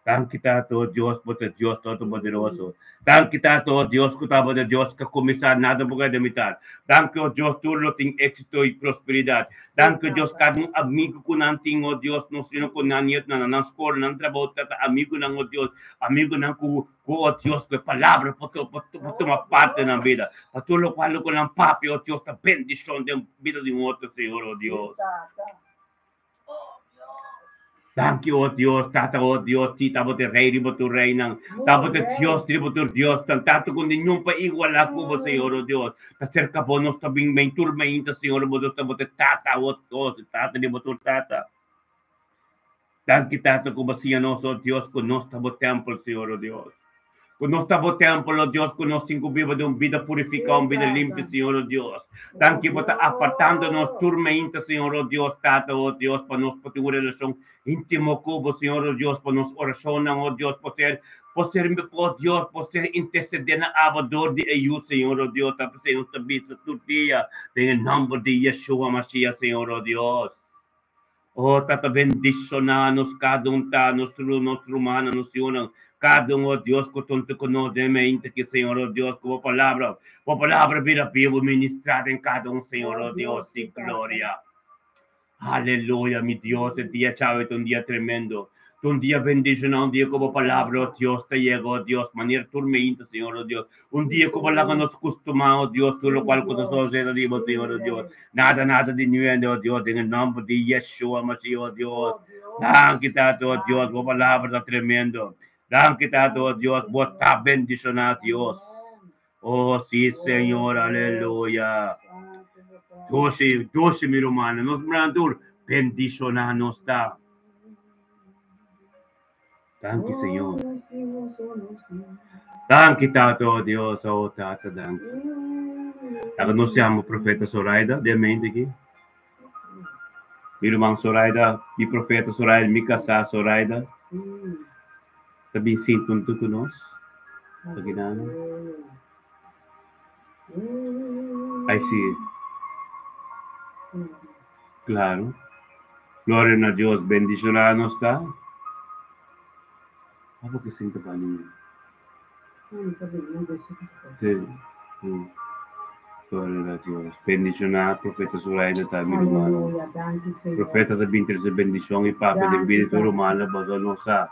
Danki Tata, o Dios, bo ta Dios Todopoderoso. Danki Tata, o Dios, ku tabata Dios ka kuminsá nada bo keda mitar. Danki, o Dios, tur lo tin éksito i prosperidat. Danki, o Dios, kada un amigu ku nan tin, o Dios, nos sino ku nan nietunan na nan skol, nan trabou, Tata, amigunan, o Dios, amigunan ku, ku, o Dios, ku e palabra por por por tuma parti den nan bida. Pa tur lokual ku nan papia, o Dios, ta bendishon den bida di un otro, Señor, o Dios. Danki, o Dios, Tata, o Dios, sí, ta bo te Rey riba tur reynan, ta bo te Dios riba tur diosnan, Tata, ku ningun pa igualá ku bo, Señor, o Dios. Ta serka bo nos ta bin ben tur mainta, Señor, bo Dios, ta bo te Tata, o Dios, Tata riba tur tata. Danki, Tata, ku bo siña nos, o Dios, ku nos ta bo tèmpel, Señor, o Dios. Ku nos ta bo tèmpel, o Dios, ku nos tin ku biba den un bida purifiká, un bida limpi, Señor, o Dios. Danki bo ta apartando nos tur meinta, Señor, o Dios, Tata, o Dios, pa nos por tin un relashon íntimo ku bo, Señor, o Dios, pa nos orashonnan, o Dios, por ser, por ser, o Dios, por ser intersedé na abo dor di e Yu, Señor, o Dios. Ta p'esei nos ta bisa tur dia, den e nòmber di Yeshua Mashiach, Señor, o Dios. Oh Tata bendishoná nos kada un ta nos ru nos rumannan nos yunan kada un oh Dios ku tonto ku nos den mente ki Señor oh Dios ku bo palabra bo palabra bira bibu ministrá den kada un Señor oh Dios si gloria aleluya mi Dios e dia djawe ta un dia tremendo ta un dia bendishoná un dia ku bo palabra oh Dios ta yega oh Dios manera tur meinta Señor oh Dios Un dia ku bo laga nos kustumá, o Dios, tur lokual ku ta sosede riba, Señor, o Dios. Nada, nada di niuende, o Dios, den e nòmber di Yeshua Mashiach, o Dios. Danki, Tata, o Dios, bo palabra ta tremendo. Danki, Tata, o Dios, bo ta bendishoná, Dios. O sí, Señor, aleluya. Dushi, dushi, mi rumannan, nos rumannan tur, bendishoná nos ta. Danki Señor. Danki Tata, oh Dios, oh Tata, danki. Laga nos llama Profeta Zoraida den mente aki. Mi ruman Zoraida, mi profeta Zoraida, mi kasá Zoraida, ta bin sinta huntu ku nos. Pakinana. Ai si. Claro. Gloria na Dios. Bendicioná nos ta. Abo ke sinta pa mi. Sí. Gloria na Dios. Bendicioná Profeta Zoraida ta mi rumano. Profeta ta bin trese bendicion i papia den bida di tur rumano pasobra nos sa.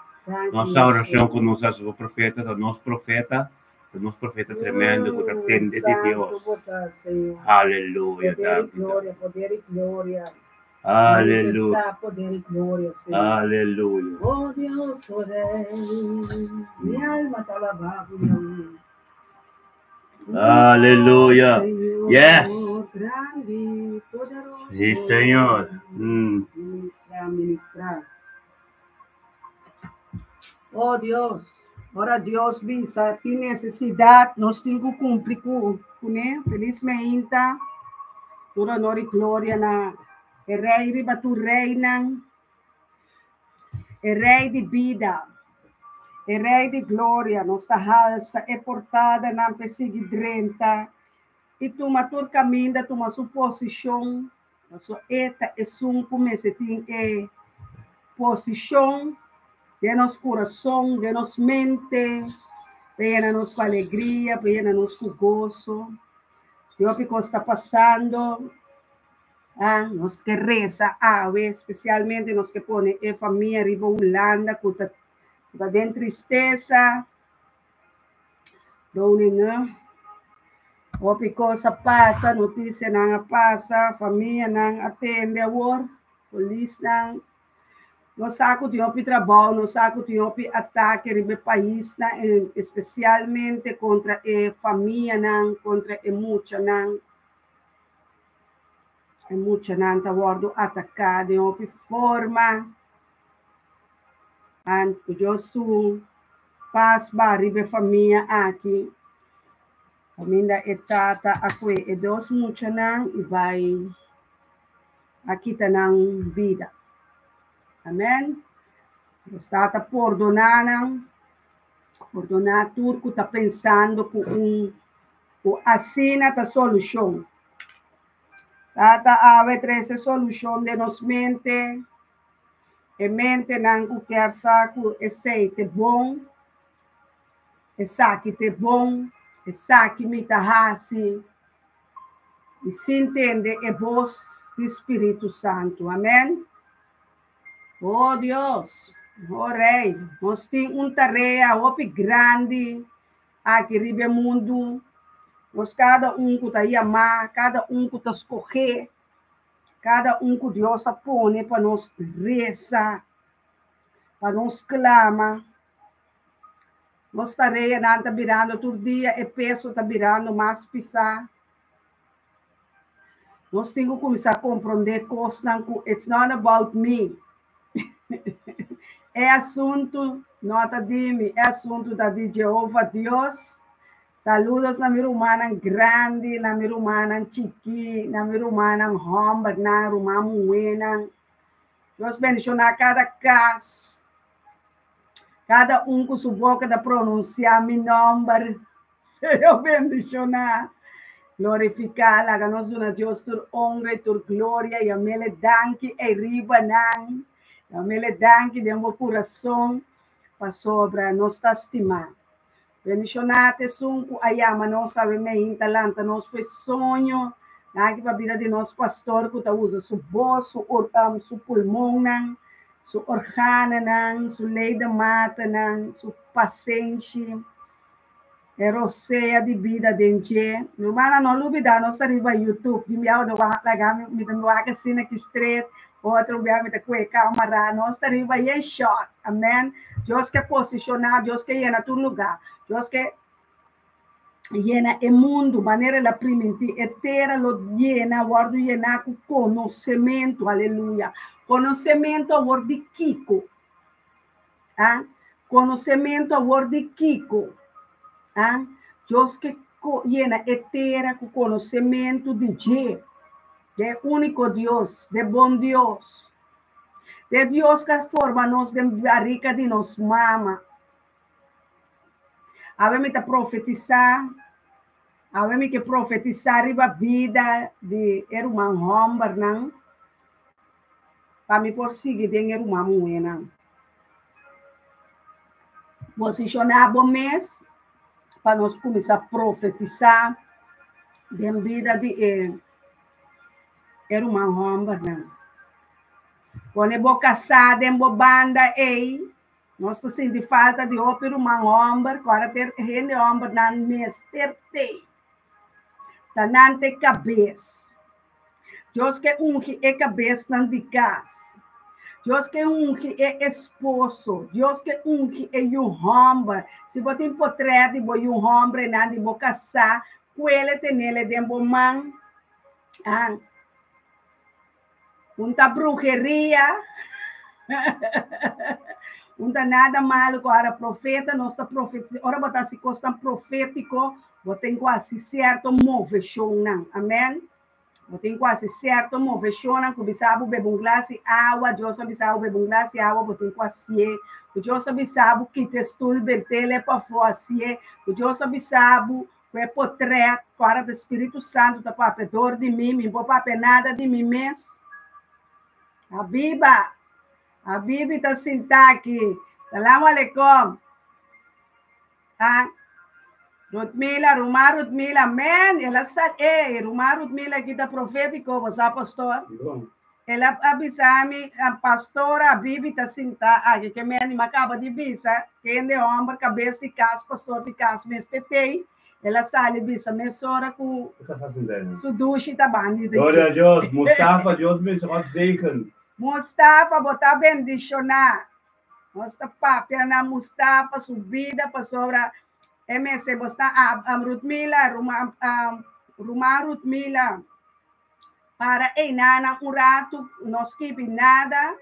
Nos sa oracion ku nos hasi pa profeta ta nos profeta. Ta nos profeta tremendo ku ta tende di Dios. Aleluya. Poder y gloria, poder y gloria. Aleluya. Manifestá poder y gloria, Señor. Aleluya. Oh Dios, oh Rey, mi alma ta alabá bo, Yahweh. Aleluya. Señor, Yes. grande y poderoso. Sí, Señor. Ministrá, ministrá. Oh Dios, ora Dios bisa tin nesesidat, nos tin ku kumpli ku kuné. Felis meinta, tur honor i gloria na e Rei riba tur reinan, e Rei di bida, e Rei di gloria. Nos ta halsa e portadanan p'e sigui drenta i tuma tur kaminda, tuma su posishon. Pasobra e ta esun ku mester tin e posishon den nos kurason, den nos mente, pa yena nos ku alegria, pa yena nos ku goso. Di hopi kos ta pasando, ah, nos ke resa awe, spesialmente nos ke pone e famia riba Hulanda ku ta ku ta den tristesa. Groningen. Hopi kos a pasa, notisianan a pasa, famianan a tende awor, polisnan. Nos sa ku tin hopi trabou, nos sa ku tin hopi atake riba e paisnan, espesialmente kontra e famianan, kontra e muchanan. E muchanan ta wòrdu ataká den hopi forma. Anto Dios su pas ba riba e famia aki. Kaminda e tata a kue e dos muchanan i bai a kita nan bida. Amen. Nos tata pordoná nan, pordoná tur ku ta pensando ku un ku asina ta solushon. Tata awe trese solushon den nos mente, e mentenan ku kier sa ku esei te bon. Esaki ta e bon, esaki mi ta hasi, i sin tende e bos di Spiritu Santu. Amen. Oh Dios, oh Rei, nos tin un tarea hopi grandi aki riba e mundu. Nos kada un ku ta yamá, kada un ku ta skohé, kada un ku Dios a pone pa nos resa, pa nos klama. Nos tareanan ta birando tur dia, e peso ta birando mas pisá. Nos tin ku kuminsá komprondé kosnan ku it's not about me. E asuntu no ta di mi, e asuntu ta di Jehova Dios. Saludos na mi rumannan grandi, na mi rumannan chikí, na mi rumannan hòmbernan, ruman muhénan. Dios bendishoná kada kas. Kada un ku su boka ta pronunsiá mi nòmber. Señor bendishoná, glorifiká, laga nos duna Dios tur honra i tur gloria. Yam'El e danki ei riba nan. Yam'El e danki den bo kurason pasobra nos ta stimá. Bendishoná ta esun ku a yama nos awe meinta lanta nos fu e soño. Danki pa bida di nos pastor ku ta usa su bos, su su pulmonnan, su organonan, su ledematennan, su pasenshi, e rosea di bida den dje. Mi rumannan no lubida nos ta riba YouTube. Di biaha bo ta wak laga mi mi ta wak asina ki stret, otro biaha mi ta kue kamara. Nos ta riba yen shot. Amen. Dios ke posishoná, Dios ke yena tur lugá. Dios ke yena e mundu manera el a primintí. E tera lo yena, wòrdu yená ku konosementu. Aleluya. Konosementu awor di kiko? Ah, konosementu awor di kiko? Ah, Dios ke yena e tera ku konosementu di dje, de úniko Dios, de bon Dios. De Dios ka forma nos den barika di nos mama. Awe mi ta profetisá, awe mi ke profetisá riba bida di e ruman hòmbernan pa mi por sigui den e ruman muhénan. Posishoná bo mes pa nos kuminsá profetisá den bida di e e ruman hòmbernan. Pone bo kasá den bo banda ei. Nos ta sinti falta di hopi ruman hòmber ku ora ter hende hòmbernan mester tei. Ta nan ta e kabes. Dios ke ungi e kabesnan di kas. Dios ke ungi e esposo. Dios ke ungi e yu hòmber. Si bo tin potrèt di bo yu hòmbernan di bo kasá, kuele tenele den bo man. Ah. Un ta bruheria, un ta nada malo ku ora profeta nos ta profeti ora bo ta hasi kosnan profétiko bo tin ku hasi sierto moveshonnan, amen. Bo tin ku hasi sierto moveshonnan ku bisa bo bebe un glas di awa, Dios a bisa bo bebe un glas di awa, bo tin ku hasié. Ku Dios a bisa bo kita e stul bentele pafó, hasié. Ku Dios a bisa bo Ku e potrèt ku ora ta Spiritu Santu ta papia dor di mi, mi por papia nada di mi mes. Habiba, Habibi ta sintá aki. Salamu alaikum. Ah, Rutmila, Ruma Rutmila, men, el a sa, eh, Ruma Rutmila aki ta profétiko, bo sa, pastor? El a a bisa mi, Pastor Habibi ta sintá aki. Ke mende mi a kaba di bisa, kende hòmber kabes di kas, pastor di kas mester tei. El a sali bisa mesora ku su dushi ta bandi di Gloria a Dios. Mustafa, Dios mes God zegen. Mustafa, bo ta bendishoná. Nos ta papia na Mustafa su bida pasobra e mester bo sta Rutmila, ruman ruman Rutmila. Para einanan un ratu, no skibi nada,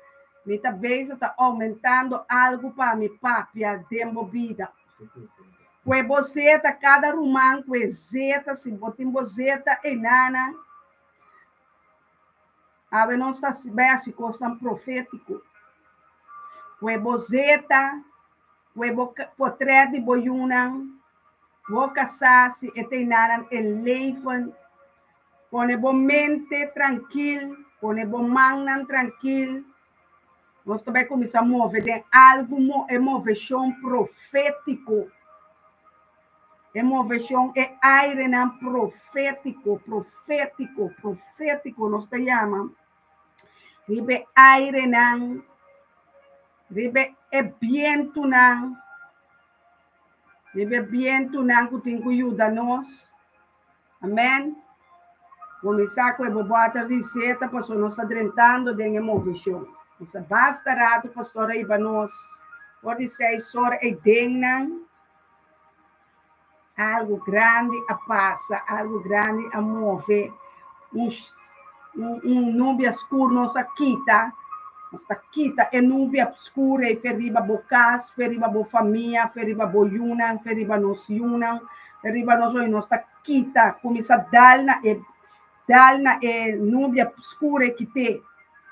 mi ta bezig ta aumentando algu pa mi papia den bo bida. Kue bo zeta, kada ruman kue zeta, si bo tin bo zeta einana. Awe nos ta bai hasi kosnan profétiko. Kue bo zeta, kue bo potrèt di bo yunan, bo kasá si e ta einanan e leven. Pone bo mente trankil, pone bo mannan trankil. Nos ta bai kuminsá move den algu, e moveshon profétiko. E moveshon, e airenan profétiko, profétiko, profétiko nos ta yama. Riba e airenan, riba e bientunan, riba e bientunan ku tin ku yuda nos. Amèn. Kuminsá ku e bo bòter di seta pasobra nos ta drentando den e moveshon. Nos a basta ratu pastor a hiba nos for di seis ora ei den nan. Algu grandi a pasa, algu grandi a move. Un, un, un nubia skur nos a kita. Nos ta kita e nubia skur ei fe riba bo kas, fe riba bo famia, fe riba bo yunan, fe riba nos yunan. Riba nos hoy nos ta kita, kuminsá dal na e dal na e nubia skur e kit'é.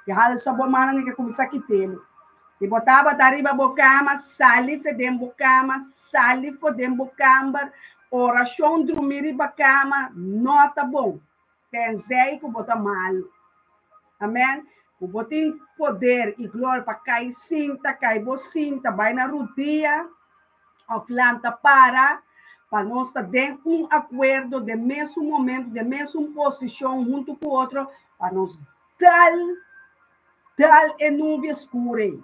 I halsa bo mannan i ke kuminsá kit'é. Si bo tabata riba bo kama, sali fe den bo kama, sali for den bo kamber, orashon drumí riba kama no ta bon. Tenzij ku bo ta malu. Amèn. Ku bo tin poder i gloria pa kai sinta, kai bo sinta, bai na rudia òf lanta para, pa nos ta den un akuerdo, den mesun momento, den mesun posishon huntu ku otro, pa nos dal, dal e nubia skur ei.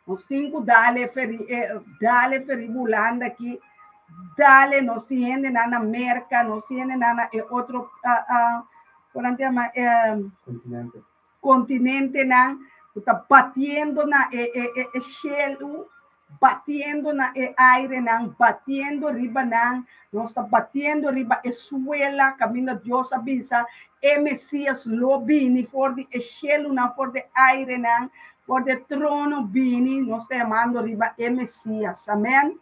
Nos tin ku dal e feri, e, dal e feri Hulanda aki, dal e, nos tin hendenan na Merka, nos tin hendenan na e otro, uh, uh, kon nan ta yama, e, Kontinente. kontinentenan ku ta batiendo na e, e, e, e shelu, batiendo na e airenan, batiendo riba nan, nos ta batiendo riba e suela kaminda Dios a bisa e Mesias lo bini for di e shelunan, for di airenan, for di e trono bini, nos ta yamando riba e Mesias. Amèn.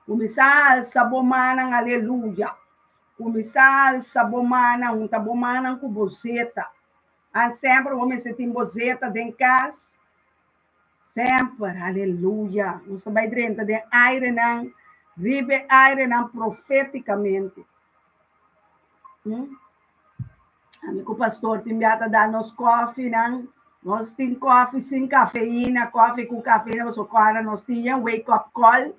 Kuminsá alsa bo mannan, aleluya. Kuminsá alsa bo mannan, hunta bo mannan ku bo zeta. An semper bo mester tin bo zeta den kas. Semper, aleluya. Nos ta bai drenta den airenan, riba e airenan profétikamente. Hmm? Ami ku pastor tin bia ta da nos kòfinan. Nos tin kòfi sin kafeína, kòfi ku kafeína, pasobra kòrda nos tin yen wake up call.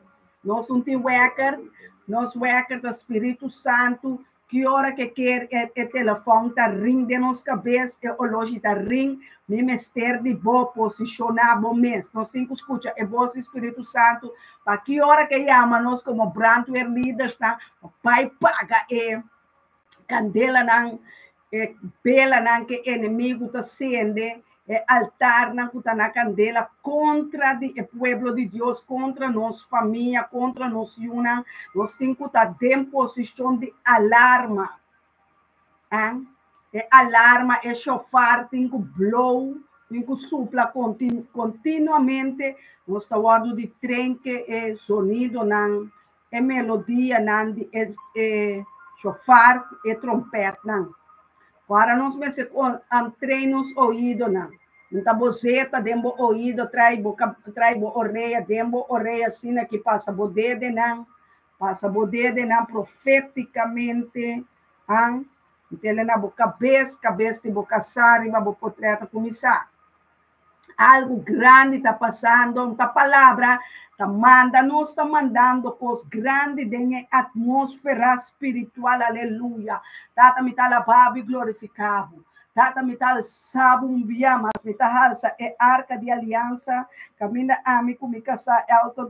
Nos un tin wèker, nos wèker ta Spiritu Santu. Ki ora ke ker e, e telefòn ta ring den nos kabes, e oloshi ta ring, mi mester di bo, posishoná bo mes. Nos tin ku skucha e bos di Spiritu Santu pa ki ora ke yama nos komo brandweer leadersnan, bai paga e kandelanan, e belanan ke enemigu ta sende, e altarnan ku ta na kandela kontra di e pueblo di Dios, kontra nos famia, kontra nos yunan. Nos tin ku ta den posishon di alarma. Ah, e alarma, e shofar tin ku blow, tin ku supla kontinuamente. Nos ta wòrdu di train ke e zonidonan, e melodianan di e, e shofar, e trompetnan. Ora nos mester train nos oídonan. Nta bo zeta den bo oído, trai bo, trai bo orea den bo orea, asina ki pasa bo dedenan, pasa bo dedenan proféticamente, an, Ntende na bo kabes, kabes di bo kasá riba bo potret a kuminsá. Algu grandi ta pasando, un ta palabra ta manda, nos ta mandando kos grandi den e atmósfera spiritual, aleluya. Tata, mi ta alabá bo i glorifiká bo. Tata, mi ta alsá bo un bia mas, mi ta halsa e arka di aliansa kaminda ami ku mi kasá Elton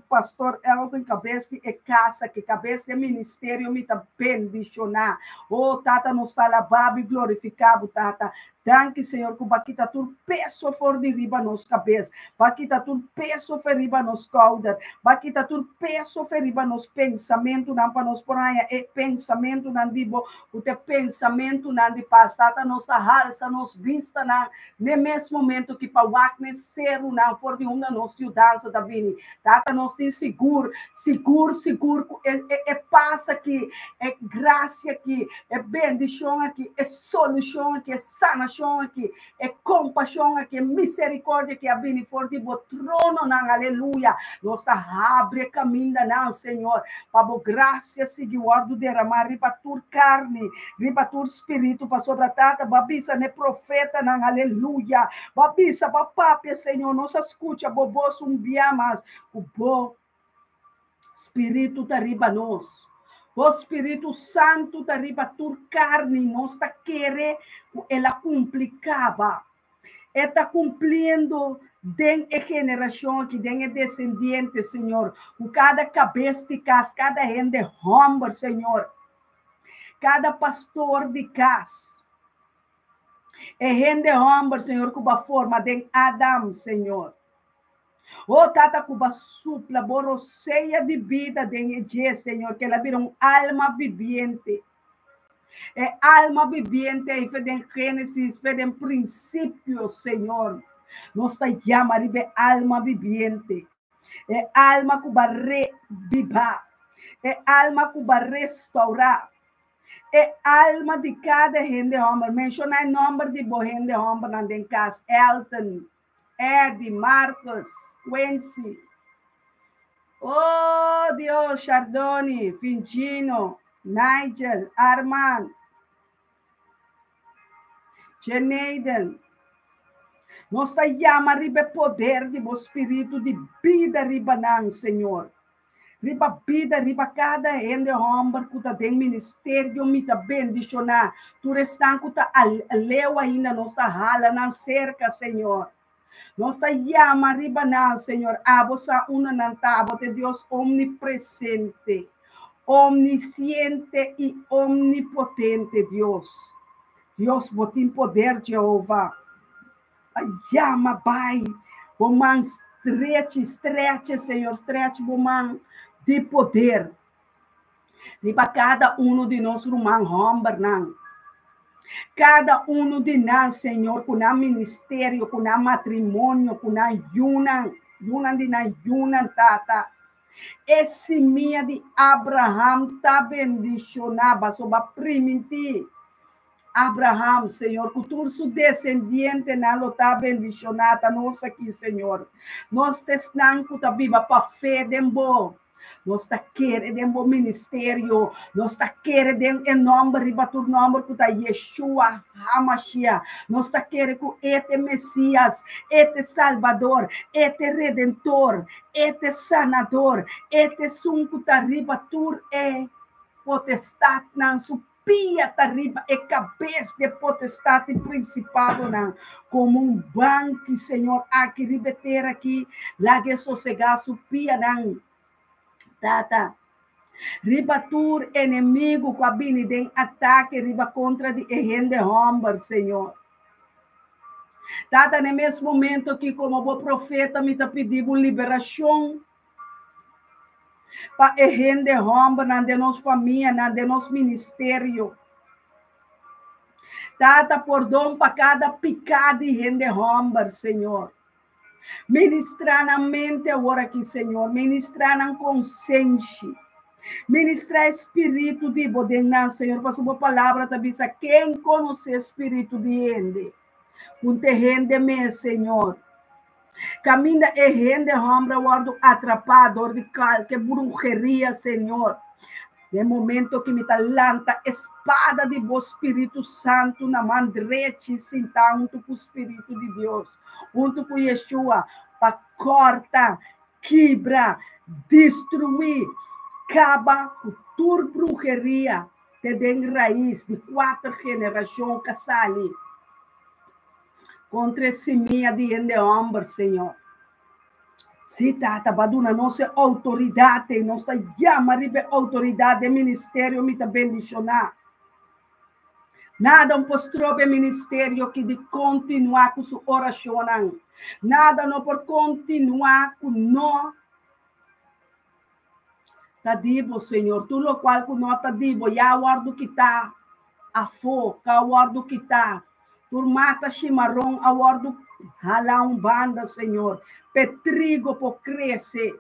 Pastor Elton kabes di e kasa ki kabes di e ministerio mi ta bendishoná. Oh Tata nos ta alabá bo i glorifiká bo Tata. Danki Señor ku bo a kita tur peso for di riba nos kabes. Bo a kita tur peso for riba nos skouder. Bo a kita tur peso for riba nos pensamentunan pa nos por haña e pensamentunan di bo ku ta e pensamentunan di pas. Tata nos ta halsa nos bistanan N'e mes momento ki pa wak n'e serunan for di unda nos yudansa ta bini. Tata. Tata, nos tin sigur, sigur, sigur ku e, e, e pas aki, e grasia aki, e bendishon aki, e solushon aki, e sanashon aki, e kompashon aki, e miserikòrdia aki a bini for di bo trononan. Aleluya. Nos ta habri e kamindanan, Señor, pa bo grasia sigui wòrdu deramá riba tur karni, riba tur spiritu, pasobra Tata, bo a bisa n'e profetanan, aleluya, bo a bisa, bo a papia, Señor, nos a skucha bo bos un bia mas, ku bo spiritu ta riba nos. Bo spiritu santu ta riba tur karni, nos ta kere ku el a kumpli kaba. E ta kumpliendo den e generashon aki, den e desendiente, Señor, ku kada kabes di kas, kada hende hòmber, Señor, kada pastor di kas, e hende hòmber, Señor, ku bo a forma den Adam, Señor. O Tata, ku bo a supla bo rosea di bida den e dje, Señor, ku el a bira un alma bibiente. E alma bibiente ei fe den Génesis, fe den prinsipio, Señor. Nos ta yama riba e alma bibiente. E alma ku bo a rebibá. E alma ku bo a restourá. E alma di kada hende hòmber. Menshoná e nòmber di bo hende hòmbernan den kas, Elton, Eddie, Marcus, Quincy. Oh Dios, Chardoni, Fingino, Nigel, Armand, Jenaden. Nos ta yama riba e poder di bo spiritu di bida riba nan, Señor. Riba bida, riba kada hende hòmber ku ta den ministerio mi ta bendishoná. Tur esnan ku ta aleu ainda nos ta hala nan serka, Señor. Nos ta yama riba nan, Señor. Abo sa unda nan ta. Abo ta e Dios omnipresente, omnisiente i omnipotente, Dios. Dios, bo tin poder, Jehova. Pa yama bai bo man strechi, streche, Señor, stretch bo man di poder riba kada uno di nos ruman hòmbernan. Kada uno di nan, Señor, ku nan ministerio, ku nan matrimonio, ku nan yunan, yunan di nan yunan, Tata. E simia di Abraham ta bendishoná, pasobra primintí Abraham, Señor, ku tur su desendientenan lo ta bendishoná. Ta nos aki, Señor. Nos ta esnan ku ta biba pa fe den Bo. Nos ta kere den Bo ministerio. Nos ta kere den e nòmber riba tur nòmber ku ta Yeshua HaMashiach. Nos ta kere ku E ta e Mesias, E ta e Salbador, E ta e Redentor, E ta e Sanador, E ta esun ku ta riba tur e potestatnan, su pia ta riba e kabes di e potestat i prinsipadonan, komo un banki, Señor, aki riba e tera aki, laga e sosegá su pianan, Tata, riba tur enemigu ku a bini den atake riba kontra di e hende hòmber, Señor. Tata, na e mes momento aki, komo bo profeta, mi ta pidi bo liberashon pa e hende hòmbernan den nos famianan, den nos ministerio. Tata, pordon pa kada piká di hende hòmber, Señor. Ministrá nan mente awor aki, Señor. Ministrá nan konsenshi. Ministrá e spiritu di bo den nan, Señor, pasobra bo palabra ta bisa, Ken konosé spiritu di hende? Punta e hende mes, Señor. Kaminda e hende hòmber a wòrdu atrapá dor di kalke bruheria, Señor. Den momento ki mi ta lanta e spada di bo Spiritu Santu na man drechi, sintá huntu ku Spiritu di Dios, huntu ku Yeshua, pa kòrta, kibra, destruí, kaba ku tur bruheria te den rais di kuater generashon ka sali kontra e simia di hende hòmber, Señor. Sí, Tata, bo a duna nos e outoridat ei. Nos ta yama riba e outoridat den ministerio mi ta bendishoná. Nada no por stroba e ministerio aki di kontinuá ku su orashonnan. Nada no por kontinuá ku no ta di bo, Señor. Tur lokual ku no ta di bo ya a wòrdu kitá afó, ka a wòrdu kitá. Tur mata shimaron a wòrdu halá un banda, Señor, p'e trigo por krese.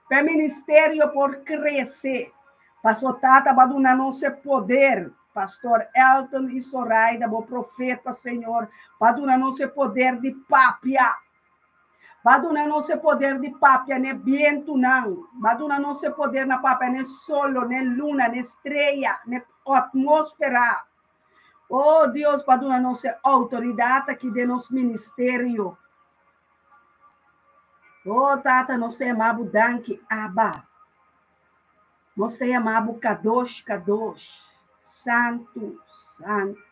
Pa e ministerio por krese. Paso Tata, bo a duna nos e poder. Pastor Elton i Soraida, bo profeta, Señor, bo a duna nos e poder di papia. Bo a duna nos e poder di papia n'e bientunan. Bo a duna nos e poder na papia n'e solo, n'e luna, n'e strea, n'e atmósfera. Oh Dios, bo a duna nos e outoridat aki den nos ministerio. Oh Tata, nos ta yama bo danki, Abba. Nos ta yama bo Kadosh, Kadosh, Santu, Santu.